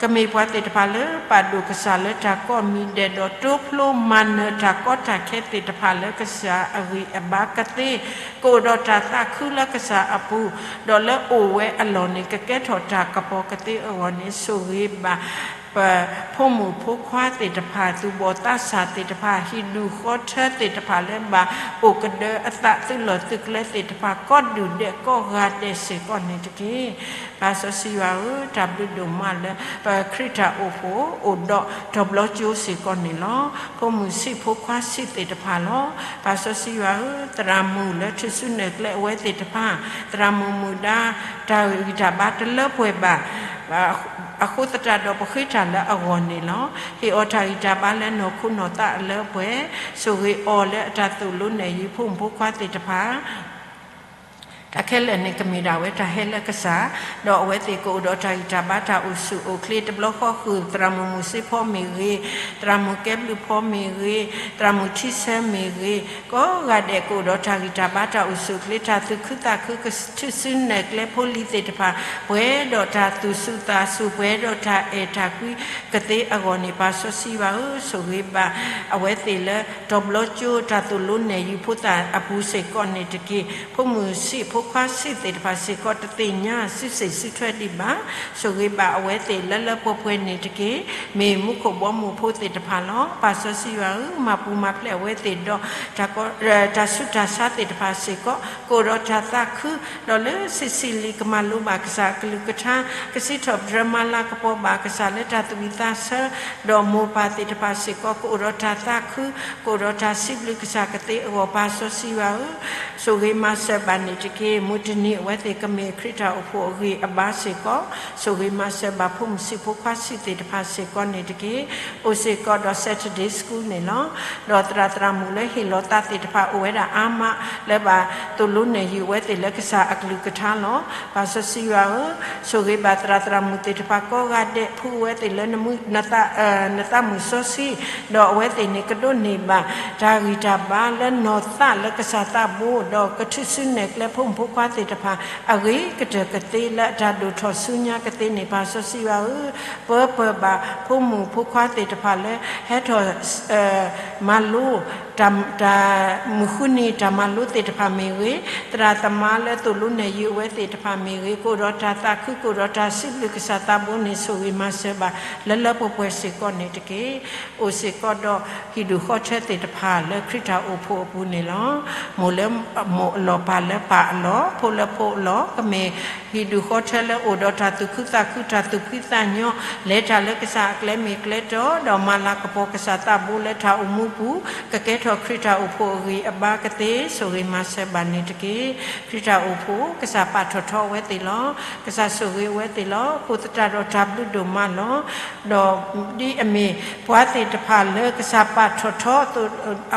ကမ့ၢ်ပှၤသ့ၣ်တဖၣ်လၢပာ်ဒိၣ်ကစၢ်လၢတၢ်ကိးမံၤဒဲးဒီး တိဖျိမၤနၢၤတၢ်ကီတၢ်ခဲသ့ၣ်တဖၣ်လၢကစၢ်အဂံၢ်အဘါကသ့, ကအိၣ်ဒီးတၢ်သးခုလၢကစၢ်အပူၤ, ဒီးလၢအိၣ်ဝဲအလီၢ်န့ၣ် ကကဲထီၣ်တၢ်ကပီၤကသ့အဂီၢ်န့ၣ် ဆိၣ်ဂ့ၤဘၣ် ပဖိမုၣ်ဖိခွါသ့ၣ်တဖၣ် သူၣ်ဘီၣ်သးစၢ်သ့ၣ်တဖၣ် ဟံၣ်ဒူၣ်ဃီထၢသ့ၣ်တဖၣ်လၢဘၣ်အိၣ်ကဒၢအသး သုးလီၢ်သုးကျဲသ့ၣ်တဖၣ် ကိးဒူၣ်ဒဲးကိးဂၤဒဲးစ့ၢ်ကီးန့ၣ်တက့ၢ်. ပၢ်စီဆှံယွၤဧၢ, တၢ်ဘျုးဒိၣ်မးလၢ ပခရံာ်တၢ်အိၣ်ဖှိၣ်အိၣ်ဒီးတၢ်ဘျီကၠိစ့ၢ်ကီးန့ၣ်လီၤ. ဖိမုၣ်ဆံးဖိခွါဆံးသ့ၣ်တဖၣ်လီၤ. ပၢ်စီဆှံယွၤဧၢ, သရၣ်မုၣ်လၢထူၣ်စုနဲၣ်ကျဲအဝဲသ့ၣ်တဖၣ်, သရၣ်မုၣ်မုၣ်ဒါ တၢ်ဂံၢ်တၢ်ဘါတလၢပှဲၤဘၣ် အဃိသတးဒီး ပဃ့တၢ်လၢအဂီၢ်န့ၣ်လီၤ. ဟ့ၣ်အီၤတၢ်ဂံၢ်တၢ်ဘါလၢနီၢ်ခိနီၢ်သးအလၢပှဲၤ, ဆိၣ်ဂ့ၤအီၤလၢအတၢ်သိၣ်လိနဲၣ်ယုာ်ဖိမုၣ်ဖိခွါသ့ၣ်တဖၣ် တၢ်ခဲလၢာ်န့ၣ် ကမ့ၢ်ဒၣ်ဝဲတၢ်ဟဲလၢကစၢ်, ဒီးအဝဲသ့ၣ်ကအိၣ်ဒီးတၢ်ဂံၢ်တၢ်ဘါတၢ်အိၣ်ဆူၣ်အိၣ်ချ့တဘျီဃီဃုာ် သရၣ်မုၣ်မုၢ်စ့ဖီမ့ၢ်ဂ့ၤ, သရၣ်မုၣ်ကဲဘျုးဖီမ့ၢ်ဂ့ၤ, သရၣ်မုၣ်ထံဆၢမ့ၢ်ဂ့ၤ, ကိးဂၤဒဲးကအိၣ်ဒီးတၢ်ဂံၢ်တၢ်ဘါတၢ်အိၣ်ဆူၣ်အိၣ်ချ့ တၢ်သူၣ်ခုသးခုကထူၣ်စုနဲၣ်ကျဲဖိလံၤသ့ၣ်တဖၣ် ပှဲၤဒီးတၢ်သူၣ်ဆူၣ်သးဆူၣ် ပှဲၤဒီးတၢ်အဲၣ်တၢ်ကွံကသ့အဂီၢ်န့ၣ် ပၢ်စီဆှံယွၤဧၢ, ဆိၣ်ဂ့ၤဘၣ် အဝဲသ့ၣ်လၢတၢ်ဘျီကၠိတၢ်သိၣ်လိနဲၣ်ယုာ်ဖိသၣ်အပူၤစ့ၢ်ကီးန့ၣ်တက့ၢ်. ဖိမုၣ်ဆံးဖိခွါဆံးသ့ၣ်တဖၣ်စ့ၢ်ကီး တသ့ၣ်ညါစုစ့ၣ်စုထွဲဒံးဘၣ်. ဆိၣ်ဂ့ၤဘၣ်အဝဲသ့ၣ်လၢလၢပှဲၤပှဲၤန့ၣ်တက့ၢ်. မ့ၢ်မူခိၣ်ဘီမုၢ်ဖိသ့ၣ်တဖၣ်လီၤ. ပၢ်စီဆှံယွၤဧၢ, မၤပူၤမၤဖျဲးအဝဲသ့ၣ်ဒီး တၢ်ဆူးတၢ်ဆါသ့ၣ်တဖၣ်စ့ၢ်ကီး ကအိၣ်ဒီးတၢ်သးခု ဒီးလၢဆံးဆံးလံကမၤလိဘၣ်ကစၢ်အကလုၢ်ကထါ, ကစံးထီၣ်ပတြၢၤမၤလၤကပီၤဘၣ်ကစၢ်လၢတၢ်သးဝံၣ်သးဆၢ, ဒီးမိၢ်ပၢ်သ့ၣ်တဖၣ်စ့ၢ်ကီး ကအိၣ်ဒီးတၢ်သးခု, ကအိၣ်ဒီးတၢ်စံးဘျုးကစၢ်ကသ့အဂီၢ် ပၢ်စီဆှံယွၤဧၢ, ဆိၣ်ဂ့ၤမၤစၢၤဘၣ်န့ၣ်တက့ၢ်. မုၢ်တနံၤအဝဲသ့ၣ်ကမ့ၢ်ခရံာ်တၢ်အိၣ်ဖှိၣ်အဂံၢ်အဘါစ့ၢ်ကီး, ဆိၣ်ဂ့ၤမၤစၢၤဘၣ်ဖိမုၣ်ဆံးဖိခွါဆံးသ့ၣ်တဖၣ်စ့ၢ်ကီးန့ၣ်တက့ၢ်. အိၣ်စ့ၢ်ကီးဒီး Saturday School န့ၣ်လီၤ. ဒီးသရၣ်သရၣ်မုၣ်လၢဟ့ၣ်လီၤသးသ့ၣ်တဖၣ်အိၣ်ဝဲဒၣ်အါမး လၢဘၣ်သိၣ်လိနဲၣ်ယုာ်ဝဲသ့ၣ်လၢကစၢ်အကလုၢ်ကထါလီၤ. ပၢ်စီဆှံယွၤဧၢ, ဆိၣ်ဂ့ၤဘၣ်သရၣ်သရၣ်မုၣ်သ့ၣ်တဖၣ်ကိးဂၤဒဲး ဖှူဝဲသ့ၣ်လၢ နသးမုာ်စီဆှံ, ဒီးအဝဲသ့ၣ်န့ၣ်ကဒိးန့ၢ်ဘၣ် တၢ်ဂံၢ်တၢ်ဘါလၢနီၢ်သးလၢကစၢ်သးဘိ, ဒီးကထူၣ်စုနဲၣ်ကျဲဖိမုၣ်ဖိခွါသ့ၣ်တဖၣ် အဂ့ၤကတၢၢ်ကသ့လၢအတၢ်ဒိၣ်ထီၣ်ဆူညါကသ့န့ၣ် ပၢ်စီဆှံယွၤဧၢ, ပၢပၢဘၣ်ဖိမုၣ်ဖိခွါသ့ၣ်တဖၣ်လၢ ဟဲထီၣ် မၤလိ တၢ်မုၢ်ဃုနံၤတၢ်မၤလိသ့ၣ်တဖၣ်မ့ၢ်ဂ့ၤ, သရၣ်သမါလၢသိၣ်လိနဲၣ်ယုၤအဝဲသ့ၣ်တဖၣ်မ့ၢ်ဂ့ၤ, ကအိၣ်ဒီးတၢ်သးခု ကအိၣ်ဒီးတၢ်စံးဘျုးကစၢ်သးဘိန့ၣ် ဆိၣ်ဂ့ၤမၤစၢၤဘၣ် လၢလၢပှဲၤပှဲၤစ့ၢ်ကီးန့ၣ်တက့ၢ်. အိၣ်စ့ၢ်ကီးဒီးဟံၣ်ဒူၣ်ဃီထၢသ့ၣ်တဖၣ်လၢခရံာ်တၢ်အိၣ်ဖှိၣ်အပူၤန့ၣ်လီၤ. မိၢ်လၢမိၢ်အလီၢ် ပၢ်လၢပၢ်အလီၢ် ဖိလၢဖိအလီၢ် ကမ့ၢ်ဟံၣ်ဒူၣ်ဃီထၢလၢအိၣ်ဒီးတၢ်သူၣ်ခုသးခု တၢ်သူၣ်ဖှံသးညီ, လဲၤတၢ်လၢကစၢ်အကျဲမ့ၢ်ကျဲတီဒီး မၤလၤကပီၤကစၢ်သးဘိလၢတၢ်အိၣ်မူပူၤ, ကကဲထီၣ်ခရံာ်တၢ်အိၣ်ဖှိၣ်အဂံၢ်အဘါကသ့ ဆိၣ်ဂ့ၤမၤစၢၤဘၣ်န့ၣ်တက့ၢ်. ခရံာ်တၢ်အိၣ်ဖှိၣ် ကစၢ်ပာ်ထီၣ်ထီအဝဲသ့ၣ်လီၤ. ကစၢ်ဆိၣ်ဂ့ၤအဝဲသ့ၣ်လီၤ. အဃိသတးဒီးတၢ်ဘျုးဒိၣ်မးလီၤ. ဒီးဒ်အမ့ၢ်ပှၤသ့ၣ်တဖၣ်လၢကစၢ်ပာ်ထီၣ်ထီ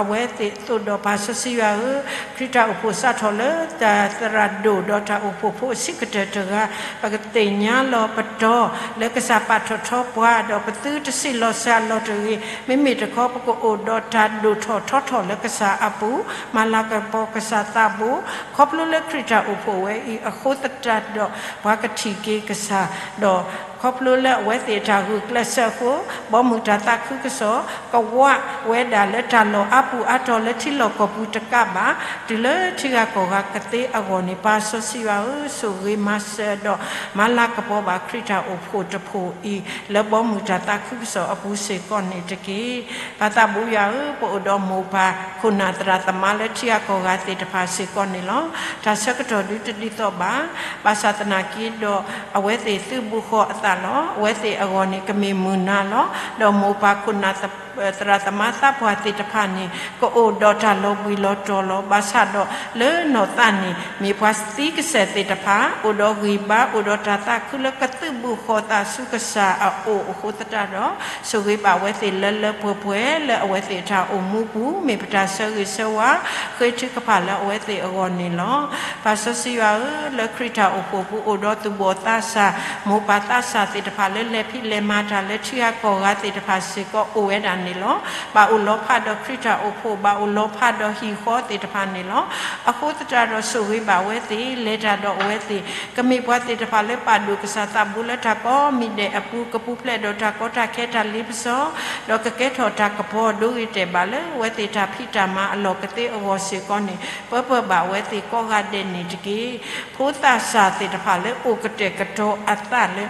အဝဲသ့ၣ်အသိးဒီး ပၢ်စီဆှံယွၤဧၢ, ခရံာ်တၢ်အိၣ်ဖှိၣ်စးထီၣ်လၢတၢ်သရၣ်ဒိၣ်ဒီးတၢ်အိၣ်ဖှိၣ်ဖိအဆံးကတၢၢ်တဂၤ, ပကသ့ၣ်ညါလီၤပတီၢ်လၢကစၢ်ပာ်ထီၣ်ထီပှၤ, ဒီးပသုတဆံးလီၤစှၤလီၤတဂ့ၤ. မ့မ့ၢ်တခီ ပကအိၣ်ဒီးတၢ်ဒိၣ်ထီၣ်ထီထီၣ်လၢကစၢ်အပူၤ, မၤလၤကပီၤကစၢ်သးဘိ, ခီဖျိလၢခရံာ်တၢ်အိၣ်ဖှိၣ်ဝဲအံၤအဃိသတးဒီး ပှၤကထံၣ်က့ၤကစၢ်, ဒီးခီဖျိလၢအဝဲသ့ၣ်အတၢ်ဂုာ်ကျဲးစၢးအဃိ, ဘီမုၢ်တၢ်သးခုကစီၣ် ကဝးဝဲဒၣ်လၢတၢ်လီၢ်အါပူၤအါတီၤလၢထံလီၢ်ကီၢ်ပူၤတကးဘၣ်, တုၤလၢထံဂၤကီၢ်ဂၤကသ့အဂီၢ်န့ၣ် ပၢ်စီဆှံယွၤဧၢ, ဆိၣ်ဂ့ၤမၤစၢၤဒီး မၤလၤကပီၤဘၣ်ခရံာ်တၢ်အိၣ်ဖှိၣ်တဖှိၣ်အံၤ လၢဘီမုၢ်တၢ်သးခုကစီၣ်အပူၤစ့ၢ်ကီးန့ၣ်တက့ၢ်. ပၢ်သးဘိယွၤဧၢ, ပအိၣ်ဒီးမိၢ်ပၢ်ခိၣ်နၢ်သရၣ်သမါလၢထံဂၤကီၢ်ဂၤသ့ၣ်တဖၣ်စ့ၢ်ကီးန့ၣ်လီၤ. တၢ်ဆၢကတီၢ်ဒုတဒ်သိးဘၣ်, ဘၣ်ဆၣ်သနာ်က့ဒီး အဝဲသ့ၣ်သုးဘူးဃီၤအသးလီၤ. အဝဲသ့ၣ်အဂီၢ်န့ၣ် ကမ့ၢ်မုၢ်နၤလီၤ. ဒီးမိၢ်ပၢ်ခိၣ်နၢ်သရၣ်သမါသးပှၢ်သ့ၣ်တဖၣ်န့ၣ် ကအိၣ်ဒီးတၢ်လီၤဘှံးလီၤတီၤလီၤ. ဘၣ်ဆၣ်ဒီးလၢနီၢ်သးန့ၣ် မ့ၢ်ပှၤသံကစဲာ်သ့ၣ်တဖၣ် အိၣ်ဒီးဂံၢ်ဘါ အိၣ်ဒီးတၢ်သးခုလၢကသုးဘူးဃီၤသးဆူကစၢ်အအိၣ်အဃိသတးဒီး ဆိၣ်ဂ့ၤဘၣ်အဝဲသ့ၣ်လၢလၢပှဲၤပှဲၤ လၢအဝဲသ့ၣ်တၢ်အိၣ်မူပူၤ မ့ၢ်ပတၢ်ဆၢဂ့ၤဆၢဝါ ဃ့ထုကဖၣ်လၢအဝဲသ့ၣ်အဂီၢ်န့ၣ်လီၤ. ပၢ်စီဆှံယွၤဧၢ, လၢခရံာ်တၢ်အိၣ်ဖှိၣ်ပူၤအိၣ်ဒီးသူၣ်ဘီၣ်သးစၢ် မိၢ်ပၢ်သးစၢ်သ့ၣ်တဖၣ်လၢလဲၤဖံးလဲၤမၤတၢ်လၢထံဂၤကီၢ်ဂၤသ့ၣ်တဖၣ်စ့ၢ်ကီးအိၣ်ဝဲဒၣ်န့ၣ်လီၤ. ဘၣ်အိၣ်လီၤဖးဒီးခရံာ်တၢ်အိၣ်ဖှိၣ် ဘၣ်အိၣ်လီၤဖးဒီးဟံၣ်ဃီသ့ၣ်တဖၣ်န့ၣ်လီၤ. အဃိသတးဒီးဆိၣ်ဂ့ၤဘၣ်အဝဲသ့ၣ် လဲၤတၢ်ဒီးအဝဲသ့ၣ် ကမ့ၢ်ပှၤသ့ၣ်တဖၣ်လၢပာ်ဒိၣ်ကစၢ်သးဘိလၢတၢ်ကိးမံၤဒဲးအပူၤ ကပူၤဖျဲးဒီးတၢ်ကီတၢ်ခဲတၢ်လ့ပစီ ဒီးကကဲထီၣ်တၢ်ကပီၤဒိဂ့ၤတဲာ်ဘၣ်လၢအဝဲသ့ၣ်တၢ်ဖံးတၢ်မၤအလီၢ်ကသ့အဂီၢ်စ့ၢ်ကီးန့ၣ် ပၢပၢဘၣ်အဝဲသ့ၣ်ကိးဂၤဒဲးန့ၣ်တက့ၢ်. ဖိသးစၢ်သ့ၣ်တဖၣ်လၢအိၣ်ကတဲာ်ကတီၤအသးလၢ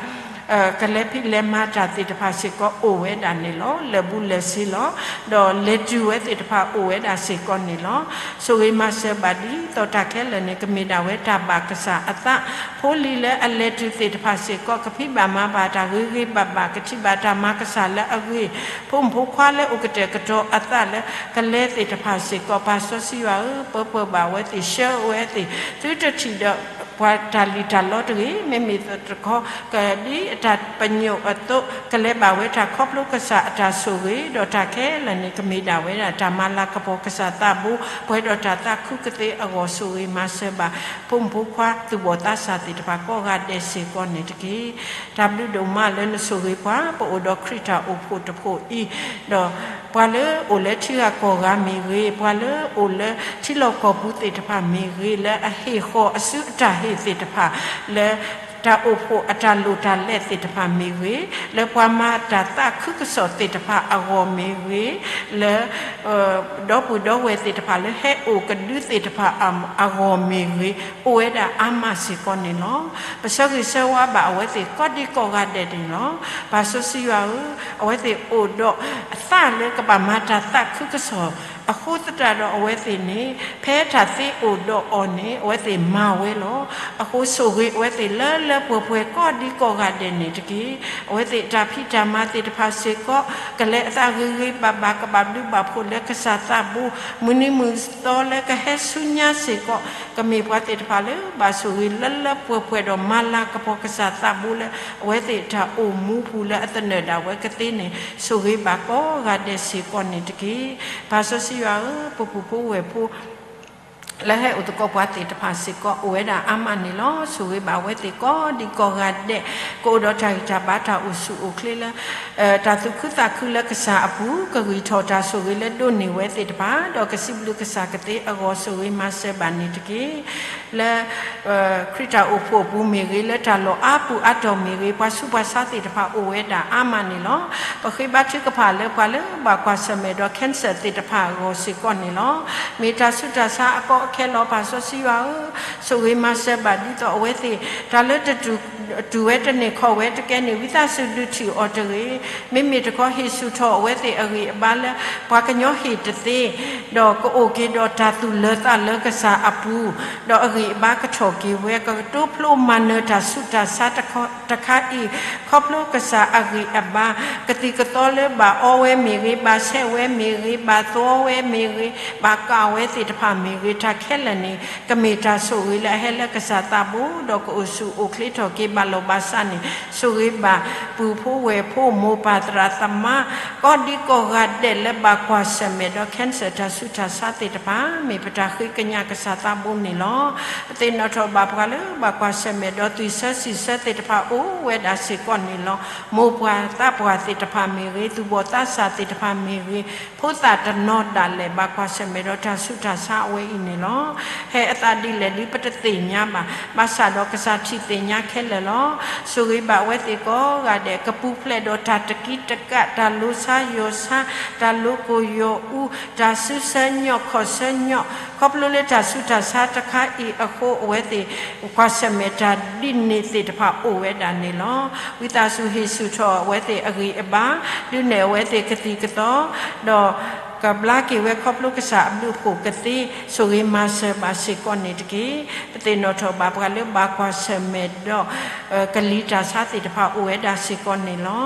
ကလဲၤဖံးလဲၤမၤတၢ်သ့ၣ်တဖၣ်စ့ၢ်ကီးအိၣ်ဝဲဒၣ်န့ၣ်လီၤ. လၢာ်ဘူးလၢာ်စ့လီၤ. ဒီးလဲၤတုၤဝဲသ့ၣ်တဖၣ်အိၣ်ဝဲဒၣ်စ့ၢ်ကီးန့ၣ်လီၤ. ဆိၣ်ဂ့ၤမၤစၢၤဘၣ်ဒ်သိးတၢ်ခဲလၢာ်န့ၣ် ကမ့ၢ်ဒၣ်ဝဲတၢ်ဘၣ်ကစၢ်အသး, ဖိလံၤလၢအလဲၤတုၤသ့ၣ်တဖၣ်စ့ၢ်ကီး ကဖံးဘၣ်မၤဘၣ်တၢ်ဂ့ၤဂ့ၤဘၣ်ဘၣ် ကထံၣ်ဘၣ်တၢ်မၤကစၢ်လၢအဂ့ၤ, ဖိမုၣ်ဖိခွါလၢအိၣ်ကတဲာ်ကတီၤအသးလၢကလဲၤသ့ၣ်တဖၣ်စ့ၢ်ကီး ပၢ်စီဆှံယွၤဧၢ, ပၢပၢဘၣ်အဝဲသ့ၣ် ဆှၢအဝဲသ့ၣ် သုတထံၣ်ဒီးပှၤတၢ်လံၣ်တၢ်လီတဂ့ၤ, မ့မ့ၢ်တခီ ကဒ်အတၢ်ပညိၣ်အသိး ကလဲၤဘၣ်ဝဲတၢ်ခီဖျိကစၢ်အတၢ်ဆိၣ်ဂ့ၤ ဒီးတၢ်ခဲလၢာ်န့ၣ် ကမ့ၢ်ဒၣ်ဝဲဒၣ်တၢ်မၤလၤကပီၤကစၢ်သးဘိ ပှဲၤဒီးတၢ်သးခုကသ့အဂီၢ် ဆိၣ်ဂ့ၤမၤစၢၤဘၣ် ဖိမုၣ်ဖိခွါသူၣ်ဘီၣ်သးစၢ်သ့ၣ်တဖၣ်ကိးဂၤဒဲးစ့ၢ်ကီးန့ၣ်တက့ၢ်. တၢ်ဘျုးဒိၣ်မးလၢနဆိၣ်ဂ့ၤပှၤ ပအိၣ်ဒီးခရံာ်တၢ်အိၣ်ဖှိၣ်တဖှိၣ်အံၤ, ဒီးပှၤလၢအိၣ်လၢထံဂၤကီၢ်ဂၤမ့ၢ်ဂ့ၤ, ပှၤလၢအိၣ်လၢထံလီၢ်ကီၢ်ပူၤသ့ၣ်တဖၣ်မ့ၢ်ဂ့ၤ, လၢအဟ့ၣ်ဃီၤအစုအတၢ်ဟ့ၣ်သ့ၣ်တဖၣ်, လၢတၢ်အိၣ်ဖှိၣ်အတၢ်လိၣ်တၢ်လဲသ့ၣ်တဖၣ်မ့ၢ်ဂ့ၤ, လၢပှၤမၤတၢ်သးခုကစီၣ်သ့ၣ်တဖၣ်အဂီၢ်မ့ၢ်ဂ့ၤ, လၢ ဒီပုၢ်ဒီဝဲၢ်သ့ၣ်တဖၣ်လၢဟဲအိၣ်ကဒုသ့ၣ်တဖၣ်အဂီၢ်မ့ၢ်ဂ့ၤ, အိၣ်ဝဲဒၣ်အါမးစ့ၢ်ကီးန့ၣ်လီၤ. ပဆၢဂ့ၤဆၢဝါဘၣ်အဝဲသ့ၣ်ကိးဒံကိးဂၤဒဲးန့ၣ်လီၤ. ပၢ်စီဆှံယွၤဧၢ, အဝဲသ့ၣ်အိၣ်ဒီးအသးလၢကဘၣ်မၤတၢ်သးခုကစီၣ် အဃိသတးဒီးအဝဲသ့ၣ်န့ၣ် ဖဲတၢ်သ့အိၣ်ဒီးအီၤန့ၣ် အဝဲသ့ၣ်မၤဝဲလီၤ. အဃိဆိၣ်ဂ့ၤအဝဲသ့ၣ်လၢလၢပှဲၤပှဲၤကိးဒံကိးဂၤဒဲးန့ၣ်တက့ၢ်. အဝဲသ့ၣ်တၢ်ဖံးတၢ်မၤသ့ၣ်တဖၣ်စ့ၢ်ကီး ကလဲၤအသးဂ့ၤဂ့ၤဘၣ်ဘၣ် ကဘၣ်ဘျုးဘၣ်ဖှိၣ်လၢကစၢ်သးဘိ မုၢ်နံၤမုၢ်သီလၢကဟဲဆူညါစ့ၢ်ကီး ကမ့ၢ်ပှၤသ့ၣ်တဖၣ်လၢဘၣ်ဆိၣ်ဂ့ၤလၢလၢပှဲၤပှဲၤဒီးမၤလၤကပီၤကစၢ်သးဘိလၢ အဝဲသ့ၣ်တၢ်အိၣ်မူပူၤလၢအသနၢၣ်ဒၣ်ဝဲကသ့န့ၣ် ဆိၣ်ဂ့ၤဘၣ်ကိးဂၤဒဲးစ့ၢ်ကီးန့ၣ်တက့ၢ်. ပၢ်စီဆှံယွၤဧၢ, ပပုၢ်ဖိဝဲၢ်ဖိ လၢဟဲအိၣ်သကိးပှၤသ့ၣ်တဖၣ်စ့ၢ်ကီး အိၣ်ဝဲဒၣ်အါမးန့ၣ်လီၤ. ဆိၣ်ဂ့ၤဘၣ်အဝဲသ့ၣ်ကိးဒံကိးဂၤဒဲး ကအိၣ်ဒီးတၢ်ဂံၢ်တၢ်ဘါ တၢ်အိၣ်ဆူၣ်အိၣ်ချ့လၢ တၢ်သူၣ်ခုသးခုလၢကစၢ်အပူၤ ကဂံၢ်ထီၣ်တၢ်ဆိၣ်ဂ့ၤလၢဒိးန့ၢ်ဝဲသ့ၣ်တဖၣ် ဒီးကစံးဘျုးကစၢ်ကသ့အဂီၢ် ဆိၣ်ဂ့ၤမၤစၢၤဘၣ်န့ၣ်တက့ၢ်. လၢ ခရံာ်တၢ်အိၣ်ဖှိၣ်အပူၤမ့ၢ်ဂ့ၤ, လၢတၢ်လီၢ်အါပူၤအါတီၢ်မ့ၢ်ဂ့ၤ, ပှၤဆူးပှၤဆါသ့ၣ်တဖၣ်အိၣ်ဝဲဒၣ်အါမးန့ၣ်လီၤ. ပဃ့ဘါထုကဖၣ်လၢပှၤလၢဘၣ်ကွၢ်ဆၢၣ်မဲာ်ဒီး cancer သ့ၣ်တဖၣ်အဂီၢ်စ့ၢ်ကီးန့ၣ်လီၤ. မ့ၢ်တၢ်ဆူးတၢ်ဆါအကီအခဲလီၤ. ပၢ်စီဆှံယွၤဧၢ, ဆိၣ်ဂ့ၤမၤစၢၤဘၣ်ဒ်သိးအဝဲသ့ၣ် တၢ်လၢတတူၢ်ဝဲတန့ၢ်ခီၣ်ဝဲတကဲန့ၣ် ဝံသးစူၤဒုးထံၣ်အီၤတဂ့ၤ. မ့မ့ၢ်တခီဟ့ၣ်ဆူၣ်ထီၣ်အဝဲသ့ၣ်အဂံၢ်အဘါလၢ ပှၤကညီဟ့ၣ်တသ့ ဒီးကအိၣ်က့ၤဒီးတၢ်သူၣ်လၢာ်သးလၢကစၢ်အပူၤ, ဒီးအဂံၢ်အဘါကထီၣ်က့ၤဝဲ, ကကတိၤဖျိမၤနၢၤတၢ်ဆူးတၢ်ဆါတခါအံၤ, ခီဖျိကစၢ်အဂံၢ်အဘါ, ကသံၣ်ကသီလၢဘၣ်အီဝဲမ့ၢ်ဂ့ၤ, ဘၣ်ဆဲးဝဲမ့ၢ်ဂ့ၤ, ဘၣ်သီဝဲမ့ၢ်ဂ့ၤ, ဘၣ်ကးဝဲသ့ၣ်တဖၣ်မ့ၢ်ဂ့ၤ, တၢ်ခဲလၢာ်န့ၣ် ကမ့ၢ်တၢ်ဆိၣ်ဂ့ၤလၢအဟဲလၢကစၢ်သးဘိ, ဒီးကအိၣ်ဆူၣ်အိၣ်ချ့ထီၣ်က့ၤဘၣ်လီၢ်ဘၣ်စးန့ၣ်, ဆိၣ်ဂ့ၤဘၣ်ပုၢ်ဖိဝဲၢ်ဖိ မိၢ်ပၢ်သရၣ်သမါ ကိးဒံကိးဂၤဒဲးလၢဘၣ်ကွၢ်ဆၢၣ်မဲာ်ဒီး cancer တၢ်ဆူးတၢ်ဆါသ့ၣ်တဖၣ်, မ့ၢ်ပတၢ်ဃ့ကညးကစၢ်သးဘိန့ၣ်လီၤ. ပသ့ၣ်နီၣ်ထီၣ်ဘၣ်ပှၤလၢဘၣ်ကွၢ်ဆၢၣ်မဲာ်ဒီးသွံၣ်ဆၢစံၣ်ဆၢသ့ၣ်တဖၣ်အိၣ်ဝဲဒၣ်စ့ၢ်ကီးန့ၣ်လီၤ. မိၢ်ပှၢ်သးပှၢ်သ့ၣ်တဖၣ်မ့ၢ်ဂ့ၤ, သူၣ်ဘီၣ်သးစၢ်သ့ၣ်တဖၣ်မ့ၢ်ဂ့ၤ, ဖိသၣ်တနီၤဒၣ်လဲာ် ဘၣ်ကွၢ်ဆၢၣ်မဲာ်ဒီးတၢ်ဆူးတၢ်ဆါအဝဲအံၤန့ၣ်လီၤ. ဟဲအသးဒ်လဲၣ်ဒ်ပတသ့ၣ်ညါဘၣ်, ဘၣ်ဆၣ်ဒီးကစၢ်ထံၣ်သ့ၣ်ညါခဲလၢာ်လီၤ. ဆိၣ်ဂ့ၤဘၣ်အဝဲသ့ၣ်ကိးဂၤဒဲး ကပူၤဖျဲးဒီးတၢ်တကံတကး, တၢ်လိၤဆါယိၤဆါ, တၢ်လိၤကိၢ်ယိၤအူ, တၢ်စုဆၢညီၣ်ခီၣ်ဆၢညီၣ်, ခီဖျိလၢတၢ်ဆူးတၢ်ဆါတခါအံၤအဃိ အဝဲသ့ၣ် ကွၢ်ဆၢၣ်မဲာ်တၢ်ဒ်န့ၣ်သ့ၣ်တဖၣ်အိၣ်ဝဲဒၣ်န့ၣ်လီၤ. ဝံသးစူၤဟ့ၣ်ဆူၣ်ထီၣ်အဝဲသ့ၣ်အဂံၢ်အဘါ, ဒုးနဲၣ်အဝဲသ့ၣ်ကသံၣ်ကသီ, ဒီးကဘျါက့ၤဝဲခီဖျိကစၢ်အဘျုးအဖှိၣ်ကသ့, ဆိၣ်ဂ့ၤမၤစၢၤဘၣ်စ့ၢ်ကီးန့ၣ်တက့ၢ်. ပသ့ၣ်နီၣ်ထီၣ်ဘၣ်ပှၤလၢဘၣ်ကွၢ်ဆၢၣ်မဲာ်ဒီး ကလံၤတၢ်ဆါသ့ၣ်တဖၣ်အိၣ်ဝဲဒၣ်စ့ၢ်ကီးန့ၣ်လီၤ.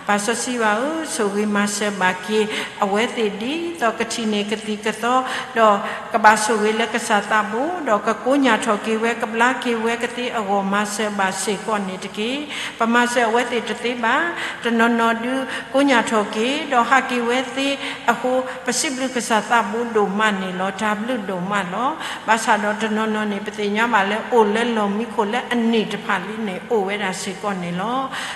ပၢ်စီဆှံယွၤဧၢ, ဆိၣ်ဂ့ၤမၤစၢၤဘၣ်က့ၤ အဝဲသ့ၣ်ဒ်သိးကထံၣ်န့ၢ်ကသံၣ်ကသီ, ဒီးကဘၣ်ဆိၣ်ဂ့ၤလၢကစၢ်သးဘိ, ဒီးကကိညၢ်ထီၣ်က့ၤဝဲ ကဘျါက့ၤဝဲကသ့အဂီၢ် မၤစၢၤဘၣ်စ့ၢ်ကီးန့ၣ်တက့ၢ်. ပမၤစၢၤအဝဲသ့ၣ်တသ့ဘၣ်, တနီၤနီၤဒုးကိညၢ်ထီၣ်က့ၤ ဒီးဟးက့ၤဝဲသ့အဃိ, ပစံးဘျုးကစၢ်သးဘိဒိၣ်မးန့ၣ်လီၤ. တၢ်ဘျုးဒိၣ်မးလီၤ. ဘၣ်ဆၣ်ဒီးတနီၤနီၤန့ၣ် ပသ့ၣ်ညါဘၣ်လၢအိၣ်လၢလီၢ်မံခိၣ်လၢအနံၣ်တဖၣ်လံန့ၣ် အိၣ်ဝဲဒၣ်စ့ၢ်ကီးန့ၣ်လီၤ.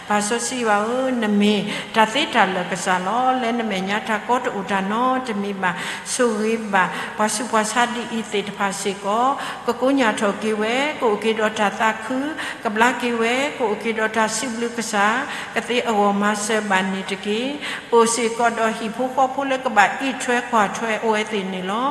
ပၢ်စီဆှံယွၤဧၢ, နမ့ၢ်တၢ်သ့တၢ်လၢာ်ကစၢ်လီၤ. လၢနမဲာ်ညါတၢ်ကီတအိၣ်တၢ်နီတမံၤဘၣ်. ဆိၣ်ဂ့ၤဘၣ်ပှၤဆူးပှၤဆါဒ်အံၤသ့ၣ်တဖၣ်စ့ၢ်ကီး, ကကိညၢ်ထီၣ်က့ၤဝဲ, ကအိၣ်က့ၤဒီးတၢ်သးခု, ကဘျါက့ၤဝဲ, ကအိၣ်က့ၤဒီးတၢ်စံးဘျုးကစၢ် ကသ့အဂီၢ် မၤစၢၤဘၣ်န့ၣ်တက့ၢ်. အိၣ်စ့ၢ်ကီးဒီးဟံၣ်ဖိဃီဖိလၢကဘၣ်အံးထွဲကွၢ်ထွဲအဝဲသ့ၣ်န့ၣ်လီၤ.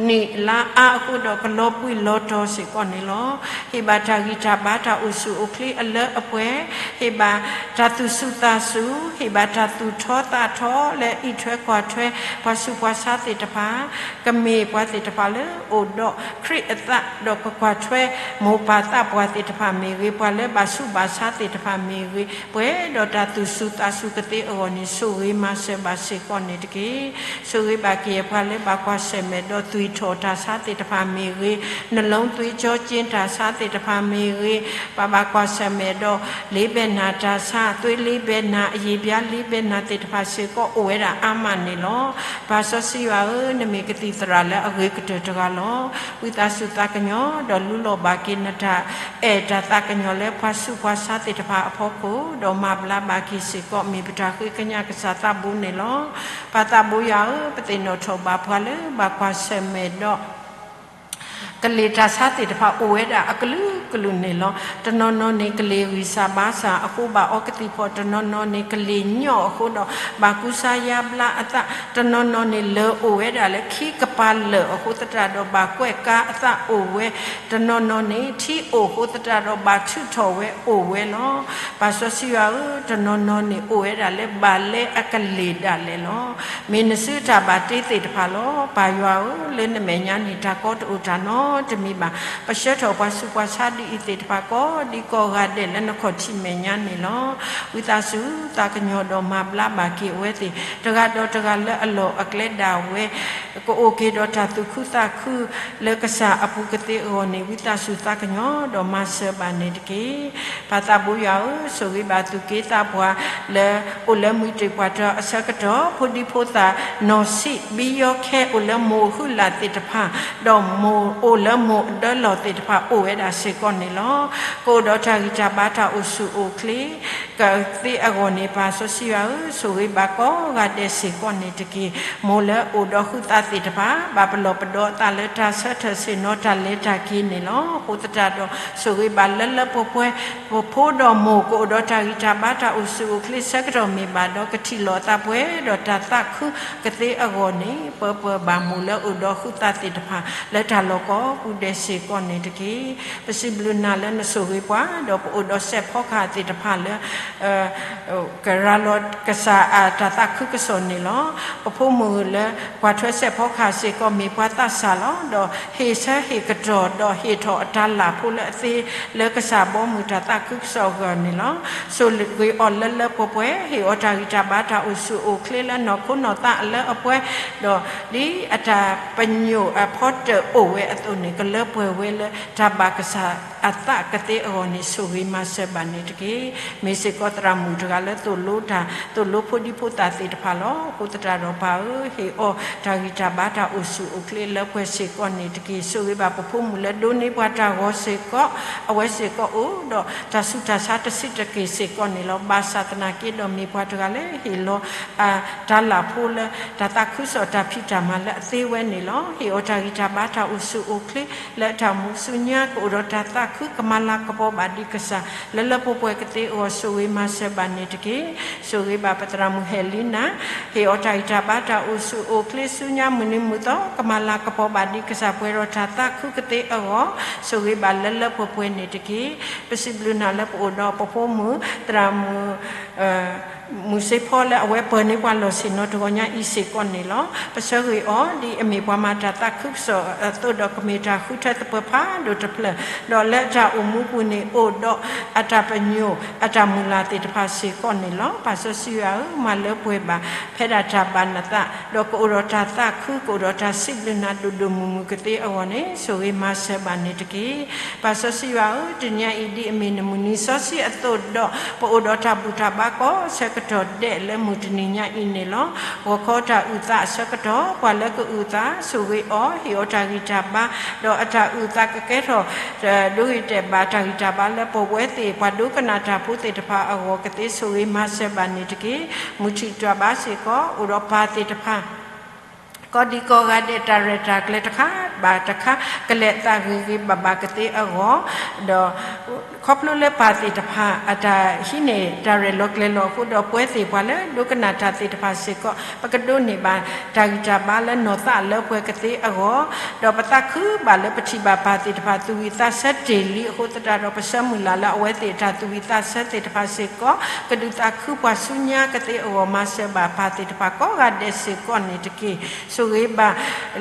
နံၣ်လါအါအဃိဒီး ကလီၤဘှံးလီၤတီၤစ့ၢ်ကီးန့ၣ်လီၤ. ဟ့ၣ်ဘၣ်တၢ်ဂံၢ်တၢ်ဘါ တၢ်အိၣ်ဆူၣ်အိၣ်ချ့အလၢအပှဲၤ, ဟ့ၣ်ဘၣ်တၢ်သူၣ်စူၤသးစူၤ, ဟ့ၣ်ဘၣ်တၢ်သူၣ်ထီသးထီလၢအံးထွဲကွၢ်ထွဲ ပှၤဆူးပှၤဆါသ့ၣ်တဖၣ်, ကမ့ၢ်ပှၤသ့ၣ်တဖၣ်လၢအိၣ်ဒီးခရံာ်အသး ဒီးကကွၢ်ထွဲမိၢ်ပၢ်သးပှၢ်သ့ၣ်တဖၣ်မ့ၢ်ဂ့ၤ, ပှၤလၢဘၣ်ဆူးဘၣ်ဆါသ့ၣ်တဖၣ်မ့ၢ်ဂ့ၤ, ပှဲၤဒီးတၢ်သူၣ်စူၤသးစူၤကသ့အဂီၢ်န့ၣ် ဆိၣ်ဂ့ၤမၤစၢၤဘၣ်စ့ၢ်ကီးန့ၣ်တက့ၢ်. ဆိၣ်ဂ့ၤဘၣ်က့ၤပှၤလၢဘၣ်ကွၢ်ဆၢၣ်မဲာ်ဒီး သွံၣ်ထီၣ်တၢ်ဆါသ့ၣ်တဖၣ်မ့ၢ်ဂ့ၤ, နလိသွ့ကၠီကၠ့တၢ်ဆါသ့ၣ်တဖၣ်မ့ၢ်ဂ့ၤ, ပဘၣ်ကွၢ်ဆၢၣ်မဲာ်ဒီး လ့ဘဲနၢ်တၢ်ဆါ, သွေးလ့ဘဲနၢ်, အရေပြားလ့ဘဲနၢ်သ့ၣ်တဖၣ်စ့ၢ်ကီး အိၣ်ဝဲဒၣ်အါမးန့ၣ်လီၤ. ပၢ်စီဆှံယွၤဧၢ, နမ့ၢ်ကသံၣ်သရၣ်လၢအဂ့ၤကတၢၢ်တဂၤလီၤ. ဝံသးစူၤသးကညီၤ ဒီးလူလီၤဘၣ်က့ၤနတၢ်အဲၣ်တၢ်သးကညီၤလၢ ပှၤဆူးပှၤဆါသ့ၣ်တဖၣ်အဖီခိၣ်, ဒီးမၤဘျါဘၣ်က့ၤစ့ၢ်ကီး မ့ၢ်ပတၢ်ဃ့ကညးကစၢ်သးဘိန့ၣ်လီၤ. ပၢ်သးဘိယွၤဧၢ, ပသ့ၣ်နီၣ်ထီၣ်ဘၣ်ပှၤလၢဘၣ်ကွၢ်ဆၢၣ်မဲာ်ဒီး ကလ့ၢ်တၢ်ဆါသ့ၣ်တဖၣ်အိၣ်ဝဲဒၣ်အကလုာ်ကလုာ်န့ၣ်လီၤ. တနီၤနီၤန့ၣ် ကလ့ၢ်ဂံၢ်စၢ်ဘါစၢ်အဃိ ဘၣ်အီကသံၣ်ဖီၣ်, တနီၤနီၤန့ၣ် ကလ့ၢ်ညီၣ်အဃိဒီး ဘၣ်ကူစါယါဘျါအသး, တနီၤနီၤန့ၣ် လၢၢ်အိၣ်ဝဲဒၣ်လၢခံကပၤလၢာ်အဃိသတးဒီး ဘၣ်ကွဲးကါအသးအိၣ်ဝဲ, တနီၤနီၤန့ၣ် ထံအိၣ်အဃိသတးဒီးဘၣ်ထုးထီၣ်ဝဲအိၣ်ဝဲလီၤ. ပၢ်စီဆှံယွၤဧၢ, တနီၤနီၤန့ၣ်အိၣ်ဝဲဒၣ်လၢဘၣ်လဲအကလ့ၢ်ဒၣ်လဲာ်လီၤ. မ့ၢ်နစုတၢ်ဘၣ်တ့သ့ၣ်တဖၣ်လီၤ. ပၢ်ယွၤဧၢ, လၢနမဲာ်ညါန့ၣ် တၢ်ကီတအိၣ်တၢ်နီတမံၤဘၣ်. ပဆှၢထီၣ်ပှၤဆူးပှၤဆါဒ်အံၤသ့ၣ်တဖၣ် ကိးဒံကိးဂၤဒဲးလၢနခီၣ်ထံးမဲာ်ညါန့ၣ်လီၤ. ဝံသးစူၤသးကညီၤဒီးမၤဘျါဘၣ်က့ၤအဝဲသ့ၣ် တဂၤဒီးတဂၤလၢအလီၢ်အကျဲဒၣ်ဝဲ ကအိၣ်က့ၤဒီးတၢ်သူၣ်ခုသးခုလၢကစၢ်အပူၤကသ့အဂီၢ်န့ၣ် ဝံသးစူၤသးကညီၤဒီးမၤစၢၤဘၣ်န့ၣ်တက့ၢ်. ပၢ်သးဘိယွၤဧၢ, ဆိၣ်ဂ့ၤဘၣ်သူၣ်က့သးပှၢ်လၢ အိၣ်လၢမှံတ့ၢ်ပှၢ်တၢၢ်အဆၢကတီၢ်, ဖိဒံဖိသၣ်, နီၢ်ဆံးဘံယီခဲ အိၣ်လၢမိၢ်ဟုလၢ်သ့ၣ်တဖၣ်, ဒီးမိၢ်အိၣ်လၢမိၢ်အဒၢလီၢ်သ့ၣ်တဖၣ် အိၣ်ဝဲဒၣ်စ့ၢ်ကီးန့ၣ်လီၤ. ကအိၣ်ဒီးတၢ်ဂံၢ်တၢ်ဘါတၢ်အိၣ်ဆူၣ်အိၣ်ချ့ ကသ့အဂီၢ်န့ၣ် ပၢ်စီဆှံယွၤဧၢ, ဆိၣ်ဂ့ၤဘၣ်ကိးဂၤဒဲးစ့ၢ်ကီးန့ၣ်တက့ၢ်. မိၢ်လၢအိၣ်ဒီးဃုာ်သးသ့ၣ်တဖၣ် ဘၣ်ပလီၢ်ပဒီအသးလၢတၢ်ဆၢထၢၣ်ဆ့ၣ်နီၤတၢ်လဲၤတၢ်က့ၤန့ၣ်လီၤ. အဃိသတးဒီး ဆိၣ်ဂ့ၤဘၣ်လၢလၢပှဲၤပှဲၤ ပဖိဒီးမိၢ် ကအိၣ်ဒီးတၢ်ဂံၢ်တၢ်ဘါတၢ်အိၣ်ဆူၣ်အိၣ်ချ့ဆၢကတီၢ်မ့ၢ်ဘၣ်ဒီး ကထံၣ်လိာ်အသးပှဲၤဒီးတၢ်သးခုကသ့အဂီၢ်န့ၣ် ပၢပၢၢ်ဘၣ်မိၢ်လၢအိၣ်ဒီးဃုာ်သးသ့ၣ်တဖၣ် လၢတၢ်လီၢ်ကိးပူၤဒဲးစ့ၢ်ကီးန့ၣ်တက့ၢ်. ပစံးဘျုးနၤလၢနဆိၣ်ဂ့ၤပှၤ ဒီးပအိၣ်ဒီးစဲးဖီကဟၣ်သ့ၣ်တဖၣ်လၢ ကရၤလီၤကစၢ်အတၢ်သးခုကစီၣ်န့ၣ်လီၤ. ပဖိမုၣ်လၢကွၢ်ထွဲစဲးဖီကဟၣ်စ့ၢ်ကီး မ့ၢ်ပှၤသးစၢ်လီၤ. ဒီးဟ့ၣ်ဆၢဟ့ၣ်ကတီၢ် ဒီးဟ့ၣ်ထီၣ်အတၢ်လၢ်ဖိလၢအသ့ လၢကစၢ်ဘီမုၢ်တၢ်သးခုကစီၣ်အဂီၢ်န့ၣ်လီၤ. ဆိၣ်ဂ့ၤအီၤလၢလၢပှဲၤပှဲၤ ဟ့ၣ်အီၤတၢ်ဂံၢ်တၢ်ဘါတၢ်အိၣ်ဆူၣ်အိၣ်ချ့လၢနီၢ်ခိနီၢ်သးအလၢအပှဲၤ ဒီးဒ်အတၢ်ပညိၣ်အဖီတၢၣ်အိၣ်ဝဲအသိးန့ၣ် ကလၢပှဲၤဝဲလၢတၢ်ဘၣ်ကစၢ်အသးကသ့အဂီၢ်န့ၣ် ဆိၣ်ဂ့ၤမၤစၢၤဘၣ်န့ၣ်တက့ၢ်. မ့ၢ်စ့ၢ်ကီးသရၣ်မုၣ်တဂၤလၢသိၣ်လိတၢ် သိၣ်လိဖိဒံဖိသၣ်သ့ၣ်တဖၣ်လီၤ. အဃိသတးဒီးပၢ်ဧၢ, ဟ့ၣ်အီၤတၢ်ဂံၢ်တၢ်ဘါတၢ်အိၣ်ဆူၣ်အိၣ်ချ့လၢပှဲၤစ့ၢ်ကီးန့ၣ်တက့ၢ်. ဆိၣ်ဂ့ၤဘၣ်ပဖိမုၣ်လၢဒိးန့ၢ်ပှၤတၢ်ဂီၤစ့ၢ်ကီး အဝဲစ့ၢ်ကီးအိၣ်ဒီးတၢ်ဆူးတၢ်ဆါတဆံးတက့ၢ်စ့ၢ်ကီးန့ၣ်လီၤ. ဘၣ်ဆၣ်သနာ်က့ဒီးမ့ၢ်ပှၤတဂၤလၢဟ့ၣ်လီၤ တၢ်လၢ်ဖိလၢ တၢ်သးခုကစီၣ်တၢ်ဖံးတၢ်မၤလၢအသ့ဝဲန့ၣ်လီၤ. ဟ့ၣ်အီၤတၢ်ဂံၢ်တၢ်ဘါတၢ်အိၣ်ဆူၣ်အိၣ်ချ့လၢတၢ်မူဆူညါ ကအိၣ်ဒီးတၢ်သးခုကမၤလၤကပီၤဘၣ်ဒံးကစၢ် လၢလၢပှဲၤပှဲၤကသ့အဂီၢ် ဆိၣ်ဂ့ၤမၤစၢၤဘၣ်န့ၣ်တက့ၢ်. ဆိၣ်ဂ့ၤဘၣ်ပသရၣ်မုၣ်ဟဲလံနၤ ဟ့ၣ်အီၤတၢ်ဂံၢ်တၢ်ဘါတၢ်အိၣ်ဆူၣ်အိၣ်ချ့ဆူညါမုၢ်နံၤမုၢ်သီ ကမၤလၤကပီၤဘၣ်ဒံးကစၢ်ပှဲၤဒီးတၢ်သးခုကသ့အဂီၢ် ဆိၣ်ဂ့ၤဘၣ်လၢလၢပှဲၤပှဲၤန့ၣ်တက့ၢ်. ပစံးဘျုးနၤလၢပအိၣ်ဒီးပဖိမုၣ် သရၣ်မုၣ် မုၢ်စ့ဖီလၢအဝဲပၢၤန့ၢ်ပှၤလီၢ်ဆ့ၣ်နီၤတဂီၤညါအံၤစ့ၢ်ကီးန့ၣ်လီၤ. ပဆၢဂ့ၤအီၤ ဒ်အမ့ၢ်ပှၤမၤတၢ်သးခုကစီၣ်အသိးဒီးကမ့ၢ်တၢ်ဃုထၢသပၢၤဖးဒိၣ်တဖျၢၣ် ဒီးလၢတၢ်အိၣ်မူပူၤန့ၣ်အိၣ်ဒီးအတၢ်ပညိၣ်အတၢ်မုၢ်လၢ်သ့ၣ်တဖၣ်စ့ၢ်ကီးန့ၣ်လီၤ. ပၢ်စီဆှံယွၤဧၢ, မၤလၢပှဲၤဘၣ် ဖဲဒၣ်တၢ်ဘၣ်နသး ဒီးကအိၣ်ဒီးတၢ်သးခု ကအိၣ်ဒီးတၢ်စံးဘျုးနၤဒိၣ်ဒိၣ်မုၢ်မုၢ်ကသ့အဂီၢ်န့ၣ် ဆိၣ်ဂ့ၤမၤစၢၤဘၣ်န့ၣ်တက့ၢ်. ပၢ်စီဆှံယွၤဧၢ, တနံၤအံၤဒ်အမ့ၢ်နမုၢ်နံၤစီဆှံအသိးဒီး ပအိၣ်ဒီးတၢ်ဘူၣ်တၢ်ဘါကိးဆၢကတီၢ်ဒဲးလၢမုၢ်တနံၤညါအံၤန့ၣ်လီၤ. ဂီၤခီတၢ်အုၣ်သးအဆၢကတီၢ် ပှၤလၢကအုၣ်သး ဆိၣ်ဂ့ၤအီၤ ဟ့ၣ်အီၤတၢ်ဂံၢ်တၢ်ဘါ ဒီးအတၢ်အုၣ်သးကကဲထီၣ် ဒိဂ့ၤတဲာ်ဘၣ်တၢ်ဂံၢ်တၢ်ဘါလၢပဝဲသ့ၣ် ပှၤဒိကနၣ်တၢ်ဖိသ့ၣ်တဖၣ်အဂီၢ်ကသ့ ဆိၣ်ဂ့ၤမၤစၢၤဘၣ်န့ၣ်တက့ၢ်. မုၢ်ထံၣ်တၢ်ဘါစ့ၢ်ကီး အိၣ်ဒီးပၢ်သ့ၣ်တဖၣ် ကိးဒံကိးဂၤဒဲး တၢ်ရဲၣ်တၢ်ကျဲၤတခါဘၣ်တခါ ကလဲၤသးဂ့ၤဂ့ၤဘၣ်ဘၣ်ကသ့အဂီၢ်, ဒီးခီဖျိလၢပၢ်သ့ၣ်တဖၣ် အတၢ်ဟံးန့ၢ်တၢ်ရဲၣ်လီၤကျဲၤလီၤအဃိဒီး ပဝဲသ့ၣ်ပှၤလၢဒိကနၣ်တၢ်သ့ၣ်တဖၣ်စ့ၢ်ကီး ပကဒိးန့ၢ်ဘၣ်တၢ်ဂံၢ်တၢ်ဘါလၢနီၢ်သးလၢပှဲၤကသ့အဂီၢ်, ဒီးပသးခုဘၣ်လၢပထံၣ်ဘၣ်ပၢ်သ့ၣ်တဖၣ် သူၣ်ဝံၣ်သးဆၢတ့ၢ်လံအဃိသတးဒီး ပဆၢမုၢ်လၢ်လၢအဝဲသ့ၣ်အတၢ်သူၣ်ဝံၣ်သးဆၢသ့ၣ်တဖၣ်စ့ၢ်ကီး ကဒုးသးခုပှၤဆူညါကသ့အဂီၢ် မၤစၢၤဘၣ်ပၢ်သ့ၣ်တဖၣ်ကိးဂၤဒဲးစ့ၢ်ကီးန့ၣ်တက့ၢ်. ဆိၣ်ဂ့ၤဘၣ်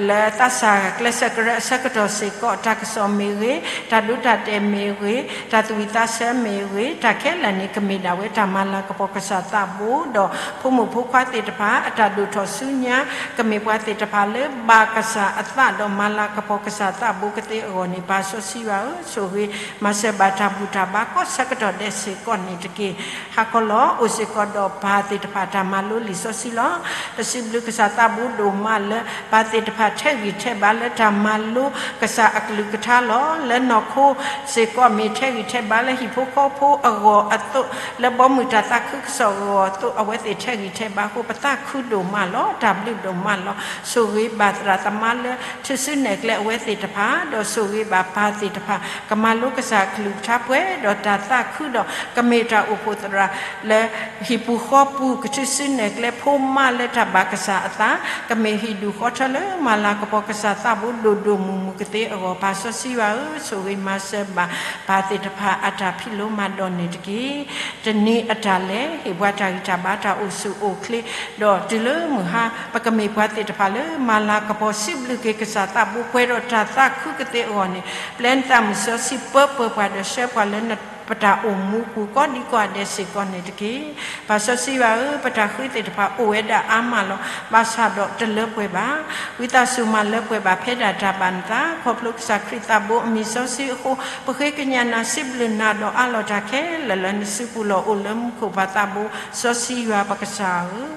လၢသးစၢ်ကျဲးစၢးကရၢအဆၢကတီၢ်စ့ၢ်ကီး တၢ်ကစီၣ်မ့ၢ်ဂ့ၤ, တၢ်ဒိတၢ်တဲာ်မ့ၢ်ဂ့ၤ, တၢ်သူၣ်ဝံၣ်သးဆၢမ့ၢ်ဂ့ၤ, တၢ်ခဲလၢာ်န့ၣ် ကမ့ၢ်ဒၣ်ဝဲတၢ်မၤလၤကပီၤကစၢ်သးဘိ, ဒီးဖိမုၣ်ဖိခွါသ့ၣ်တဖၣ် အတၢ်ဒိၣ်ထီၣ်ဆူညါ ကမ့ၢ်ပှၤသ့ၣ်တဖၣ်လၢဘၣ်ကစၢ်အသးဒီးမၤလၤကပီၤကစၢ်သးဘိကသ့အဂီၢ်န့ၣ် ပၢ်စီဆှံယွၤဧၢ, ဆိၣ်ဂ့ၤမၤစၢၤဘၣ်တၢ်ဘူၣ်တၢ်ဘါကိးဆၢကတီၢ်ဒဲးစ့ၢ်ကီးန့ၣ်တက့ၢ်. ဟါခီလီၤ အိၣ်စ့ၢ်ကီးဒီးပၢ်သ့ၣ်တဖၣ်တၢ်မၤလိလံာ်စီဆှံလီၤ. ပစံးဘျုးကစၢ်သးဘိဒိၣ်မးလၢ ပၢ်သ့ၣ်တဖၣ်ထဲးဂံၢ်ထဲးဘါလၢတၢ်မၤလိကစၢ်အကလုၢ်ကထါလီၤ. လၢနီၢ်ခိစ့ၢ်ကီး မ့ၢ်ထဲးဂံၢ်ထဲးဘါလၢဟံၣ်ဖိဃီဖိအဂီၢ်အသိး, လၢဘီမုၢ်တၢ်သးခုကစီၣ်အဂီၢ်အသိး အဝဲသ့ၣ်ထဲးဂံၢ်ထဲးဘါအဃိ ပသးခုဒိၣ်မးလီၤ. တၢ်ဘျုးဒိၣ်မးလီၤ. ဆိၣ်ဂ့ၤဘၣ်သရၣ်သမါလၢထုးစုနဲၣ်ကျဲအဝဲသ့ၣ်တဖၣ်, ဒီးဆိၣ်ဂ့ၤဘၣ်ပၢ်သ့ၣ်တဖၣ် ကမၤလိကစၢ်အကလုၢ်ကထါပှဲၤဒီးတၢ်သးခုဒီး ကမ့ၢ်တၢ်အိၣ်ဖှိၣ်သရၣ်လၢ ဟံၣ်ပူၤဃီပူၤ ကထုးစုနဲၣ်ကျဲဖိမါလၢတၢ်ဘၣ်ကစၢ်အသး, ကမ့ၢ်ဟံၣ်ဒူၣ်ဃီထၢလၢမၤလၤကပီၤကစၢ်သးဘိဒိၣ်ဒိၣ်မုၢ်မုၢ်ကသ့အဂီၢ် ပၢ်စီဆှံယွၤဧၢ, ဆိၣ်ဂ့ၤမၤစၢၤဘၣ်ပၢ်သ့ၣ်တဖၣ်အတၢ်ဖံးလိမၤဒိးန့ၣ်တက့ၢ်. တနံၤအတၢ်လဲၤ ဟ့ၣ်ပှၤတၢ်ဂံၢ်တၢ်ဘါတၢ်အိၣ်ဆူၣ်အိၣ်ချ့, ဒီးတုၤလၢမုၢ်ဟါ ပကမ့ၢ်ပှၤသ့ၣ်တဖၣ်လၢမၤလၤကပီၤစံးဘျုးက့ၤကစၢ်သးဘိပှဲၤဒီးတၢ်သးခုကသ့အဂီၢ်န့ၣ် ပျဲနသးမုၢ်စီဆှံပၢပၢၤပှၤဒီးဆှၢပှၤလၢန ပတၢ်အိၣ်မူပူၤကိးဒံကိးဂၤဒဲးစ့ၢ်ကီးန့ၣ်တက့ၢ်. ပၢ်စီဆှံယွၤဧၢ, ပတၢ်ဃုသ့ၣ်တဖၣ်အိၣ်ဝဲဒၣ်အါမးလီၤ. ဘၣ်ဆၣ်ဒီးတလၢပှဲၤဘၣ်. ဝံသးစူၤမၤလၢပှဲၤဘၣ်ဖဲဒၣ်တၢ်ဘၣ်နသး, ခီဖျိကစၢ်ခရံာ်သးဘိအမံၤစီဆှံအဃိ, ပဃ့ကညးနၤ စံးဘျုးနၤဒီးအးလီၤတၢ်ခဲလၢာ်လၢနစုပူၤလီၤ. အိၣ်လၢမူခိၣ်ပၢ်သးဘိစီဆှံယွၤ ပကစၢ်ဧၢ,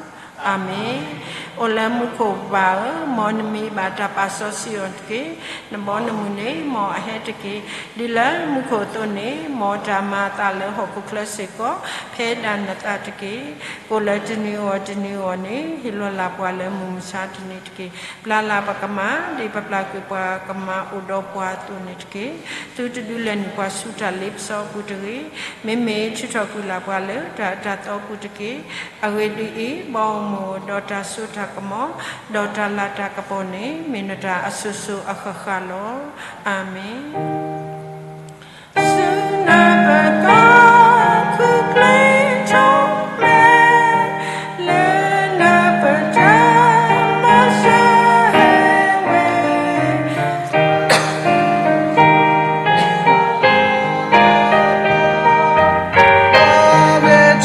အၤမ့ၣ်. အိၣ်လၢမူခိၣ်ပၢ်ဧၢ, မ်နမံၤဘၣ်တၢ်ပာ်စီဆှံအီၤတက့ၢ်. နဘီနမုၢ်န့ၣ် မ်အဟဲတက့ၢ်. ဒ်လၢမူခိၣ်အသိးန့ၣ်, မ်တၢ်မၤအသးလၢဟီၣ်ခိၣ်ချၢစ့ၢ်ကီး ဖဲဒၣ်နသးတက့ၢ်. ကိၣ်လၢတနံၤအဂီၢ်တနံၤအဂီၢ်န့ၣ်, ဟ့ၣ်လီၤလၢ်ပှၤလၢမုၢ်မဆါတနံၤတက့ၢ်. ပျၢ်လၢ်ပကမၤ, ဒ်ပပျၢ်ကွံာ်ပှၤကမၤအိၣ်ဒီးပှၤအသိးန့ၣ်တက့ၢ်. သုတဒုးလဲၤနုာ်ပှၤဆူတၢ်လ့ပစီပူၤတဂ့ၤ. မ့မ့ၢ်ထုးထီၣ်ကွံာ်လၢ်ပှၤလၢတၢ်အၢတၢ်သီပူၤတက့ၢ်. အဂ့ၢ်ဒ်အံၤ, ဘီမုၢ်ဒီးတၢ်စိတၢ်ကမီၤ, ဒီးတၢ်လၤတၢ်ကပီၤန့ၣ်, မ့ၢ်နတၢ်အစိၤစိၤအဃၣ်ဃၣ်လီၤ. အၤမ့ၣ်. ဆူနၢ်ပၢၢ်သီခုချ့ထီၣ်မဲ, လၢနၢ်ပၢၢ်တၢ်မၤစၢၤဟဲဝဲ,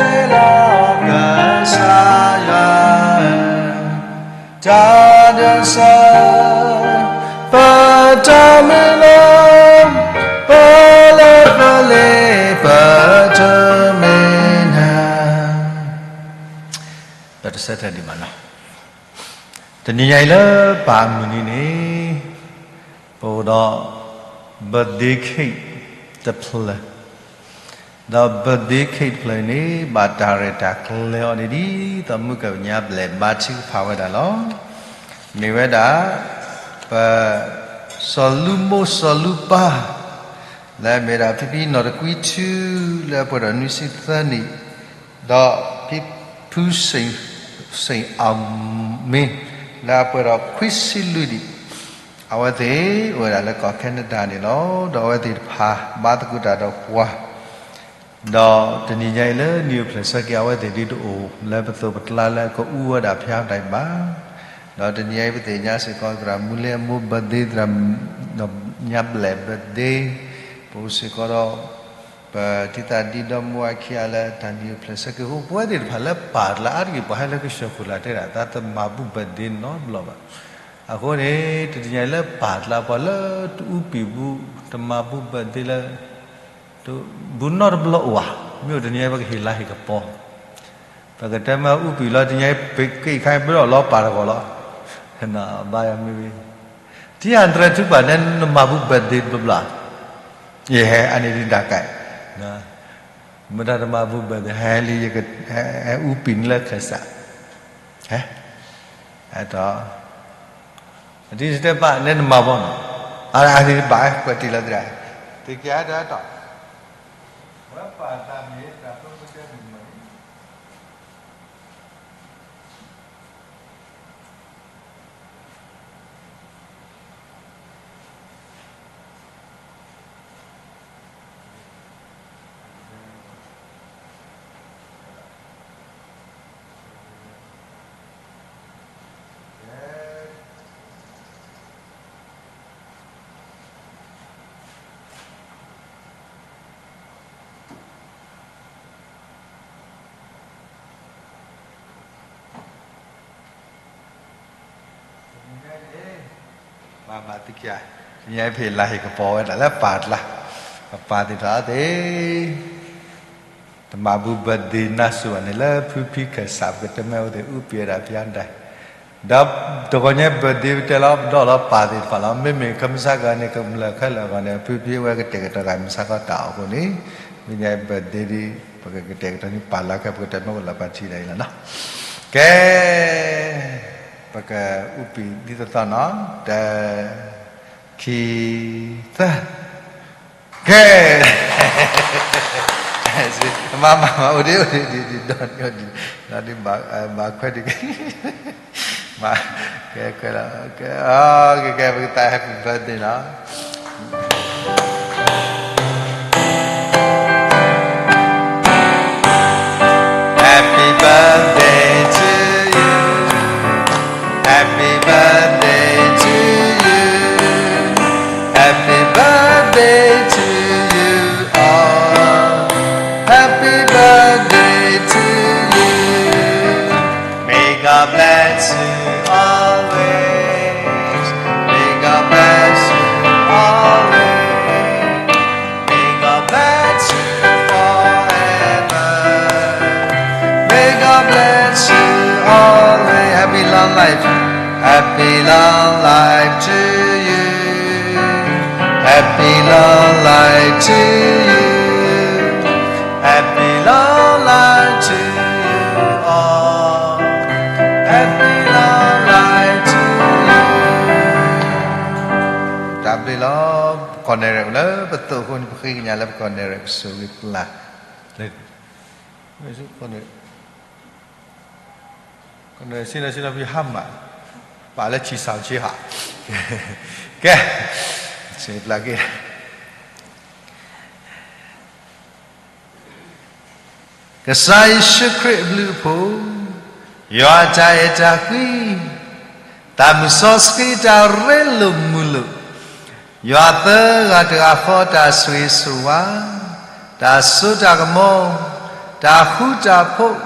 တၢ်ဒုးဆၢ, ပတၢ်မုၢ်လၢ်, ပလၢပလ့ပတမ့ၢ်နၤ, ပတဆၢထၢၣ်ဒံးဘၣ်နီၤ. တနံၤညါအံၤလၢပၢ်မုၢ်နံၤန့ၣ်, ပအိၣ်ဒီး birthday cake တဖျၢၣ်, ဒီး birthday cake တဖျၢၣ်အံၤန့ၣ် ဘၣ်တၢ်ရဲၣ်တၢ်ကျဲၤအီၤန့ၣ် ဒ်သိးမုၢ်ကညါဘျဲၣ်ဘါထုကဖၣ်ဝဲဒၣ်လီၤ. မ့ၢ်ဝဲဒၣ် ပ စီၤလူမိၢ်စီၤလူပၢ် လၢအမ့ၢ်ဒၣ်ဖံဖံနီၢ်တကွံထူ လၢအပှဲၤဒီးနွံဆံသၢနံၣ်, ဒီးဖံဖု စ့ၣ်အီၣ်မ့ လၢအပှဲၤဒီးခွံဆံလွံၢ်နံၣ်, အဝဲသ့ၣ်အိၣ်ဝဲဒၣ်လၢကီၢ် Canada န့ၣ်လီၤ. ဒီးအဝဲသ့ၣ်တဖၣ်ဘါသကိးတၢ်ဒီးပှၤ, ဒီးတနံၤညါအံၤလၢနံၣ်အိၣ်ဖျဲၣ်ဆၢက့ၤ အဝဲသ့ၣ်ဒ်တအိၣ်လၢပသိးပကျါလၢကအူဝဲဒၣ်ဖၠါတၢ်အံၤဘၣ်. ဒီးတနံၤညါအံၤပသ့ၣ်ညါစ့ၢ်ကီး သရၣ်မူလ့အမိၢ် birthday, သရၣ်ညါဘျဲၣ် birthday, ပအိၣ်စ့ၢ်ကီးဒီး ပတံၤသကိးဒီးမိၢ်အခံဂၤလၢတၢ်နံၣ်အိၣ်ဖျဲၣ်ဆၢက့ၤအဃိ ပဝဲသ့ၣ်တဖၣ်လၢပၢ်ကျါအါတက့ၢ် ပှၤဟဲလၢကစၢၢ်ခိၣ်လာ်တဲဒၣ် တၢ်တမၤဘူၣ် birthday နီတဘျီဘၣ်. အဃိန့ၣ် တနံၤညါအံၤလၢပၢ်ကျါပှၤလၢတအူပံာ်ဘူၣ် တမၤဘူၣ် birthday လၢ ဘူၣ်နီတဘျီအိၣ်ဧါ, မ့ၢ်အိၣ်တနံၤညါအံၤ ပကဟ့ၣ်လၤဟ့ၣ်ကပီၤ, ပကတဲမ့ၢ်အူပံာ်လီၤ တနံၤညါအံၤ ပက့ၤခါဘျီလီၤပၢ်တဂီၢ်လီၤ. ဘါယွၤမ့ၢ်ဝံၤ ထံၣ်အတြဲၤထုကဖၣ်န့ၣ် နမၤဘူၣ် birthday တဘျီဘျီ, ယဟဲအန့ၣ်ဒံးဒၣ်ကဲ, မ့ၢ်တၢ်တမၤဘူၣ် birthday ဟဲလံ ယကဟဲအူပံာ်န့ၣ်လၢခၢၣ်စး, ဟဲ, ဟဲဒီး အဒံးစတဲပၢ်န့ၣ်နမၤဘီနီၤ, အဒံးဘၣ်ကွဲးတံၢ်လီၤသရၣ်, သုကဟဲဒီးတီၢ်, ဝဲပၢ်တၢ်မ့ၢ်တၢ်ဖိကတဲမုၢ်မုၢ်န့ၣ် ဘၣ်ဘၣ်သုက, တနံၤအံၤဖဲလၢဟ့ၣ်ကပီၤဝဲဒၣ်လၢပၢ်ကျါ, ပပၢ်သ့ၣ်တဖၣ်သ့ၣ်, တမၤဘူၣ် birthday နၢ်စူၢ်ဘၣ်န့ၣ် လၢဖုဖံခၢၣ်စး ပကတဲမ့ၢ်အဝဲသ့ၣ်အူပံာ်ဝဲဒၣ်ဖဲဒၣ်, ဒီးတဂီၤညါ birthday ပတဲလီၤပဒီလီၤပၢ်သ့ၣ်တဖၣ်လီၤ. မ့မ့ၢ်ခဲမုၢ်ဆါခီန့ၣ် ကမျၢၢ်ခဲလၢာ်အဂီၢ်န့ၣ် ဖုဖံဝဲကတဲာ်ကတီၤဂၤမုၢ်ဆါခီတၢ်အီၣ်အဃိန့ၣ်, မ့ၢ်ညါ birthday ဒ် ပကကတဲာ်ကတီၤန့ၢ်ပၢ်လၢခဲ ပကတဲမ့ၢ်အိၣ်လၢပှၤထံၣ်ဒၣ်အံၤလီၤနီၤ. ကဲ, ပကအူပံာ်ဒ်သိးသိးနီၤ, တၢ, ခံ, သၢ, ကဲ, မၤမၤမၤ အိၣ်ဒံးအိၣ်ဒံးဒံးဒံးဒီးဒံး, ဒီးဒံးဘၣ်ခွဲးဒံး, မၤ, ကဲခွဲးလီၤ, ကဲ, ကဲ ပကသး happy birthday နီၤ. Happy birthday to you, happy birthday to you, happy birthday to you, အီ Happy long life to you. Happy long life to you. Happy long life to you all. Happy long life to you. တၢ်ဘျုးလီၤ. ပကီၢ်နဲၣ်ရဲၣ် လၢပသိးအဃိန့ၣ် ပဃ့ကညးလၢပကီၢ်နဲၣ်ရဲၣ် ပဆိၣ်ဂ့ၤပျၢ် လၢ ကီၢ်နဲၣ် စံၣ်လီၤစံၣ်လီၤ ဖံဟါမး ပာ်လၢဆံးစၢ်ဆံးဟး ကဲ စံးပျၢ်က့ၤ ကစၢ်ယ့ၣ်ၡူးခရံာ်အဘျုးအဖှိၣ်, ယွၤအတၢ်အဲၣ်တၢ်ကွံ, သးမုၢ်စီဆှံတၢ်ရ့လိာ်မုာ်လိာ်, ယွၤသၢဂၤတဂၤဃီတၢ်ဆိၣ်ဂ့ၤဆိၣ်ဝါ, တၢ်စိတၢ်ကမီၤ, တၢ်ဃူတၢ်ဖိး,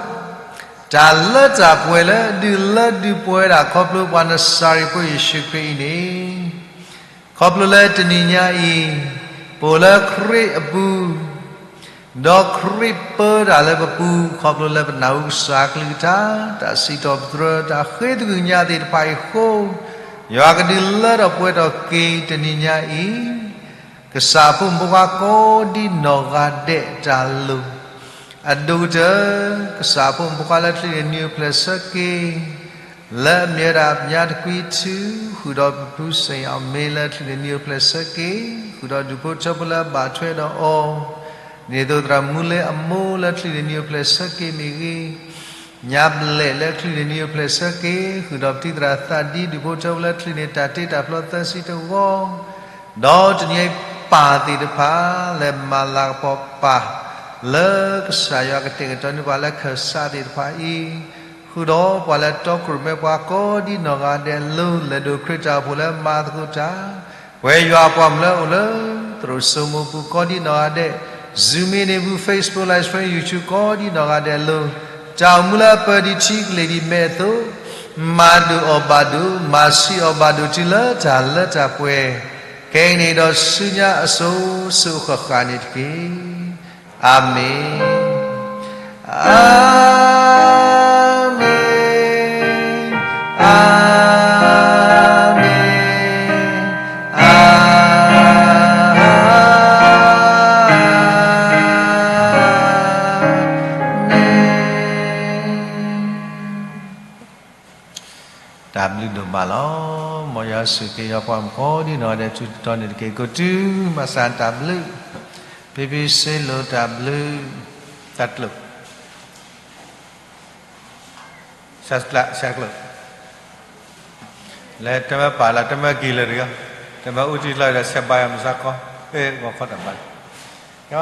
တၢ်လၢတၢ်ပှဲၤလၢဒုးလၢဒုးပှဲၤဒၣ် ခီဖျိပှၤနစၤရ့းဖိယ့ၣ်ၡူးခရံာ်အံၤန့ၣ် ခီဖျိလၢတနံၤညါအံၤ ပအိၣ်လၢခရံာ်အပူၤ, ဒီးခရံာ်ပၢတၢ်လၢပပူၤ ခီဖျိလၢပနၢ်ဟူကစၢ်အကလုၢ်ကထါ, တၢ်စံးထီၣ်ပတြၢၤ, တၢ်ဃ့သကုၤညါသ့ၣ်တဖၣ်အံၤအဃိ, ယွၤကဒုးလၢထီၣ်ပှဲၤထီၣ်က့ၤတနံၤညါအံၤ ကစၢ်အဖိမုၣ်ဖိခွါကိးဒ်နီၢ်ဂၤဒဲးတၢ်လိၤ, အဒိၣ်ကတၢၢ် ကစၢ်အဖိမုၣ်ဖိခွါလၢချံးန့ၢ်နံၤအိၣ်ဖျဲၣ်ဆၢက့ၤ လၢအမ့ၢ်ဝဲဒၣ်ပညါတကွံထူ, ဃုာ်ဒီးပဖုစ့ၣ်အီၣ်မ့ၢ်လၢချံးန့ၢ်နံၤအိၣ်ဖျဲၣ်ဆၢက့ၤ, ဃုာ်ဒီးဒူၣ်ဖိထၢဖိလၢအဘၣ်ထွဲဒီးအီၤ, ဒ်သိးသရၣ်မူလ့အမိၢ်လၢချံးန့ၢ်နံၤအိၣ်ဖျဲၣ်ဆၢက့ၤမ့ၢ်ဂ့ၤ, ညါဘျဲၣ်လၢချံးန့ၢ်နံၤအိၣ်ဖျဲၣ်ဆၢက့ၤ, ဃုာ်ဒီးပတံၤသရၣ်သးဒံဒူၣ်ဖိထၢဖိလၢချံးန့ၢ်တၢ်တ့တၢ်ဖျီသၢဆံတဝီ ဒီးတနံၤအံၤပၢ်သ့ၣ်တဖၣ် လၢမၤလၤကပီၤပၢ် လၢကစၢ်ယွၤကတဲာ်ကတီၤန့ၢ်ပှၤလၢခၢၣ်စးသ့ၣ်တဖၣ်အံၤ, ဃုာ်ဒီးပှၤလၢတီခိၣ်ရိၣ်မဲပှၤကိးဒ်နီၢ်ဂၤဒဲးအလိၤ လဲၤဒိးခရံာ်တၢ်အိၣ်ဖှိၣ်လၢမၤသကိးတၢ်, ပဝဲယွၤအပှၤမုၣ်လၢအိၣ်လၢ သရိာ်စိမိၤပူၤကိးဒ်နီၢ်ဂၤဒဲး, Zoom meeting ပူၤ Facebook live stream YouTube ကိးဒ်နီၢ်ဂၤဒဲးအလိၤ, တၢ်အိၣ်မူလၢအပၢၢ်ဒံးထံကလ့ၢ်ဒံးမဲာ်အသိး မၤဒိၣ်အီၣ်ဘၣ်ဒိၣ်, မၤဆံးအီၣ်ဘၣ်ဒိၣ်တုၤလၢတၢ်လၢတၢ်ပှဲၤ, ခဲအံၤန့ၣ်ဒီးဆူညါအစိၤစိၤဃၣ်ဃၣ်န့ၣ်တက့ၢ်. အၤမ့ၣ်, အၤမ့ၣ်, အၤမ့ၣ်, အၤမ့ၣ်. တၢ်ဘျုးဒိၣ်မးလီၤ. မ်ယွၤဆိၣ်ဂ့ၤယွၤပှၤမုၣ်ကိးဒ်နီၢ်ဂၤဒဲးဆူတတီၤန့ၣ်တက့ၢ်. ကိးတုၤမၤစၢ်တၢ်ဘျုး, ဖံဖံစ့လိာ်တၢ်ဘျုး, တၢ်ကျိာ်, ဆၢကျၢၢ်, ဆၢကျၢၢ်, လဲၤတမၢပာ်လၢတမၢက့ၤလၢာ်တဂ့ၤ, တမၢအူထံကျါဒီးဆဲးဘါယွၤမုၢ်ဆါခီ, အဲ ဂီၤခီတၢ်ဘါ, ကဲ